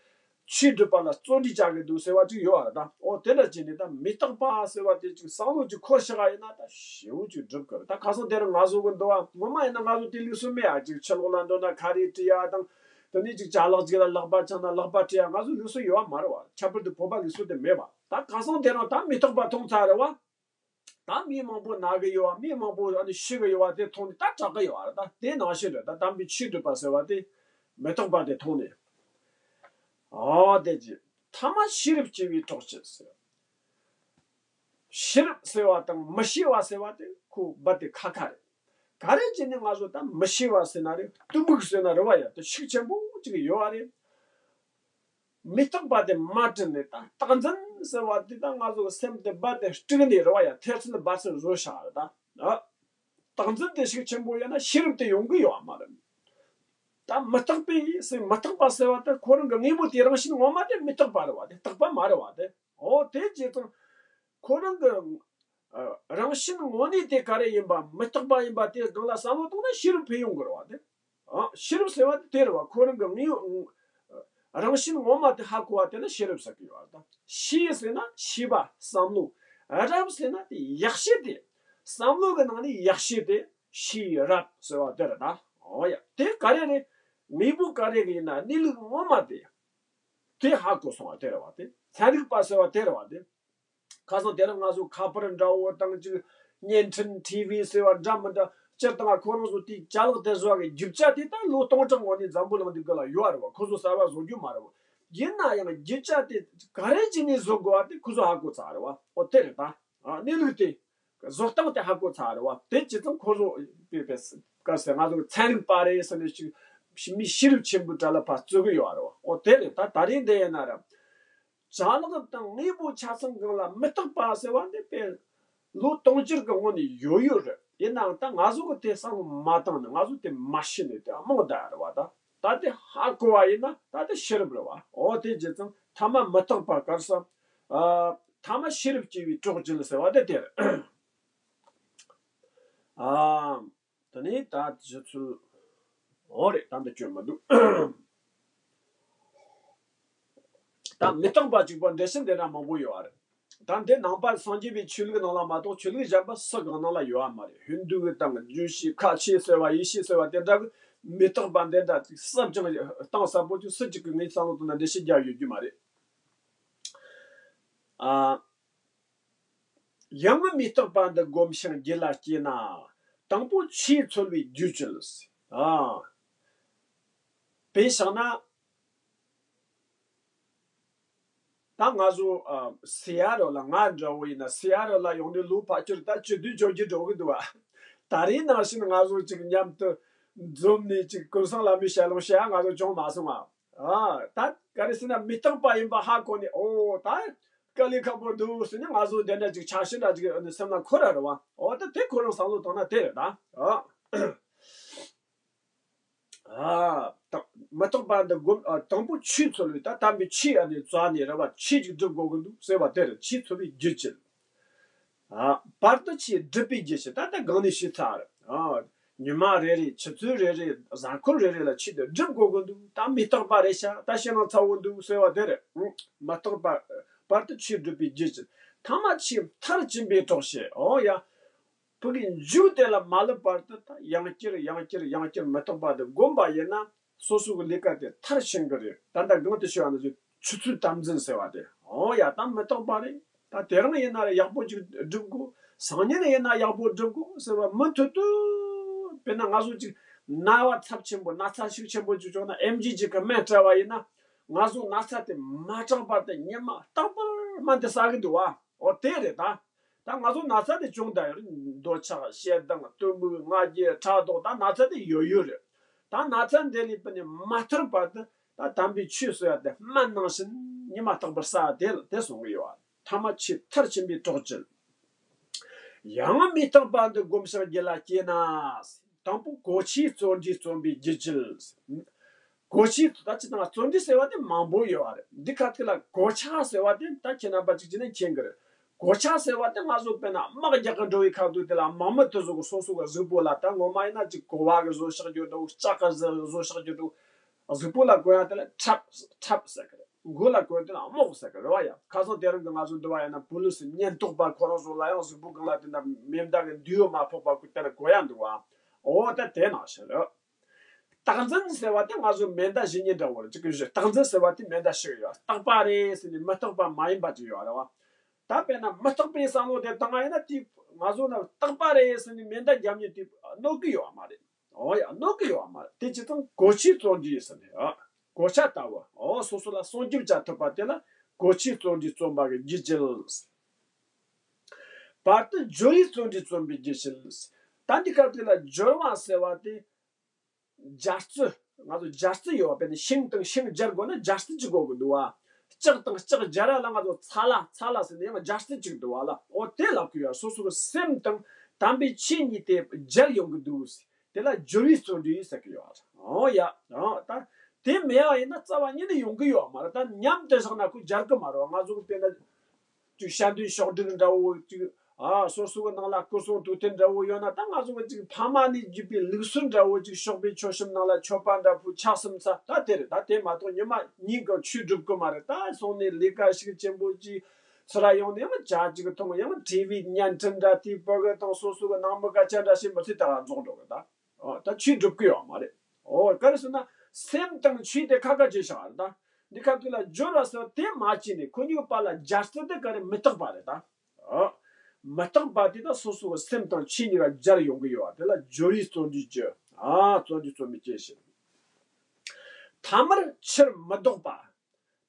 ཆོས་སྒྲུབ་པ་ལ་བརྩོན་འགྲུས་བྱ་དགོས་འདུག་ཟེར་བ་ཅིག་ཡོད་རེད་ད། འོ་དེ་འདྲ་བྱས་ནས་ད་མི་རྟག་པ་ཟེར་བ་དེ་ཅིག་བསམ་བློ་ཅིག་འཁོར་བཞག་པ་ཡིན་ན་ད་ཞེ་པོ་ཅིག་འགྲུབ་ཀྱི་རེད། ད་ཁ་སང་དེ་རིང་ང་ཚོ་གི་འདུག་བ། ངོ་མ་ཡིན་ན་ང་ཚོ་དེ་ལུགས་སྲོལ་མེད་ཨ། ཅིག་ཕྱི་ལོགས་ལ་འགྲོ་ན་ཁ་རས་དཀྲི་ཡ་དང་། དེ་ནས་ཅིག་ཅ་ལག་ཅིག་ལ་ལག་པ་འཆང་ན་ལག་པ་དཀྲི་ཡ། ང་ཚོ་ལུགས་སྲོལ་ཡོད་བ་མ་རེད་བ། ཁྱད་པར་དུ་བོད་པ་ལུགས་སྲོལ་དེ་མེད་བ། ད་ཁ་སང་དེ་རིང་ད་མི་རྟག་པ་མཐོང་ཚར་རེད་བ། ད་མི་མང་པོ་ན་གི་ཡོད་བ། མི་མང་པོ་ཨ་ནི་ཤི་གི་ཡོད་བ། དེ་མཐོང་ནས་ད་སྐྲག་གི་ཡོད་བ་རེད། ད་དེ་ནང་བཞིན་རེད། ད་དམ་པའི་ཆོས་སྒྲུབ་པ་ཟེར་བ་དེ་མི་རྟག་པ་དེ་མཐོང་ནས། ཨོ་དེ་ཅི། ཐ་མ་ཤེས་རབ་སྐྱེ་བའི་གྲོགས་བྱེད་ཟེར། ཤེས་རབ་ཟེར་བ་དང་མི་ཤེས་པ་ཟེར་བ་དེ་ཁོ་རྦད་དེ་ཁ་ཁ་རེད། ག་རེ་བྱས་ནས་ང་ཚོ་ད་མི་ཤེས་པ་ཟེར་ན་རེད། གཏི་མུག་ཟེར་ན་རེད་བ་ཡ། དེ་ཤུགས་ཆེན་པོ་ཅིག་ཡོད་བ་རེད། མི་རྟག་པ་དེ་མ་དྲན་ནས་ད་རྟག་འཛིན་ཟེར་བ་དེ་ད་ང་ཚོ་གི་སེམས་དེ་རྦད་དེ་དཀྲུགས་ནས་རེད་བ་ཡ། ཐེར་ཚལ་འབབ་ཚུགས་བཟོས་བཞག་རེད་ད། ཨ། རྟག་འཛིན་དེ་ཤུགས་ཆེན་པོ་ཡོད་ན་ཤེས་རབ་དེ་ཡོང་གི་ཡོད་མ་རེད། ད་མི་རྟག་པའི་ཟེར། མི་རྟག་པ་ཟེར་བ་དེ་ཁོ་རང་གི་དངོས་པོ་དེའི་རང་བཞིན་ངོ་མ་དེ་མི་རྟག་པ་རེད་བ། དེ་རྟག་པ་མ་རེད་བ་དེ། འོ་དེ་བྱས་ཙང་ཁོ་རང་གི་ཨ་རང་བཞིན་དངོས་གནས་དེ་ག་རེ་ཡིན་པ། མི་རྟག་པ་ཡིན་པ་དེ་སྒང་ལ་བསམ་བློ་བཏང་ན་ཤེས་རབ་འཕེལ་ཡོང་གི་རེད་བ་དེ། ཨ། ཤེས་རབ་ཟེར་བ་དེ་དེ་རེད་བ། ཁོ་རང་གི་དངོས་ཡོད་རང་བཞིན་ངོ་མ་དེ་ཧ་གོ་བ་དེ་ལ་ཤེས་རབ་ཟེར་གི་ཡོད་རེད་ད། ཤེས་ཟེར་ན་ཤེས་པ་བསམ་བློ། རབ་ཟེར་ན་དེ་ཡག་ཤོས་དེ། བསམ་བློ་གི་ནང་ནས་ཡག་ཤོས་དེ་ཤེས་རབ་ཟེར་བ་དེ་རེད་ད། འོ་ཡ། དེ་ག་རེ་རེད། དངོས་པོ་ག་རེ་གི་ཡིན་ན་གནས་ལུགས་ངོ་མ་དེ། དེ་ཧ་གོ་སོང་བ་དེ་རེད་བ་དེ། ཚན་རིག་པ་ཟེར་བ་དེ་རེད་བ་དེ། ཁ་སང་དེ་རིང་ང་ཚོ་ཁ་པར་འདྲ་བོ་དང་ཅིག་བརྙན་འཕྲིན་ཊི་ཝི་ཟེར་བ་འདྲ་མི་འདྲ་སྤྱིར་བཏང་ཁོ་རང་ཚོ་དེའི་ཅ་ལག་དེ་བཟོ་བ་གི་རྒྱུ་ཆ་དེ་ད་ལོ་སྟོང་ཕྲག་སྔོན་ནས་འཛམ་བུ་གླིང་འདི་ག་ལ་ཡོད་རེད་བ། ཁོ་ཚོ་གསར་བ་བཟོ་རྒྱུ་མ་རེད་བ། ཡིན་ན་ཡང་རྒྱུ་ཆ་དེ་ག་རེ་བྱས་ནས་བཟོ་དགོས་བ་དེ་ཁོ་ཚོ་ཧ་གོ་ཚར་རེད་བ། ཨོ་དེ་རེད་ད། ཨ། གནས་ལུགས་དེ། བཟོ་སྟངས་དེ་ཧ་གོ་ཚར་རེད་བ། དེ་བྱས་ཙང་ཁོ་ཚོ་པའི་པའི་ག་ཟེར། ང་ཚོ་ཚན་རིག་པ་རེད་ཟེར་ནས་ཅིག་མི་ཤེས་རབ་ཆེན་པོའི་གྲལ་ལ་ཕར་བརྩི་གི་ཡོད་རེད་བ། ཨོ་དེ་རེད་ད། ད་རེས་འདི་ཡིན་ན་ར། ཅ་ལག་དང་དངོས་པོ་ཆ་ཚང་སྒང་ལ་མི་རྟག་པ་ཟེར་བ་འདི་དཔེ་ལོ་སྟོང་ཕྲག་གི་སྔོན་ནས་ཡོད་ཡོད་རེད། ཡིན་ནའང་ད་ང་ཚོ་གི་དེ་བསམ་བློ་མ་བཏང་ནས། ང་ཚོ་དེ་མ་ཤེས་ནས་དེ་རྨོངས་བསྡད་ཡོད་རེད་བ། ད་ད་དེ་ཧ་གོ་བ་ཡིན་ན་ད་དེ་ཤེས་རབ་རེད་བ། འོ་དེ་བྱས་ཙང་ཐ་མ་མི་རྟག་པ་ག་རེ་ཟེར། ཨ། ཐ་མ་ཤེས་རབ་སྐྱེ་བའི་གྲོགས་བྱེད་ཟེར་བ་དེ་དེ་རེད། ཨ། དེ་ནས་ད་ཆུ་ཚོད། འོ་རེད། ད་འདི་སྐྱོན་མི་འདུག་ད་མི་རྟག་པ་གཅིག་པོ་འགྲེལ་བཤད་འདི་འདྲ་མང་པོ་ཡོད་རེད། ད་འདི་ནང་པ་སངས་རྒྱས་པའི་ཆོས་ལུགས་ནང་ལ་མ་གཏོགས་ཆོས་ལུགས་གཞན་པ་སུ་གང་ནང་ལ་ཡོད་པ་མ་རེད། ཧིན་རྡུ་གི་དང་ཇུ་ཤི་ཁ་ཆེ་ཟེར་བ་ཡེ་ཤུ་ཟེར་བ་དེ་འདྲ་གི་མི་རྟག་པ་འདི་འདྲ་ཅིག་ཟབ་ཅིང་གཏིང་ཟབ་པོ་ཅིག་སུ་གཅིག་གིས་ངའི་བསམ་བློ་བཏང་ན་འགྲེལ་བཤད་རྒྱག་ཡོད་རྒྱུ་མ་རེད། ཨ། ཡང་མི་རྟག་པ་འདི་བསྒོམ་ཞིང་རྒྱུད་ལ་སྐྱེས་ན། དང་པོ་ཆོས་འཚོལ་བའི་རྒྱུ་བྱེད། ཨ། དཔེ་བཞག་ན། ད་ང་ཚོ་ཨ་སི་ཨ་རི་ལ། ང་འདྲ་བོ་ཡིན་ན་སི་ཨ་རི་ལ་ཡོང་ནས་ལོ་ཕལ་ཆེར་ད་བཅུ་བདུན་བཅོ་བརྒྱད་འགྲོ་གི་འདུག་བ། ད་རེས་ནང་བཞིན་ང་ཚོ་ཅིག་མཉམ་དུ་འཛོམས་ནས་ཅིག་ཀུན་བཟང་བླ་མའི་ཞལ་ལུང་བཤད་ཡ་ང་ཚོ་བྱུང་མ་སོང་བ། ཨ། ད་ག་རེ་ཟེར་ན་མི་རྟག་པ་ཡིན་པ་ཧ་གོ་ནས། ཨོ་ད་དཀའ་ལས་ཁག་པོ་འདུག་ཟེར་ནས་ང་ཚོ་འདི་འདྲ་ཅིག་ཆ་ཤས་འདྲ་ཅིག་སེམས་ལ་འཁོར་ར་རེད་བ། ཨོ་ད་དེ་ཁོ་རང་བསམ་བློ་བཏང་ན་དེ་རེད་ད། ཨ། ཨ། ད་མི་རྟག་པ་འདི་སྒོམ། ཨ། དང་པོ་ཆོས་འཚོལ་བའི། ད་དམ་པའི་ཆོས་ཨ་ནི་རྩ་ནས་རེད་བ། ཆོས་ཅིག་སྒྲུབ་དགོས་ཀྱི་འདུག་ཟེར་བ་དེ་རེད། ཆོས་འཚོལ་བའི་རྒྱུ་བྱེད། ཨ། བར་དུ་ཆོས་སྒྲུབ་པའི་རྒྱུ་བྱེད། ད་ལྟ་གང་ནས་ཞུས་ཚར་རེད། ཨ། ཉི་མ་རེ་རེ་ཆུ་ཚོད་རེ་རེ་གཟའ་འཁོར་རེ་རེ་ལ་ཆོས་དེ་སྒྲུབ་དགོས་ཀྱི་འདུག་ད་མི་རྟག་པ་རེད་ཤག་ད་ཕྱི་ནང་ཚ་བོ་འདུག་ཟེར་བ་དེ་རེད། ཨང་། མི་རྟག་པ། བར་དུ་ཆོས་སྒྲུབ་པའི་རྒྱུ་བྱེད། ཐ་མ་ཆོས་མཐར་ཕྱིན་པའི་གྲོགས་བྱེད། ཨོ་ཡ། ཕ་གི་མཇུག་དེ་ལ་མ་སླེབས་བར་དུ་ད་ཡང་བསྐྱར་ཡང་བསྐྱར་ཡང་བསྐྱར་མི་རྟག་པ་དེ་བསྒོམ་པ་ཡིན་ན། སོ་སོ་གི་ལས་ཀ་དེ་མཐར་ཕྱིན་གི་རེད། ད་ལྟ་གོང་དུ་ཞུས་པ་ནང་བཞིན་ཆུ་ཚོད་དམ་འཛིན་ཟེར་བ་དེ། ཨོ་ཡ། ད་མི་རྟག་པ་རེད། ད་དེ་རིང་ཡིན་ན་ར་ཡག་པོ་ཅིག་སྒྲུབ་དགོས། སང་ཉིན་ཡིན་ན་ཡག་པོ་སྒྲུབ་དགོས་ཟེར་བ་མུ་མཐུད་དུ། དཔེར་ན་ང་ཚོ་ཅིག་ན་བ་ཚབས་ཆེན་པོ། ན་ཚ་ཤུགས་ཆེན་པོ་ཅིག་བྱུང་ན་ཨེམ་ཆི་ཅིག་གིས་སྨན་སྤྲད་པ་ཡིན་ན། ང་ཚོ་ན་ཚ་དེ་མ་དྲག་བར་དུ་ཉི་མ་རྟག་པར་སྨན་དེ་ཟ་གི་འདུག་བ། ཨོ་དེ་རེད་ད། ད་ང་ཚོ་ན་ཚ་དེ་བྱུང་བསྡད་ཡོད་རེད། འདོད་ཆགས། ཞེ་སྡང་། གཏི་མུག། ང་རྒྱལ། ཕྲག་དོག་ད་ན་ཚ་དེ་ཡོད་ཡོད་རེད། ད་ན་ཚ་འདི་ལས་ཕར་ནས་མ་ཐར་བར་དུ་ད་དམ་པའི་ཆོས་ཟེར་ཡ་དེ་སྨན་ནང་བཞིན་ཉི་མ་རྟག་པར་ཟ་དེ་ལ་དེ་གསུང་གི་ཡོད། ཐ་མ་ཆོས་མཐར་ཕྱིན་པའི་གྲོགས་བྱེད། ཡང་མི་རྟག་པ་འདི་བསྒོམ་ཞིང་རྒྱུད་ལ་སྐྱེས་ན། དང་པོ་གོ་ཆའི་བརྩོན་འགྲུས་བརྩོན་པའི་རྒྱུ་བྱེད། གོ་ཆའི། ད་ཅི་ད་བརྩོན་འགྲུས་ཟེར་བ་དེ་མང་པོ་ཡོད་རེད། འདི་ཁ་ཐུག་ལ་གོ་ཆ་ཟེར་བ་དེ་ད་ཁྱེད་རྣམ་པ་ཅིག་བྱས་ན་མཁྱེན་གི་རེད། གོ་ཆ་ཟེར་བ་དེ་ང་ཚོ་དཔེར་ན་དམག་རྒྱག་གི་འགྲོ་བའི་ཁ་ཐུག་དེ་ལ་དམག་མི་དེ་ཚོ་གི་སོ་སོ་གི་གཟུགས་པོ་ལ། ད་ངོ་མ་ཡིན་ན་ཅིག་གོ་བ་གི་བཟོ་བཞག་རྒྱུ་འདུག་ལྕགས་གི་བཟོ་བཞག་རྒྱུ་འདུག་གཟུགས་པོ་ལ་གོན་ཡ་དེ་ལ་ཁྲབ་ཁྲབ་ཟེར་གི་རེད། མགོ་ལ་གོན་དེ་ལ་རྨོག་ཟེར་གི་རེད་བ་ཡ། ཁ་སང་དེ་རིང་གི་ང་ཚོ་འདི་བ་ཡིན་ན་པུ་ལི་སི་ཉེན་རྟོག་པ་ཁོ་རང་ཚོ་ལ་ཡང་གཟུགས་པོ་སྒང་ལ་དེ་འདྲ་མེ་མདའ་གི་མདུད་ཡོལ་མ་ཕོག་པ་གི་དེ་ལ་གོན་ཡ་འདུག་བ། འོ་ད་དེ་ནང་བཞིན་རེད། རྟག་འཛིན་ཟེར་བ་དེ་ང་ཚོ་མེ་མདའ་གཞུ་ཉེན་འདྲ་བོ་རེད། ཅིག་གི་རྟག་འཛིན་ཟེར་བ་དེ་མེ་མདའ་ཞིག་ཡོད། རྟག་པ་རེད་ཟེར་ནས་མི་རྟག་པ་མ་ཡིན་པ་ཅིག་ཡོད་རེད་བ། ད་དཔེར་ན་མི་རྟག་པའི་བསམ་བློ་དེ་བཏང་བ་ཡིན་ན་དེ་ང་ཚོ་ན་རྟག་པ་རེད་ཟེར་ནས་མེ་མདའ་རྒྱབ་མཁན་དེ་གནོད་གི་ཡོད་མ་རེད། འོ་ཡ། གནོད་གི་ཡོད་མ་རེད། དེ་ཅི་ཙང་གོ་ཆའི་བརྩོན་འགྲུས་ཟེར་ནས། ཨ། གོ་ཆ་ལྟ་བུ། འོ་སོ་སོ་ལ་སྲུང་སྐྱོབ་བྱ་ཐུབ་པ་དེ་ལ་གོ་ཆའི་བརྩོན་འགྲུས་བརྩོན་པ་གི་རྒྱུ་བྱེད། བར་དུ་སྦྱོར་བའི་བརྩོན་འགྲུས་བརྩོན་པའི་རྒྱུ་བྱེད། ད་འདི་སྐབས་དེ་ལ་སྦྱོར་བ་ཟེར་བ་དེ་སྦྱར་རྩོལ། ང་ཚོ་སྦྱར་རྩི་ཡོད་པ། དཔེར་ན་ཤིང་དང་ཤིང་སྦྱར་དགོས་ན་སྦྱར་རྩི་གཅིག་དགོས་ཀྱི་འདུག་བ། ལྕགས་དང་ལྕགས་སྦྱར་ལ་ང་ཚོ་ཚ་ལ་ཚ་ལ་ཟེར་ནས་ཡང་སྦྱར་རྩི་གཅིག་འདུག་བ་ལ། འོ་དེ་ལབ་ཀྱི་ཡོད། སོ་སོ་གི་སེམས་དང་དམ་པའི་ཆོས་གཉིས་དེ་སྦྱར་ཡོང་གི་འདུག། དེ་ལ་སྦྱོར་བའི་བརྩོན་འགྲུས་ཟེར་གི་ཡོད། འོ་ཡ། འོ་ད་དེ་མེད་པ་ཡིན་ན་རྩ་བ་ཉིད་ནས་ཡོང་གི་ཡོད་མ་རེད། ད་ཉམས་དེ་བཞག་ན་ཁོ་སྦྱར་གི་མ་རེད། ང་ཚོ་གི་དཔེར་ན་ཅིག་ཤ་འདོད་ཤོག་དྲིལ་འདྲ་བོ་ཅིག་ཨ་སོ་སོ་གི་ནང་ལ་སྐུ་གསུང་ཐུགས་རྟེན་འདྲ་བོ་ཡོད་ན། ད་ང་ཚོ་གི་ཅིག་ཕ་མ་ནས་བརྒྱུད་པའི་ལུགས་སྲོལ་འདྲ་བོ་ཅིག་ཞོགས་པའི་མཆོད་བཤམས་ནང་ལ་མཆོད་པ་འདྲ་བོ་ཕྱག་གསུམ་འཚལ། ད་དེ་རེད། ད་དེ་མ་གཏོགས་ཉི་མ་ཉིན་གང་ཆོས་སྒྲུབ་གི་མ་རེད། ད་སོང་ནས་ལས་ཀ་ཤུགས་ཆེན་པོ་ཅིག་ཚུར་ཡོང་ནས་ཡང་ཇ་ཅིག་འཐུང་། ཡང་ཊི་ཝི་བརྙན་འཕྲིན་འདྲ་དེའི་བར་གི་དང་སོ་སོ་གི་ནང་མི་སྐད་ཆ་འདྲ་བཤད་མི་ཚེ་ད་རྫོགས་འགྲོ་གི། ད་ཨོ་ད་ཆོས་སྒྲུབ་གི་ཡོད་མ་རེད། ཨོ་ག་རེ་ཟེར་ན་སེམས་དང་ཆོས་དེ་ཁ་ཁ་བྱེད་བཞག་རེད། ད་འདི་ཁ་ཐུག་ལ་སྦྱོར་བ་ཟེར་བ་དེ་མ་བྱས་ནས་ཁོ་གཉིས་པ་ལ་སྦྱར་ཚུལ་དེ་ག་རེ་མི་རྟག་པ་རེད། ད་ཨོ་མི་རྟག་པ་དེ་ད་སོ་སོ་གི་སེམས་དང་ཆོས་གཉིས་ཀ་སྦྱར་ཡོང་གི་ཡོད་པ་དེ་ལ་སྦྱོར་བའི་བརྩོན་འགྲུས་ཀྱི་ཨ་བརྩོན་འགྲུས་རྩོམ་མི་སྐྱེ་ཞིང་། ཐ་མར་ཕྱིར་མི་ལྡོག་པ།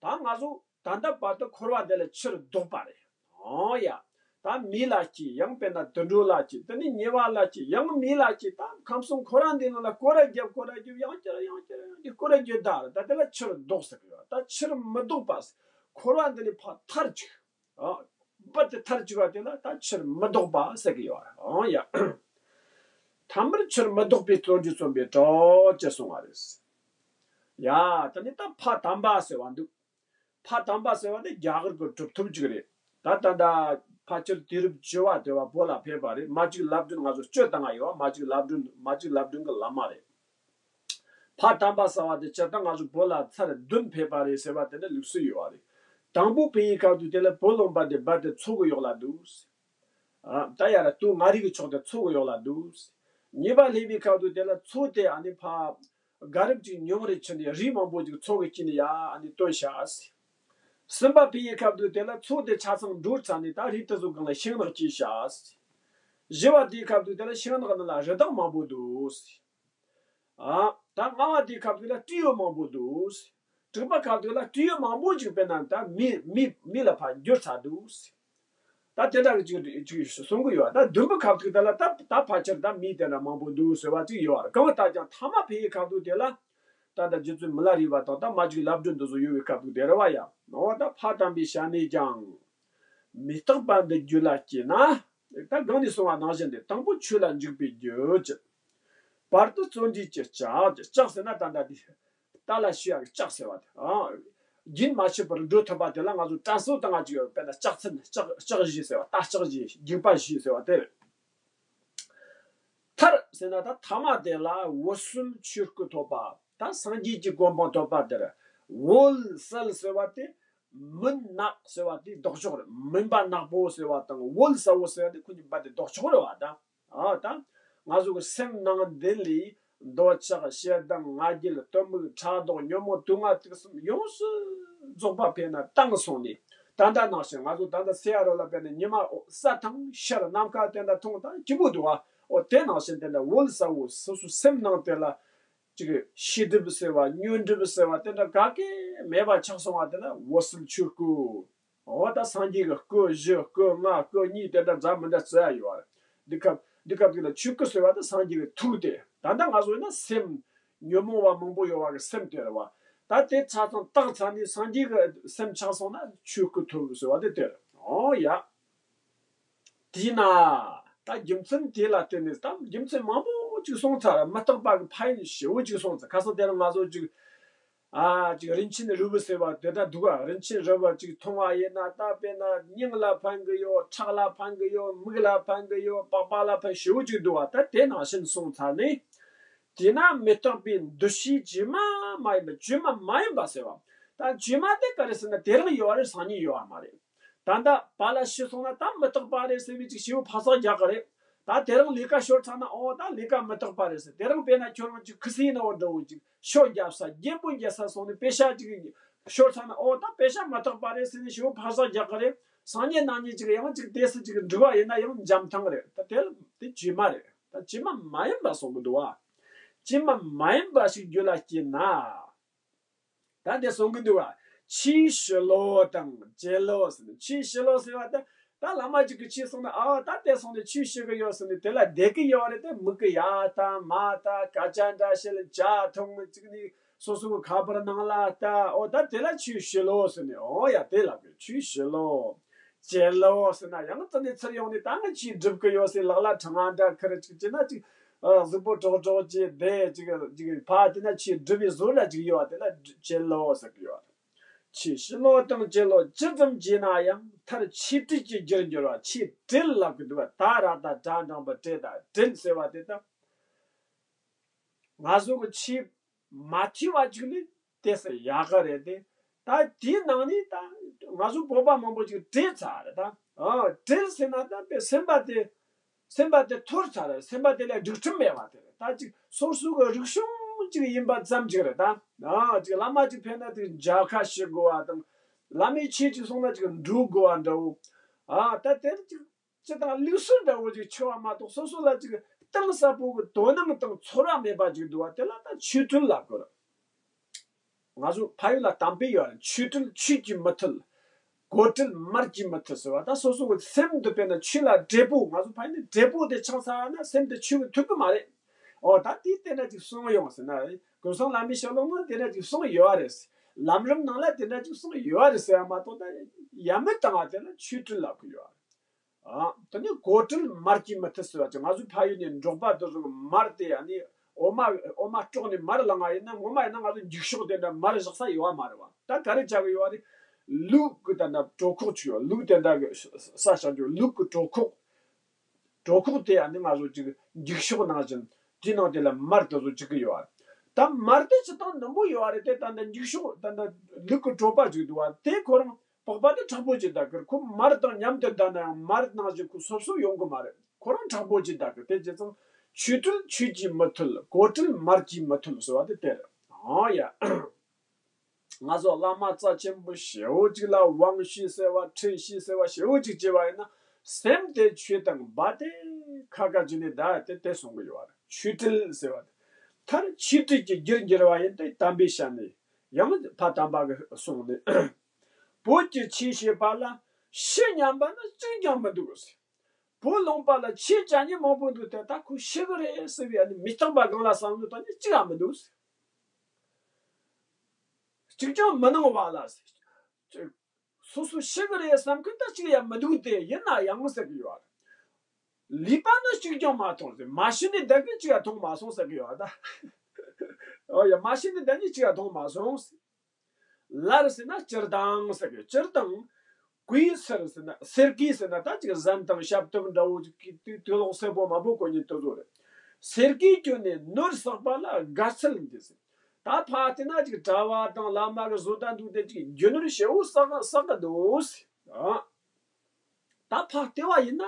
ད་ང་ཚོ་ད་ལྟ་བར་དུ་འཁོར་བ་འདི་ལ་ཕྱིར་ལྡོག་པ་རེད། ཨོ་ཡ། ད་མི་ལ་སྐྱེས། ཡང་དཔེར་ན་དུད་འགྲོ་ལ་སྐྱེས། དེ་ནས་ཉེས་པ་ལ་སྐྱེས། ཡང་མི་ལ་སྐྱེས། ད་ཁམས་གསུམ་འཁོར་བ་འདི་ནང་ལ་སྐོར་ར་རྒྱབ་སྐོར་ར་རྒྱབ། ཡང་བསྐྱར་ཡང་བསྐྱར་ཡང་བསྐྱར་སྐོར་ར་རྒྱབ། ད་རེད། ད་དེ་ལ་ཕྱིར་ལྡོག་ཟེར་གི་ཡོད། ད་ཕྱིར་མི་ལྡོག་པ། འཁོར་བ་འདི་ལས་ཕར་ཐར་བཅུག་ཨ། རྦད་དེ་ཐར་བཅུག་པ་དེ་ལ་ད་ཕྱིར་མི་ལྡོག་པ་ཟེར་གི་ཡོད། ཨང་ཡ། ཐ་མར་ཕྱིར་མི་ལྡོག་པའི་བརྩོན་འགྲུས་རྩོམ་པའི་གྲོགས་ཅེས་གསུངས་པ་རེད། ཡ། ད་ནི་ད་ཕ་དམ་པ་ཟེར་བ་འདུག་ཕ་དམ་པ་ཟེར་བ་དེ་རྒྱ་གར་གྱི་གྲུབ་ཐོབ་ཅིག་རེད། ད་ད་ལྟ་ཕལ་ཆེར་དུས་རབས་བཅུ་པ་དེ་བ་བོད་ལ་ཕེབས་པ་རེད། མ་གཅིག་ལབ་སྒྲོན་ང་ཚོ་སྤྱོད་བཏང་ང་ཡོད། མ་གཅིག་ལབ་སྒྲོན། མ་གཅིག་ལབ་སྒྲོན་གྱི་བླ་མ་རེད། ཕ་དམ་པ་ཟེར་བ་དེ་སྤྱིར་བཏང་ང་ཚོ་བོད་ལ་ཚར་བདུན་ཕེབས་པ་རེད་ཟེར་བ་དེ་འདྲ་ལུགས་སྲོལ་ཡོད་པ་རེད། དང་པོ་ཕེབས་པའི་སྐབས་དུ་དེ་ལ་བུ་ལོན་པ་དེ་རྦད་དེ་མཚོ་གི་འོག་ལ་འདུག་ཨ། ད་ཡར་སྟོད་མངའ་རིས་ཀྱི་ཕྱོགས་དེ་མཚོ་གི་འོག་ལ་འདུག་གཉིས་པ་ཕེབས་པའི་སྐབས་དུ་དེ་ལ་མཚོ་དེ་ཨ་ནི་ཕ་རྒལ་རབས་ཅིག་ཉུང་རེ་ཕྱིན་ནས་རི་མང་པོ་ཅིག་མཚོ་གི་དཀྱིལ་ནས་ཡར་ཨ་ནི་བཏོན་བཞག་གསུམ་པ་ཕེབས་པའི་སྐབས་དུ་དེ་ལ་མཚོ་དེ་ཆ་ཚང་འགྲོ་ཚར་ནས་ད་རི་དེ་ཚོ་སྒང་ལ་ཤིང་ནགས་སྐྱེས་བཞག་བཞི་པ་དེའི་སྐབས་དུ་དེ་ལ་ཤིང་ནགས་ནང་ལ་རི་དྭགས་མང་པོ་འདུག་ཨ། ད་ལྔ་པ་དེའི་སྐབས་དུ་ལ་སྤྲེའུ་མང་པོ་འདུག་དྲུག་པ་སྐབས་དུ་ལ་སྤྲེའུ་མང་པོ་ཅིག་དཔེར་ན་ད་མི་མི་མི་ལ་ཕར་འགྱུར་ཚར་འདུག་ད་དེ་འདྲ་གི་ཅིག་ཅིག་གསུང་གི་ཡོད། ད་བདུན་པའི་སྐབས་དུ་དེ་ལ་ད་ད་ཕལ་ཆེར་ད་མི་དེ་འདྲ་མང་པོ་འདུག་ཟེར་བ་ཅིག་ཡོད་རེད། གང་ལྟར་ཀྱང་ཐ་མ་ཕེབས་པའི་སྐབས་དུ་དེ་ལ་ད་ད་རྗེ་བཙུན་མི་ལ་རས་པ་དང་ད་མ་གཅིག་ལབ་སྒྲོན་འདི་ཚོ་ཡོད་པའི་སྐབས་དུ་དེ་རེད་བ་ཡ། འོ་ད་ཕ་དམ་པའི་ཞལ་ནས་ཀྱང་། མི་རྟག་པ་འདི་རྒྱུད་ལ་སྐྱེས་ན། ད་གང་ནས་གསུངས་པ་ནང་བཞིན་ཏེ། དང་པོ་ཆོས་ལ་འཇུག་པའི་རྒྱུ་ཅི། བར་དུ་བརྩོན་འགྲུས་ཀྱི་ལྕགས་ཀྱི། ལྕགས་ཟེར་ན་ད་ལྟ་དེ་རྟ་ལ་བཤུ་ཡག་གི་ལྕགས་ཟེར་བ་དེ། ཨ། རྒྱུན་མ་ཆད་པར་འགྲོ་ཐུབ་པ་དེ་ལ་ང་ཚོ་དྲན་གསོ་བཏང་ང་ཅིག་ཡོད། དཔེར་ན་ལྕགས་ཚན་ལྕགས་ལྕགས་བཞི་ཟེར་བ། རྟ་ལྕགས་བཞི། རྒྱུག་པ་བཞི་ཟེར་བ་དེ་རེད། མཐར་ཟེར་ན་ད་ཐ་མ་དེ་ལ་འོད་གསལ་ཆོས་སྐུ་ཐོབ་པ། ད་སངས་རྒྱས་ཀྱི་གོ་འཕང་ཐོབ་པ་དེར་འོད་གསལ་ཟེར་བ་དེ། མུན་ནག་ཟེར་བ་དེ་ལྡོག་ཕྱོགས་རེད། མུན་པ་ནག་པོ་ཟེར་བ་དང་འོད་གསལ་བོ་ཟེར་བ་དེ་ཁོ་གཉིས་བར་དེ་ལྡོག་ཕྱོགས་རེད་བ་ད། ཨ་ད་ང་ཚོ་གི་སེམས་ནང་འདི་ལས་འདོད་ཆགས་ཞེ་སྡང་ང་རྒྱལ་གཏི་མུག་ཕྲག་དོག་ཉོན་མོངས་དུག་ལྔ་དུག་གསུམ་ཡོངས་སུ་རྫོགས་པ་ཕེབས་ན་བཏང་སོང་ནས། ད་ལྟ་ནང་བཞིན་ང་ཚོ་ད་ལྟ་སེ་ཡ་རོ་ལ་བལྟས་ནས་ཉི་མ་ས་དང་ཤར་ནམ་མཁའ་དེ་འདྲ་མཐོང་དང་སྐྱིད་པོ་འདུག་བ། འོ་དེ་ནང་བཞིན་དེ་འདྲ་འོད་གསལ་བོ་སོ་སོ་སེམས་ནང་དེ་ལ་ཅིག་ཤེས་སྒྲིབ་ཟེར་བ་ཉོན་སྒྲིབ་ཟེར་བ་དེ་འདྲ་ག་གེ་མེད་པ་ཆགས་སོང་བ་དེ་ལ་འོད་གསལ་ཆོས་སྐུ། འོ་ད་སངས་རྒྱས་ཀྱི་སྐུ་བཞི་སྐུ་ལྔ་སྐུ་གཉིས་དེ་འདྲ་འཛམ་མི་འདྲ་བརྩི་ཡ་ཡོད་རེད། འདི་སྐབས་འདི་སྐབས་དེ་ལ་ཆོས་སྐུ་ཟེར་བ་དེ་སངས་རྒྱས་ཀྱི་ཐུགས་དེ། ད་ལྟ་ང་ཚོ་ཡིན་ན་སེམས་ཉོན་མོངས་པ་མང་པོ་ཡོད་བ་གི་སེམས་དེ་རེད་བ། ད་དེ་ཆ་ཚང་དག་ཚར་ནས་སངས་རྒྱས་ཀྱི་སེམས་ཆགས་སོང་ན་ཆོས་སྐུ་ཐོབ་ཟེར་བ་དེ་དེ་རེད། འོ་ཡ། དེས་ན། ད་རྒྱུ་མཚན་དེ་ལ་བརྟེན་ནས་ད་རྒྱུ་མཚན་མང་པོ་ཅིག་གསུངས་ཚར། མི་རྟག་པ་གི་ཕན་ཡོན་ཞེ་པོ་ཅིག་གསུངས་ཚར། ཁ་སང་དེ་རིང་ང་ཚོ་ཅིག་ཨ་ཅིག་རིན་ཆེན་རིལ་བུ་ཟེར་བ་དེ་འདྲ་འདུག་ག་རིན་ཆེན་རིལ་བུ་ཅིག་འཐུང་བ་ཡིན་ན་ད་དཔེར་ན་སྙིང་ལ་ཕན་གི་ཡོད། ཁྲག་ལ་ཕན་གི་ཡོད། མིག་ལ་ཕན་གི་ཡོད། པགས་པ་ལ་ཕན་ཞེ་པོ་ཅིག་འདུག་བ། ད་དེ་ནང་བཞིན་གསུངས་ཚར་ནས། དེས་ན་མི་རྟག་པའི་འདུ་ཤེས་བཅོས་མ་མ་ཡིན་པ། བཅོས་མ་མ་ཡིན་པ་ཟེར་བ། ད་བཅོས་མ་དེ་ག་རེ་ཟེར་ན་དེ་རང་ཡོད་རེད། སང་ཉིན་ཡོད་མ་རེད། ད་ལྟ་བ་ལ་ཤི་སོང་ན་ད་མི་རྟག་པ་རེད་ཟེར་བའི་ཅིག་ཞེ་པོ་ཕར་ཚག་རྒྱག་གི་རེད། ད་དེ་རིང་ལས་ཀ་ཤོར་ཚར་ན་ཨོ་ད་ལས་ཀ་མི་རྟག་པ་རེད་ཟེར། དེ་རིང་དཔེར་ན་ཁྱོད་རང་ཅིག་ཁུ་སིའི་ནང་འགྲོ་འོ་ཅིག་ཤོ་རྒྱབ་ས་རྒྱན་པོ་རྒྱག་ས་སོང་ནས་པེ་ཤ་ཅིག་ཤོར་ཚར་ན་ཨོ་ད་པེ་ཤ་མི་རྟག་པ་རེད་ཟེར་ནས་ཞེ་པོ་ཕར་ཚག་རྒྱག་གི་རེད། སང་ཉིན་གནངས་ཉིན་ཅིག་ཡང་ཅིག་དེ་སུ་ཅིག་འགྲུལ་བ་ཡིན་ན་ཡང་འཇམ་ཐང་རེད། ད་དེ་དེ་བཅོས་མ་རེད། ད་བཅོས་མ་མ་ཡིན་པ་གསུང་གི་འདུག་བ། བཅོས་མ་མ་ཡིན་པ་ཞིག་རྒྱུད་ལ་སྐྱེས་ན། ད་འདི་གསུང་གི་འདུག་བ། ཕྱིའི་ཕྱི་ལོགས་དང་རྗེས་ལོགས་ཟེར་ན། ཕྱིའི་ཕྱི་ལོགས་ཟེར་བ་ད་ ད་བླ་མ་ཅིག་གིས་ཆོས་གསུངས་ན། ཨ་ད་དེ་སོང་ནས་ཆོས་ཞུ་གི་ཡོད་ཟེར་ནས་དེ་ལ་བསྡད་ཀྱི་ཡོད་རེད། དེ་མིག་གིས་ཡར་ལྟ་མར་ལྟ་སྐད་ཆ་འདྲ་བཤད། ཇ་འཐུང་། ཅིག་ནས་སོ་སོ་གི་ཁ་པར་ནང་ལ་ལྟ། ཨོ་ད་དེ་ལ་ཆོས་ཞུ་ལོ་ཟེར་ནས། ཨོ་ཡ་དེ་ལབ་གི། ཆོས་ཞུ་ལོ། ཅི་ལོ་ཟེར་ན། ཡང་ཙི་ནས་ཚུར་ཡོང་ནས་ད་ང་ཆོས་སྒྲུབ་གི་ཡོད་ཟེར། ལག་ལ་ཕྲེང་བ་འདྲ་ཁུར། ཅིག་བྱས་ན་ཅིག་ཨ་གཟུགས་པོ་གྲོག་གྲོག་བྱས་བསྡད། ཅིག་ཅིག་ཕར་དེ་ན་ཆོས་སྒྲུབ་པའི་བཟོ་འདྲ་ཅིག་ཡོད་པ། དེ་ལ་ཅི་ལོ་ཟེར་གི་ཡོད་རེད། ཆོས་ཞུ་ལོ་དང་ཅི་ལོ་ཇི་ཙམ་བགྱིས་ན་ཡང་། མཐར་ཆོས་སྤྲུལ་གྱི་རྒྱུར་འགྱུར་བ། ཆོས་སྤྲུལ་ལབ་གི་འདུག་པ། ད་ར་ད་དྲ་འགྲེང་བུ་སྤྲུལ་དང་སྤྲུལ་ཟེར་བ་དེ་དང་། ང་ཚོ་གི་ཆོས་མ་ཐོས་པ་ཅིག་ནི་དེ་ཟེར་ཡག་གི་རེད་དེ། ད་དེའི་ནང་ནས་ད་ང་ཚོ་བོད་པ་མང་པོ་ཅིག་བྲེལ་ཚར་རེད་ད། ཨ་བྲེལ་ཟེར་ན་ད་དཔེ་སེམས་པ་དེ། སེམས་པ་དེ་འཐོར་ཚར་རེད། སེམས་པ་དེ་ལ་སྒྲིག་ཁྲིམས་མེད་པ་དེ་རེད། ད་ཅིག་སོ་སོ་གི་རིག་གཞུང་ཅིག་ཡིན་པ་ཙམ་ཅིག་རེད་ད། ཨ་ཅིག་བླ་མ་ཅིག་ཕེབས་ན་ཅིག་མཇལ་ཁ་ཞུ་དགོས་པ་དང་། བླ་མས་ཆོས་ཅིག་གསུངས་ན་ཅིག་འགྲོ་དགོས་པ་འདྲ་བོ། ཨ་ད་དེར་ཅིག་སྤྱི་དང་ལུགས་སྲོལ་འདྲ་བོ་ཅིག་ཆགས་པ་མ་གཏོགས། སོ་སོ་ལ་ཅིག་གཏིང་ཟབ་པོ་གི་དོ་སྣང་དང་ཚོར་བ་མེད་པ་ཅིག་འདུག་པ། དེ་ལ་ད་ཆོས་སྤྲུལ་ལབ་དགོས་རེད། ང་ཚོ་ཕ་ཡུལ་ལ་གཏམ་དཔེ་ཡོད་རེད། ཆོས་སྤྲུལ་ཆོས་ཀྱིས་མི་ཐུལ། གོས་སྤྲུལ་མར་གྱིས་མི་ཐུལ་ཟེར་བ། ད་སོ་སོ་གི་སེམས་འདི་དཔེར་ན་ཆོས་ལ་བགྲེས་པོ། ང་ཚོ་ཕ་ཡུལ་ནས་བགྲེས་པོ་དེ་ཆགས་ཚར་ན་སེམས་དེ་ཆོས་ཀྱིས་ཐུལ་གི་མ་རེད། ཨོ་ད་དེ་དེ་འདྲ་ཅིག་གསུངས་ཡོང་ཟེར་ན། ཀུན་བཟང་བླ་མའི་ཞལ་ལུང་ནང་དེ་འདྲ་ཅིག་གསུངས་ཡོད་རེད། ལམ་རིམ་ནང་ལ་དེ་འདྲ་ཅིག་གསུངས་ཡོད་རེད་ཟེར་བ་མ་གཏོགས། ད་ཡ་མི་བཏང་བ་དེ་ལ་ཆོས་སྤྲུལ་ལབ་གི་ཡོད་རེད། ཨ་དེ་ནས་གོས་སྤྲུལ་མར་གྱིས་མི་ཐུལ་ཟེར་བ་ཅིག་ང་ཚོའི་ཕ་ཡུལ་ནས་འབྲོག་པ་དེ་ཚོ་གི་མར་དེ་ཡ་ནི་འོ་མ་འོ་མ་དཀྲོགས་ནས་མར་བླངས་པ་ཡིན་ན། ངོ་མ་ཡིན་ན་ང་ཚོ་འགྱིག་ཤོག་དེ་འདྲ་མར་བཞག་ས་ཡོད་པ་མ་རེད་པ། ད་ག་རེ་བྱ་གི་ཡོད་པ་རེད། ལུག་གི་ད་ལྟ་གྲོད་ཁོག་ཅིག་ཡོད། ལུག་དེ་འདྲ་གི་ས་བཞག་རྒྱུ། ལུག་གི་གྲོད་ཁོག་གྲོད་ཁོག་དེ་ཡ་ནི་ང་ཚོ་ཅིག་འགྱིག་ཤོག་ནང་བཞིན་དེའི་ནང་དེ་ལ་མར་དེ་ཚོ་བཅུག་གི་ཡོད་པ། ད་མར་དེ་ཅི་ཐང་རྣོན་པོ་ཡོད་པ་རེད་དེ། ད་ལྟ་འགྱིག་ཤོག་ད་ལྟ་ལུག་གི་གྲོད་པ་ཅིག་འདུག་པ། དེ་ཁོ་རང་པགས་པ་དེ་མཁྲེགས་པོ་ཅིག་བསྡད་གི། ཁོ་མར་དང་མཉམ་དུ་བསྡད་ན་ཡང་མར་ནང་བཞིན་ཁོ་སོབ་སོབ་ཡོང་གི་མ་རེད། ཁོ་རང་མཁྲེགས་པོ་ཅིག་བསྡད་གི། དེ་བྱས་ཙང་ཆོས་སྤྲུལ་ཆོས་ཀྱིས་མི་ཐུལ། གོས་སྤྲུལ་མར་གྱིས་མི་ཐུལ་ཟེར་བ་དེ་དེ་རེད། ཨང་ཡ། ང་ཚོ་བླ་མ་རྩ་ཆེན་པོ་ཞེ་བོ་ཅིག་ལ་དབང་ཤེས་ཟེར་བ་ཁྲིད་ཤེས་ཟེར་བ་ཞེ་བོ་ཅིག་བྱས་པ་ཡིན་ན། སེམས་དེ་ཆོས་དང་འབའ་དེ་ཁ་ཁ་བྱས་ནས་བསྡད་དེ་དེ་གསུང་གི་ཡོད་རེད། ཆོས་སྤྲུལ་ཟེར་བ་དེ། མཐར་ཆོས་སྤྲུལ་གྱི་རྒྱུར་འགྱུར་བ་ཡིན་ཏེ། དམ་པའི་ཞལ་ནས་ཡང་ཕ་དམ་པ་གིས་གསུངས་ནས། བོད་ཀྱི་ཆོས་བྱེད་པ་ལ་ཕྱི་ཉམས་པ་ནི་གཅིག་ཀྱང་མི་འདུག་ཟེར། བོད་ལུང་པ་ལ་ཆོས་བྱེད་མཁན་མང་པོ་འདུག་སྟེ། ད་ཁོ་ཤི་གི་རེད་ཟེར་བའི་ཨ་ནི་མི་རྟག་པ་སྒང་ལ་བསམ་བློ་བཏང་མཁན་གཅིག་ཡང་མི་འདུག་ཟེར། གཅིག་ཀྱང་མི་སྣང་བ་ལ་ཟེར། སོ་སོ་ཤི་གི་རེད་བསམ་མཁན་ད་གཅིག་ཡང་མི་འདུག་སྟེ། ཡིན་ན་ཡང་ཟེར་གི་ཡོད་རེད། ལུས་པ་ནི་གཅིག་ཀྱང་མ་མཐོང་ཟེར། མ་ཤི་ནས་བསྡད་མཁན་གཅིག་ཡང་མཐོང་མ་སོང་ཟེར་གི་ཡོད་རེད་ད། ཨོ་ཡ། མ་ཤི་ནས་བསྡད་མཁན་གཅིག་ཡང་མཐོང་མ་སོང་ཟེར། ལར་ཟེར་ན་སྤྱིར་བཏང་ཟེར་གི། སྤྱིར་བཏང་། གོས་སེར་ཟེར་ན། སེར་གོས་ཟེར་ན་ད་ཅིག་གཟན་དང་ཞབས་བཏུམ་འདྲ་བོ་ཅིག་གི་དུ་དུག་ལོག་སེར་པོ་མང་པོ་གོན་མཁན་དེ་ཚོ་རེད། སེར་གོས་གྱོན་ནས་ནོར་བསགས་པ་ལ་དགའ་ཚུལ་འདི་ཟེར། ད་ཕར་བལྟས་ན་ཅིག་གྲྭ་བ་དང་བླ་མ་གི་བཟོ་ལྟ་འདུག་སྟེ་ཅིག་རྒྱུ་ནོར་ཞེ་བོ་བསགས་བསགས་གི་འདུག་ཟེར། ཨ། ད་ཕར་བལྟས་པ་ཡིན་ན་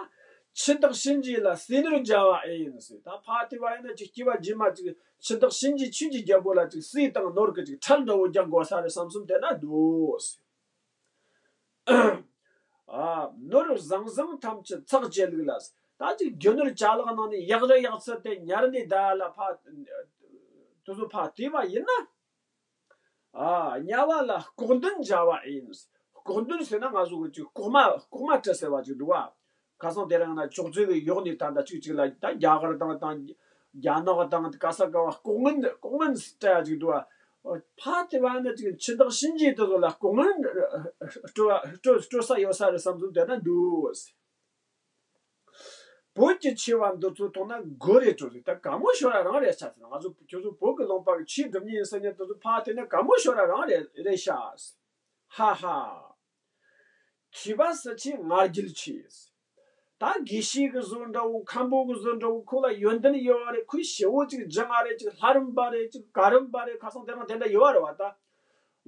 འཆི་བདག་གཤིན་རྗེ་ལ་བསོད་ནོར་འཇལ་བ་ཨེ་ཡིན་ཟེར། ད་ཕར་བལྟས་པ་ཡིན་ན་ཅིག་སྐྱེ་བ་རྗེས་མ་ཅིག་འཆི་བདག་གཤིན་རྗེ་ཆོས་ཀྱི་རྒྱལ་པོ་ལ་ཅིག་བསོད་དང་ནོར་གྱི་ཅིག་ཁྲལ་འདྲ་བོ་རྒྱག་དགོས་ས་རེད་བསམ་བསམ་བསྡད་ན་འདུག་ཟེར། ཨ། ནོར་བཟང་བཟང་ཐམས་ཅད་ཚགས་ཅན་ལུག་ལ་ཟེར། ད་ཅིག་རྒྱུ་ནོར་ཅ་ལག་ནང་ནས་ཡག་རུ་ཡག་ཚུལ་དེ་ཉར་ནས་བསྡད་ལ་ཕར་དེ་ཚོ་ཕར་བལྟས་པ་ཡིན་ན། ཨ། དམྱལ་བ་ལ་ལྐོག་འདོན་བྱ་བ་ཨེ་ཡིན། ལྐོག་འདོན་ཟེར་ན་ང་ཚོ་གི་ཅིག་ལྐོག་མ་ལྐོག་མ་ཁྲིད་ཟེར་བ་ཅིག་འདུག་བ། ཁ་སང་དེ་རིང་ན་ཅོག་ཙེ་གི་གཡོག་ནས་ད་ལྟ་ཅིག་ཅིག་ལ་ད་རྒྱ་གར་དང་དང་རྒྱ་ནག་དང་ག་ས་ག་བ་ལྐོག་ངན་ལྐོག་ངན་སྤྲད་ཅིག་འདུག་བ། ཕ་དེ་བ་ན་ཅིག་འཆི་བདག་གཤིན་རྗེ་དེ་ཚོ་ལ་ལྐོག་ངན་སྤྲོད་སྤྲོད་སྤྲོད་ས་ཡོད་ས་རེད་བསམ་ཚུལ་དེ་ན་འདུག་བོད་ཀྱི་ཆེ་བ་འདི་ཚོ་མཐོང་ན་དགོད་རེ་བྲོ་ཟིག། ད་གད་མོ་ཤོར་ར་རང་རེད་ཤག་ཟེར། ང་ཚོ་ཁྱོད་ཚོ་བོད་ཀྱི་ལུང་པ་གི་ཆོས་སྒྲུབ་མཁན་ཡིན་ཟེར་མཁན་འདི་ཚོ་ཕར་བལྟས་ན་གད་མོ་ཤོར་ར་རང་རེད་རེད་ཤག་ཟེར། ཧ་ཧ། ཐོས་པ་སུ་ཆེ་ང་རྒྱལ་ཆེ་ཟེར། ད་དགེ་བཤེས་ཀྱི་བཟོ་འདྲ་བོ་མཁན་པོ་གི་བཟོ་འདྲ་བོ་ཁོ་ལ་ཡོན་ཏན་ཡོད་པ་རེད། ཁོས་ཞེ་བོ་ཅིག་སྦྱངས་པ་རེད། ཅིག་ལྷ་རམས་པ་རེད། ཅིག་གར་རམས་པ་རེད། ཁ་སང་དེ་རིང་དེ་འདྲ་ཡོད་པ་རེད་བ་ད།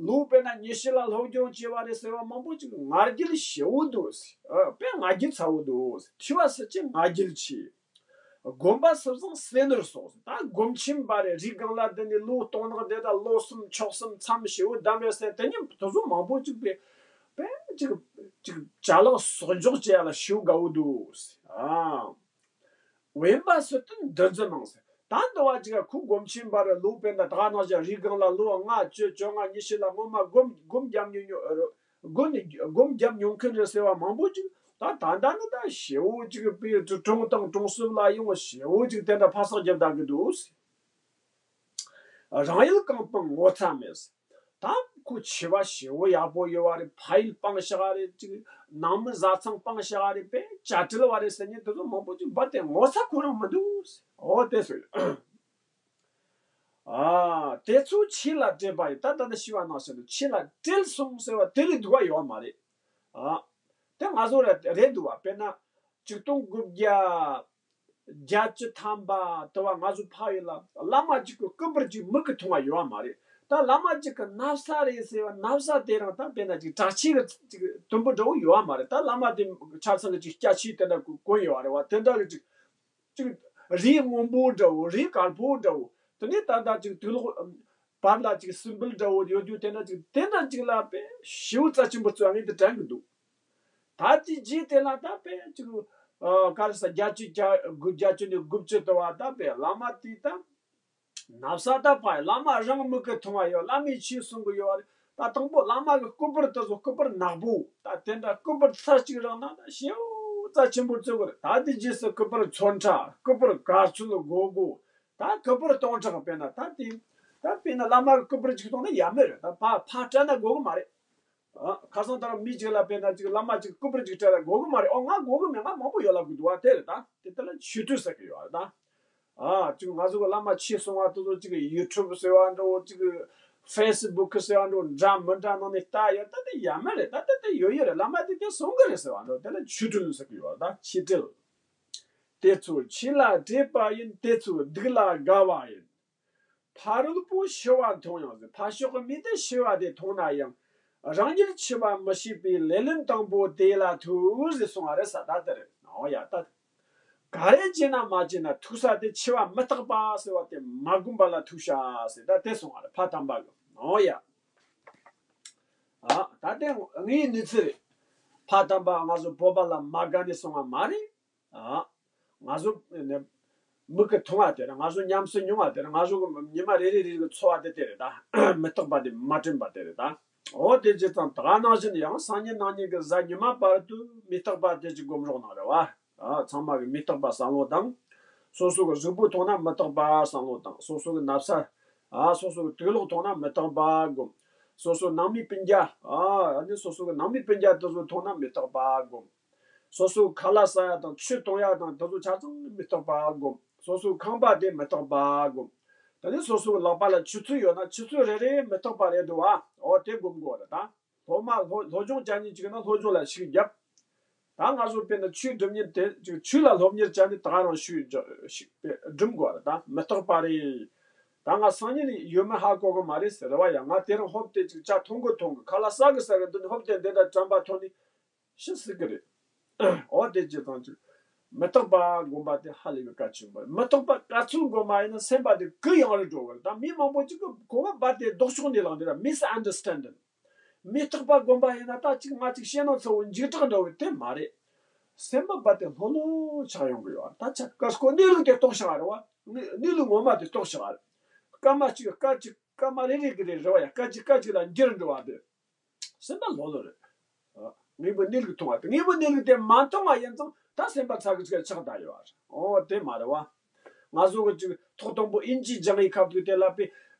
ལོ་དཔེར་ན་ཉི་ཤུ་ལ་སློབ་སྦྱོང་བྱས་པ་རེད་ཟེར་བ་མང་པོ་ཅིག་ང་རྒྱལ་ཞེ་བོ་འདུག་ཟེར། ཨ། དཔེ་ང་རྒྱལ་ཚ་བོ་འདུག་ཟེར། ཐོས་པ་སུ་ཆེ་ང་རྒྱལ་ཆེ། སྒོམ་པ་སུ་བཟང་བསོད་ནོར་སོགས་ཟེར། ད་སྒོམ་ཆེན་པ་རེད། རི་སྒང་ལ་བསྡད་ནས་ལོ་སྟོང་ནག་དེ་དང་ལོ་གསུམ་ཕྱོགས་གསུམ་མཚམས་ཞེ་བོ་བསྡམས་རེད་ཟེར། དེ་ཉིན་དེ་ཚོ་མང་པོ་ཅིག་པས་དཔེ་ཅིག་ཅིག་ཅ་ལག་གསོག་འཇོག་བྱེད་ཡ་ལ་ཞེ་བོ་དགའ་བོ་འདུག་ཟེར། ཨ། དབེན་པ་སུ་བསྟེན་འདི་ཙམ་མང་ཟེར། ད་འདི་བ་ཅིག་ཁོ་སྒོམ་ཆེན་པ་རེད། ལོ་དཔེར་ན་ད་ག་ནང་བཞིན་རི་སྒང་ལ་ལོ་ལྔ་བཅུ་བཅོ་ལྔ་ཉི་ཤུ་ལ་སྔོན་མ་སྒོམ་སྒོམ་བརྒྱབ་མྱོང་མྱོང་། སྒོམ་སྒོམ་བརྒྱབ་མྱོང་མཁན་རེད་ཟེར་བ་མང་པོ་ཅིག་ ད་ད་ལྟ་ནི་ད་ཞེ་བོ་ཅིག་པའི་གྲོང་དང་གྲོང་གསེབ་ལ་ཡང་ཞེ་བོ་ཅིག་དེ་འདྲ་ཕ་སག་རྒྱབ་བསྡད་གི་འདུག། རང་ཡུལ་གང་སྤང་ངོ་ཚ་མེད། ད་ཁོ་འཆི་བ་ཞེ་བོ་ཡག་པོ་ཡོད་བ་རེད། ཕ་ཡུལ་སྤང་བཞག་རེད། ཅིག་ནང་མི་བཟའ་ཚང་སྤང་བཞག་རེད། པས་བྱ་བྲལ་བ་རེད་ཟེར་མཁན་དེ་ཚོ་མང་པོ་ཅིག་རྦད་དེ་ངོ་ཚ་ཁོ་རང་མི་འདུག། འོ་དེ་ཟེར། ཨ། དེ་ཚོ་ཆོས་ལ་བྲེལ་བ་ཡིན། ད་ད་ནི་ཤི་བ་ནང་བཞིན་དུ་ཆོས་ལ་བྲེལ་སོང་ཟེར་བ་དེ་ལས་སྡུག་པ་ཡོད་མ་རེད། ཨ། དེ་ང་ཚོ་ར་རེད་འདུག་བ། དཔེར་ན་ཆིག་སྟོང་དགུ་བརྒྱ་བརྒྱད་ཅུ་ཐམ་པ་དུ་བ་ང་ཚོ་ཕ་ཡུལ་ལ་བླ་མ་གཅིག་གི་སྐུ་པར་གཅིག་མིག་གིས་མཐོང་བ་ཡོད་བ་མ་རེད། ད་བླ་མ་གཅིག་གི་ན་བཟའ་རེད་ཟེར་བ། ན་བཟའ་དེ་རང་ད་དཔེར་ན་གཅིག་གྲྭ་ཆས་གི་གཅིག་དུམ་བུ་འདྲ་བོ་ཡོད་བ་མ་རེད། ད་བླ་མ་དེ་ཆ་ཚང་གི་གཅིག་སྐྱ་ཆས་དེ་འདྲ་གོན་ཡོད་བ་རེད་བ། དེ་འདྲ་གི་གཅིག་ཅིག་རས་སྔོན་པོ་འདྲ་བོ། རས་དཀར་པོ་འདྲ་བོ། དེ་ནས་ད་ལྟ་ཅིག་དུག་ལོག་བར་ལ་ཅིག་སིམ་བལ་འདྲ་བོ་ཡོད་རྒྱུ་དེ་འདྲ་ཅིག་དེ་འདྲ་ཅིག་ལ་དཔེ་ཞེ་པོ་རྩ་ཆེན་པོ་བརྩི་བ་ངས་དེ་དྲན་གི་འདུག། ད་དེ་རྗེས་དེ་ལ་ད་དཔེ་ཅིག་ཨ་ག་རེ་ཟ། བརྒྱད་ཅུ་གྱ་དགུ། བརྒྱད་ཅུ་ནས་དགུ་བཅུ་དུ་བ་ད་དཔེ་བླ་མ་དེ་ད་ན་བཟའ་ད་ཕ་བླ་མ་རང་མིག་གིས་མཐོང་བ་ཡོད། བླ་མས་ཆོས་གསུང་གི་ཡོད་རེད། ད་དང་པོ་བླ་མ་གི་སྐུ་པར་དེ་ཚོ་སྐུ་པར་ནག་པོ། ད་དེ་འདྲ་སྐུ་པར་ཚར་གཅིག་རག་ན་ད་ཞེ་པོ་རྩ་ཆེན་པོ་བརྩི་གི་རེད། ད་དེ་རྗེས་སུ་སྐུ་པར་ཚོན་ཁྲ། སྐུ་པར་དཀར་ཚོད་དགོས་དགོས། ད་སྐུ་པར་སྟོང་ཕྲག། དཔེར་ན་ད་དེ་ད་དཔེར་ན་བླ་མ་གི་སྐུ་པར་གཅིག་གཏོང་ན་ཡ་མེད་རེད། ད་ཕ་ཕ་སྤྲད་ན་དགོས་གི་མ་རེད། ཨ། ཁ་སང་ལྟར་མི་གཅིག་ལ་དཔེར་ན་ཅིག་བླ་མ་གཅིག་སྐུ་པར་གཅིག་སྤྲད་ལ་དགོས་གི་མ་རེད། ཨོ་ང་དགོས་གི་མེད། ང་མང་པོ་ཡོད་ལབ་གི་འདུག་བ། དེ་རེད། ད་དེ་དེ་ལ་ཆོས་དད་ཟེར་གི་ཡོད་རེད། ད་ཨ་ཅིག་ང་ཚོ་གི་བླ་མ་ཆོས་གསུང་བ་དེ་ཚོ་ཅིག་ཡུ་ཊུབ་ཟེར་བ་འདྲ་བོ། ཅིག་ཕེ་སི་བུག་ཟེར་བ་འདྲ་བོ་འདྲ་མི་འདྲ་ནང་ནས་ལྟ་ཡོད། ད་དེ་ཡ་མེད་རེད། ད་དེ་དེ་ཡོད་ཡོད་རེད། བླ་མ་དེ་དེ་གསུང་གི་རེད་ཟེར་བ་འདྲ་བོ། དེ་ལ་ཆོས་དད་ཟེར་གི་ཡོད་རེད། ད་ཆོས་དད། དེ་ཚོ་ཆོས་ལ་བྲེལ་བ་ཡིན། དེ་ཚོ་སྡིག་ལ་དགའ་བ་ཡིན། ཕ་རོལ་པོ་ཤི་བ་མཐོང་ཡང་ཟེར། ཕ་ཕྱོགས་ཀྱི་མི་དེ་ཤི་བ་དེ་མཐོང་ན་ཡང་རང་ཉིད་འཆི་བ་མི་ཤེས་པའི་ལེ་ལན་དང་པོ་དེ་ལ་ཐུག་ཟེར་གསུང་བ་རེད་ས། ད་དེ་རེད། འོ་ཡ། ད་ག་རེ་བྱས་ན་མ་བྱས་ན་ཐུག་ས་དེ་འཆི་བ་མི་རྟག་པ་ཟེར་བ་དེ་མ་བསྒོམས་པ་ལ་ཐུག་ཤག་ཟེར། ད་དེ་གསུང་བ་རེད། ཕ་དམ་པ་གི། འོ་ཡ། ཨ། ད་དེ་ངའི་གནས་ཚུལ་རེད། ཕ་དམ་པ་ང་ཚོ་བོད་པ་ལ་མ་དགའ་ནས་གསུང་བ་མ་རེད། ཨ། ང་ཚོ་ནི་མིག་གིས་མཐོང་བ་དེ་རེད། ང་ཚོ་ཉམས་སུ་མྱོང་བ་དེ་རེད། ང་ཚོ་གི་ཉི་མ་རེ་རེ་རེ་གི་འཚོ་བ་དེ་དེ་རེད། ད་མི་རྟག་པ་དེ་མ་དྲན་པ་དེ་རེད། ད་འོ་དེ་ཇི་ཙམ་ད་ག་ནང་བཞིན་ཡང་སང་ཉིན་གནངས་ཉིན་གི་གཟའ་ཉི་མ་བར་དུ་མི་རྟག་པ་དེ་ཅིག་སྒོམ་རོགས་གནང་རེད་བ། ཨ། ཚང་མ་གི་མི་རྟག་པ་བསམ་བློ་བཏང་། སོ་སོ་གི་གཟུགས་པོ་མཐོང་ན་མི་རྟག་པ་བསམ་བློ་བཏང་། སོ་སོ་གི་ན་བཟའ། ཨ། སོ་སོ་གི་དུག་ལོག་མཐོང་ན་མི་རྟག་པ་སྒོམ། སོ་སོ་ནང་མི་སྤུན་ཀྱག་ཨ་ནི་སོ་སོ་གི་ནང་མི་སྤུན་ཀྱག་དེ་ཚོ་མཐོང་ན་མི་རྟག་པ་སྒོམ། སོ་སོ་ཁ་ལག་ཟ་ཡ་དང་ཆུ་འཐུང་ཡ་དང་དེ་ཚོ་ཆ་ཚང་མི་རྟག་པ་སྒོམ། སོ་སོ་ཁང་པ་དེ་མི་རྟག་པ་སྒོམ། དེ་ནས་སོ་སོའི་ལག་པ་ལ་ཆུ་ཚོད་ཡོད་ན་ཆུ་ཚོད་རེ་རེ་མི་རྟག་པ་རེད་འདུག་བ། འོ་དེ་སྒོམ་དགོས་རེད་ད། སློབ་མ་སློབ་སློབ་སྦྱོང་བྱ་མཁན་ཅིག་ཡིན་ན་སློབ་སྦྱོང་ལ་ཤུགས་བརྒྱབ། ད་ང་ཚོ་དཔེར་ན་ཆོས་སྒྲུབ་མཁན་དེ་ཅིག་ཆོས་ལ་སློབ་གཉེར་བྱ་ནི་ད་ག་རང་ཤུགས་རྒྱ་ཤུགས་སྒྲུབ་དགོས་རེད་ད། མི་རྟག་པ་རེད། ད་ང་སང་ཉིན་ཡོད་མེད་ཧ་གོ་གི་མ་རེད་ཟེར་རེད་བ་ཡ། ང་དེ་རིང་ཧོབ་སྟེ་ཅིག་ཇ་འཐུང་གི་འཐུང་གི། ཁ་ལག་ཟ་གི་ཟ་གི། འདི་ནས་ཧོབ་སྟེ་འདི་འདྲ་དྲན་པ་ཐོན་ནས་ཤི་སྲིད་གི་རེད། འོ་དེ་ཅི་ཙམ་ཅིག་མི་རྟག་པ་སྒོམ་པ་དེ་ཧ་ལས་པའི་གལ་ཆེན་པོ་རེད། མི་རྟག་པ་ག་ཚོད་སྒོམ་པ་ཡིན་ན་སེམས་པ་དེ་གུ་ཡངས་རུ་འགྲོ་གི་རེད། ད་མི་མང་པོ་ཅིག་གིས་གོ་བ་རྦད་དེ་ལྡོག་ཕྱོགས་ནས་བླངས་འདི་ར་མིས་ཨན་ཌར་སི་ཊེན་ཌིང་། མི་རྟག་པ་སྒོམ་པ་ཡིན་ན་ད་ཅིག་ང་ཅིག་བཤད་ན་ཚ་བོ་འཇིགས་སྐྲག་འདྲ་བོ་དེ་མ་རེད། སེམས་པ་རྦད་དེ་ལྷོད་ལྷོད་ཆགས་ཡོང་གི་ཡོད་རེད། ད་ཆ་ཀ་སྐོར་གནས་ལུགས་དེ་རྟོགས་བཞག་རེད་བ། གནས་གནས་ལུགས་ངོ་མ་དེ་རྟོགས་བཞག་རེད། སྐར་མ་གཅིག་སྐར་གཅིག་སྐར་མ་རེ་རེ་གི་རེད་རེད་བ་ཡ། སྐར་གཅིག་སྐར་གཅིག་ལ་འགྱུར་འགྲོ་བ་དེ། སེམས་པ་ལྷོད་ལྷོད་རེད། ཨ། དངོས་པོ་གནས་ལུགས་མཐོང་བ་དེ། དངོས་པོ་གནས་ལུགས་དེ་མ་མཐོང་བ་ཡིན་ཙང་ད་སེམས་པ་ཚ་གི་ཚ་གི་ཆགས་བསྡད་ཡོད་རེད། འོ་དེ་མ་རེད་བ། ང་ཚོ་གི་ཅིག་ཐོག་དང་པོ་ཨིན་ཇི་སྦྱང་ཡི་སྐབས་དུས་དེ་ལ་དཔེ་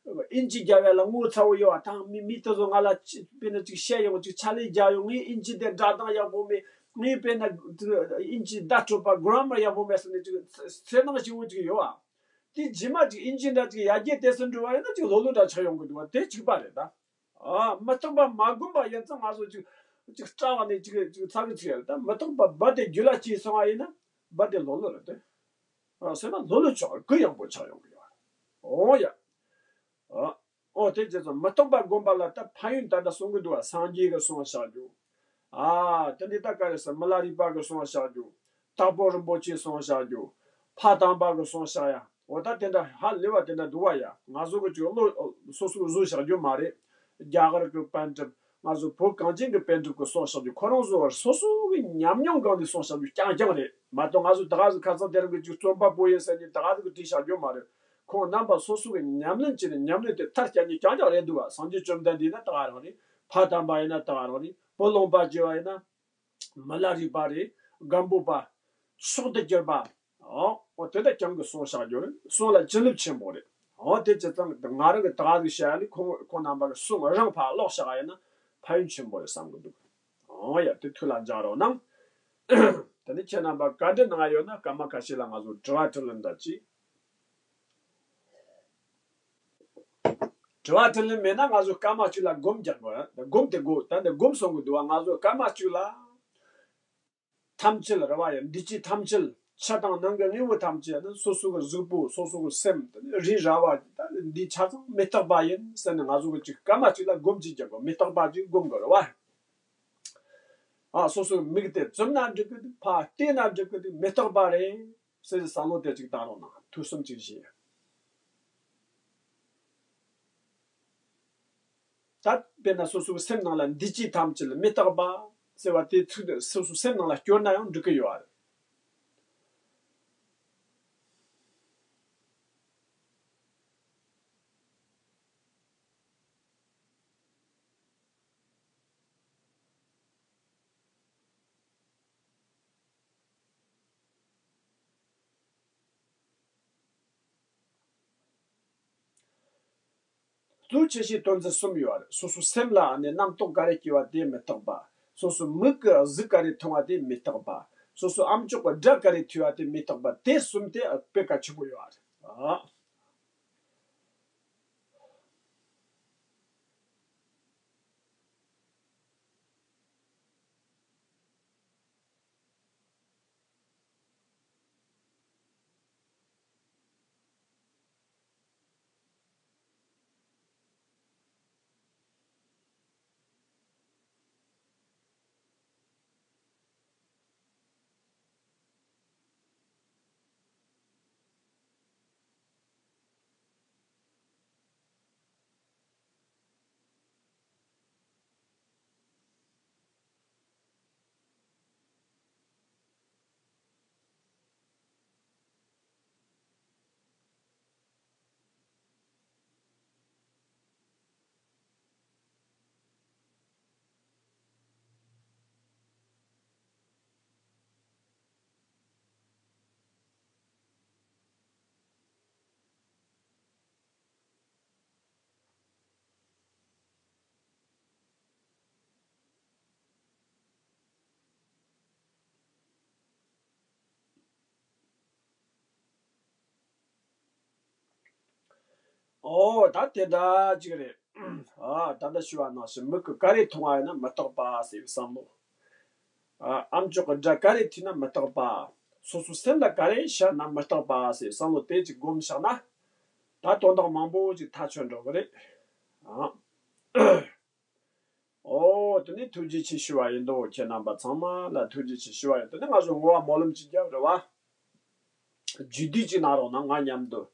ཨིན་ཇི་རྒྱབ་ཡ་ལ་ངོ་ཚ་བོ་ཡོད་བ། ད་མི་མི་དེ་ཚོ་ང་ལ་ཅི་དཔེར་ན་ཅིག་བཤད་ཡོང་། ཅིག་ཕྱག་ལས་རྒྱག་ཡོང་། ངའི་ཨིན་ཇི་དེ་སྒྲ་གདངས་ཡག་པོ་མེད། ངའི་དཔེར་ན་ཨིན་ཇི་བརྡ་སྤྲོད་པ་གྷི་ར་མར་ཡག་པོ་མེད་ཟེར་ནས་ཅིག་སེར་སྣང་ཞེ་བོ་ཅིག་ཡོད་བ། དེ་རྗེས་མ་ཅིག་ཨིན་ཇི་འདྲ་ཅིག་ཡར་རྒྱས་དེ་ཚོ་འགྲོ་བ་ཡིན་ན་ཅིག་ལྷོད་ལྷོད་འདྲ་ཆགས་ཡོང་གི་འདུག་བ། དེ་གཅིག་པ་རེད་ད། ཨ། མི་རྟག་པ་མ་བསྒོམས་པ་ཡིན་ཙང་ང་ཚོ་ཅིག་ཅིག་སྐྲག་པ་ནས་ཅིག་ཅིག་ཚ་གི་ཚིག་ཡ་རེད་ད། མི་རྟག་པ་རྦད་དེ་རྒྱུད་ལ་སྐྱེས་སོང་བ་ཡིན་ན་རྦད་དེ་ལྷོད་ལྷོད་རེད་དེ། ཨ། སེམས་པ་ལྷོད་ལྷོད་ཆགས། གུ་ཡངས་པོ་ཆགས་ཡོང་གི་ཡོད་རེད། འོ་ཡ། ཨ། འོ་དེ་བྱས་ཙང་མི་རྟག་པ་བསྒོམས་པ་ལ་ད་ཕན་ཡོན་ད་ལྟ་གསུང་གི་འདུག་བ། སངས་རྒྱས་ཀྱི་གསུང་བཤད་རྒྱུ། ཨ། དེ་འདི་ད་ག་རེ་ཟེར། མི་ལ་རས་པ་གི་གསུང་བཤད་རྒྱུ། དྭགས་པོ་རིན་པོ་ཆེའི་གསུང་བཤད་རྒྱུ། ཕ་དམ་པ་གི་གསུང་བཤད་ཡ། འོ་ད་དེ་འདྲ་ཧ་ལས་པ་དེ་འདྲ་འདུག་བ་ཡ། ང་ཚོ་གི་ཅིག་བློ་སོ་སོ་གི་བཟོ་བཞག་རྒྱུ་མ་རེད། རྒྱ་གར་གི་པཎ་གྲུབ། ང་ཚོ་བོད་གངས་ཅན་གི་པཎ་གྲུབ་ཀྱི་གསུང་བཤད་རྒྱུ་ཁོ་རང་ཚོ་སོ་སོ་གི་ཉམས་མྱོང་སྒང་ནས་གསུང་བཤད་རྒྱུ་རྐྱང་རྐྱང་རེད་མ་གཏོགས། ང་ཚོ་ད་ག་ཟིག་ཁ་སང་དེ་རིང་གི་ཅིག་རྩོམ་པ་པོ་ཡིན་ཟེར་ནས་ད་ག་ཟིག་གི་བྲིས་བཞག་རྒྱུ་མ་རེད། ཁོང་རྣམ་པ་སོ་སོ་གི་ཉམས་ལེན་བྱས་ནས་ཉམས་ལེན་དེ་མཐར་སྐྱེལ་ནི་རྐྱང་རྐྱང་རེད་འདུག་བ། སངས་རྒྱས་བཅོམ་ལྡན་འདས་ཡིན་ན་ད་ག་རང་རེད། ཕ་དམ་པ་ཡིན་ན་ད་ག་རང་རེད། བུ་ལོན་པ་རྒྱས་པ་ཡིན་ན། མི་ལ་རས་པ་རེད། སྒམ་པོ་པ། མཆོག་ཏུ་གྱུར་པ། ཨོ། ཨོ་དེ་འདྲ་ཀྱང་གི་གསུང་བཤད་རྒྱུ་རེད། གསུང་ལ་བྱིན་རླབས་ཆེན་པོ་རེད། ཨོ་དེ་ཅི་ཙང་ང་རང་གི་ད་ག་ཟིག་བཤད་ཡ་ནི་ཁོང་ཁོང་རྣམ་པ་གི་གསུང་རང་ཕར་ཀློག་བཤད་ཡ་ཡིན་ན་ཕན་ཡོན་ཆེན་པོ་རེད་བསམ་གི་འདུག་ཨོ་ཡ་དེ་ཐུགས་ལ་འཇགས་རོགས་གནང་། དེ་ནས་ཁྱེད་རྣམ་པ་བཀའ་འདྲི་གནང་ཡ་ཡོད་ན་སྐར་མ་ཁ་ཤས་ལ་ང་ཚོ་དྲི་བ་དྲིས་ལན་འདྲ་ཅིག་དྲི་བ་དྲིས་ལན་མེད་ན་ང་ཚོ་སྐར་མ་གཅིག་ལ་སྒོམ་རྒྱག་དགོས། སྒོམ་དེ་དགོས། ད་འདི་སྒོམ་སོང་གི་འདུག་བ། ང་ཚོ་སྐར་མ་གཅིག་ལ་ཐམས་ཅད་རེད་བ་ཡ། འདུས་བྱས་ཐམས་ཅད། ཕྱི་དང་ནང་གི་དངོས་པོ་ཐམས་ཅད་ནི་སོ་སོ་གི་གཟུགས་པོ། སོ་སོ་གི་སེམས། དེ་ནི་རིགས་ར་བ་ད་འདི་ཆ་ཚང་མི་རྟག་པ་ཡིན་ཟེར་ནས་ང་ཚོ་གི་གཅིག་སྐར་མ་གཅིག་ལ་སྒོམ་གཅིག་རྒྱག་དགོས། མི་རྟག་པ་གཅིག་སྒོམ་དགོས་རེད་བ། ཨ། སོ་སོའི་མིག་དེ་བཙུམ་ན་འགྲིག་གི་འདུག་ཕར་བལྟས་ན་འགྲིག་གི་འདུག་མི་རྟག་པ་རེད་ཟེར་བསམ་བློ་དེ་གཅིག་བཏང་རོགས་གནང་། ཐུགས་བསམ་གཅིག་བཞེས། ད་དཔེར་ན་སོ་སོའི་སེམས་ནང་ལ་འདུས་བྱས་ཐམས་ཅད་མི་རྟག་པ་ཟེར་བ་དེ་ཚིག་དེ་སོ་སོའི་སེམས་ནང་ལ་སྐྱོར་ན་ཡང་འགྲིག་གི་ཡོད་རེད། གཙོ་ཆེ་ཤོས་དོན་ཚན་གསུམ་ཡོད་རེད། སོ་སོའི་སེམས་ལ་ནི་རྣམ་རྟོག་ག་རེ་སྐྱེ་བ་དེ་མི་རྟག་པ། སོ་སོའི་མིག་གི་གཟུགས་ག་རེ་མཐོང་བ་དེ་མི་རྟག་པ། སོ་སོའི་ཨམ་ཅོག་གི་སྒྲ་ག་རེ་ཐོས་པ་དེ་མི་རྟག་པ། དེ་གསུམ་དེ་དཔེ་གལ་ཆེན་པོ་ཡོད་རེད། ཨ། ཨོ་ད་དེ་འདྲ་ཅིག་རེད། ཨ། ད་ལྟ་ཞུས་པ་ནང་བཞིན་མིག་གིས་ག་རེ་མཐོང་བ་ཡིན་ན་མི་རྟག་པ་ཟེར་བའི་བསམ་བློ། ཨ། ཨམ་ཅོག་གི་སྒྲ་ག་རེ་ཐོས་ན་མི་རྟག་པ། སོ་སོའི་སེམས་ལ་ག་རེ་ཤར་ན་མི་རྟག་པ་ཟེར་བསམ་བློ་དེ་ཅིག་སྒོམ་བཞག་ན། ད་དོན་དག་མང་པོ་ཅིག་ཐག་ཆོད་འགྲོ་གི་རེད། ཨ། ཨོ་དེ་ནས་ཐུགས་རྗེ་ཆེ་ཞུ་བ་ཡིན་དོ། ཁྱེད་རྣམ་པ་ཚང་མ་ལ་ཐུགས་རྗེ་ཆེ་ཞུ་བ་ཡིན། དེ་ནས་ང་ཚོ་བསྔོ་བ་སྨོན་ལམ་ཅིག་རྒྱབ་རེད་བ། རྒྱུད་སྡེ་ཅིག་གནང་རོགས་གནང་། ང་མཉམ་དུ།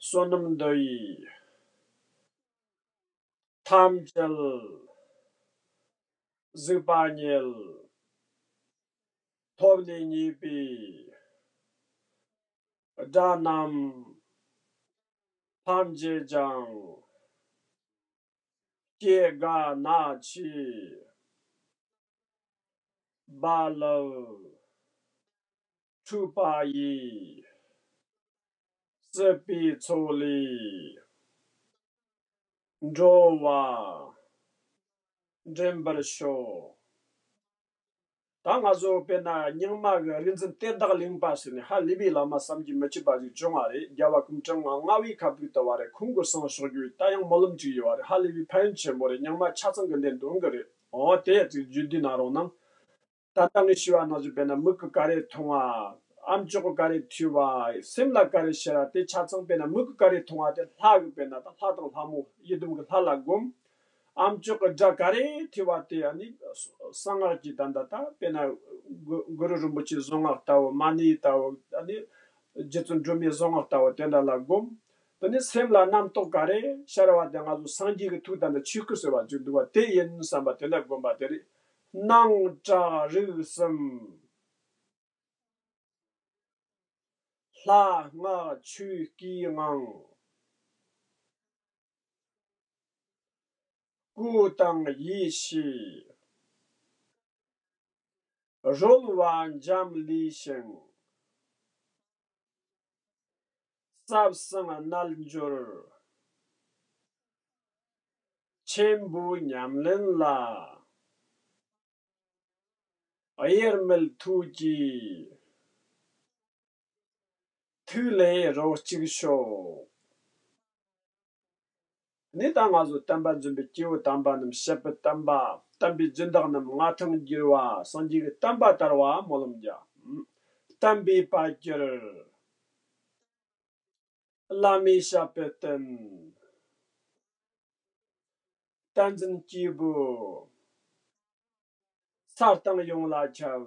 བསོད་ནམས་འདི་ཡིས་ཐམས་ཅད་གཟིགས་པ་ཉིད། ཐོབ་ནས་ཉེས་པའི་དགྲ་རྣམས་ཕམ་བྱེད་ཅིང་། སྐྱེ་རྒ་ན་འཆིའི་རྦ་རླབས་འཁྲུགས་པ་ཡིས། སྲིད་པའི་མཚོ་ལས་འགྲོ་བ་འདྲེན་པར་ཤོག་ད་ང་ཚོ་དཔེར་ན་རྙིང་མ་གི་རིག་འཛིན་གཏེར་བདག་གླིང་པ་ཟེར་ནས་ཧ་ལས་པའི་བླ་མ་བསམ་གྱིས་མི་ཁྱབ་པ་ཞིག་བྱུང་བ་རེད། རྒྱལ་བ་སྐུ་ཕྲེང་ལྔ་པའི་ཁ་ཐུག་ལྟ་བུ་རེད། ཁོང་གི་གསུང་ཕྱོགས་བརྒྱུད་ད་ཡང་སྨོན་ལམ་ཅིག་ཡོད་བ་རེད། ཧ་ལས་པའི་ཕན་ཡོན་ཆེན་པོ་རེད། རྙིང་མ་ཆ་ཚང་གི་ལན་འདོན་གི་རེད། འོ་དེ་ཡང་ཅིག་རྒྱུད་སྡེ་གནང་རོགས་གནང་། ད་ལྟ་ངས་ཞུས་པ་ནང་བཞིན་དཔེར་ན་མིག་གིས་ག་རེ་མཐོང་བ། ཨམ་ཅོག་གིས་ག་རེ་ཐོས་པ། སེམས་ལ་ག་རེ་ཤར་བ་དེ་ཆ་ཚང་། དཔེར་ན་མིག་གིས་ག་རེ་མཐོང་བ་དེ་ལྷ་གི། དཔེར་ན་ད་ལྷ་དང་ལྷ་མོ་ཡི་དམ་གྱི་ལྷ་ལ་སྒོམ། ཨམ་ཅོག་གི་སྒྲ་ག་རེ་ཐོས་པ་དེ་ཨ་ནི་གསང་སྔགས་ཀྱི་ད་ལྟ་ད་དཔེར་ན་གུ་གུ་རུ་རིན་པོ་ཆེའི་གཟུངས་སྔགས་ལྟ་བུ། མ་ཎི་ལྟ་བུ། ཨ་ནི་རྗེ་བཙུན་སྒྲོལ་མའི་གཟུངས་སྔགས་ལྟ་བུ་དེ་འདྲ་ལ་སྒོམ། དེ་ནས་སེམས་ལ་རྣམ་རྟོག་ག་རེ་ཤར་བ་དེ་ང་ཚོ་སངས་རྒྱས་ཀྱི་ཐུགས་དང་འདི་ཆོས་སྐུ་ཟེར་བ་ཅིག་འདུག་བ། དེ་ཡིན་བསམ་པ་དེ་འདྲ་སྒོམ་པ་དེ་རེད། སྣང་གྲགས་རིག་གསུམ། ལྷ་སྔགས་ཆོས་སྐུའི་ངང་། སྐུ་དང་ཡེ་ཤེས། རོལ་བ་འབྱམས་ཀླས་ཤིང་། ཟབ་གསང་རྣལ་འབྱོར། ཆེན་པོའི་ཉམས་ལེན་ལ། དབྱེར་མེད་ཐུགས་ཀྱི་ཐུགས་ལས་རོ་གཅིག་ཤོག་ནི་ད་ང་ཚོ་བསྟན་པ་འཛིན་པའི་སྐྱེས་བུ་དམ་པ་རྣམས། བཤད་པའི་བསྟན་པ། བསྟན་པའི་སྦྱིན་བདག་རྣམས། མངའ་ཐང་རྒྱས་པ། སངས་རྒྱས་ཀྱི་བསྟན་པ་དར་བ་སྨོན་ལམ་རྒྱ། བསྟན་པའི་དཔལ་གྱུར། བླ་མའི་ཞབས་པད་བརྟན། བསྟན་འཛིན་སྐྱེས་བུ་ས་སྟེང་ཡོངས་ལ་ཁྱབ།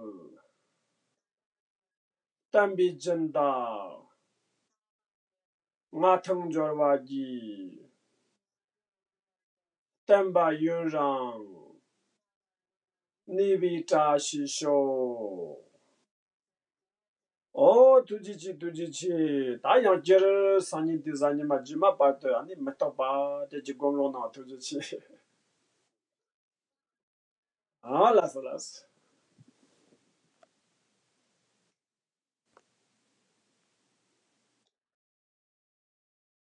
བསྟན་པའི་སྦྱིན་བདག་མངའ་ཐང་འབྱོར་བ་གྱིས། བསྟན་པ་ཡུན་རིང་གནས་པའི་བཀྲ་ཤིས་ཤོག་ཨོ། ཐུགས་རྗེ་ཆེ། ཐུགས་རྗེ་ཆེ། ད་ཡང་བསྐྱར་སང་ཉིན་དེ་གཟའ་ཉི་མ་རྗེས་མ་བར་དུ་ཨ་ནི་མི་རྟག་པ་དེ་གྱི་སྒོམ་རོགས་གནང་། ཐུགས་རྗེ་ཆེ། ཨ་ལགས་སོ། ལགས་སོ།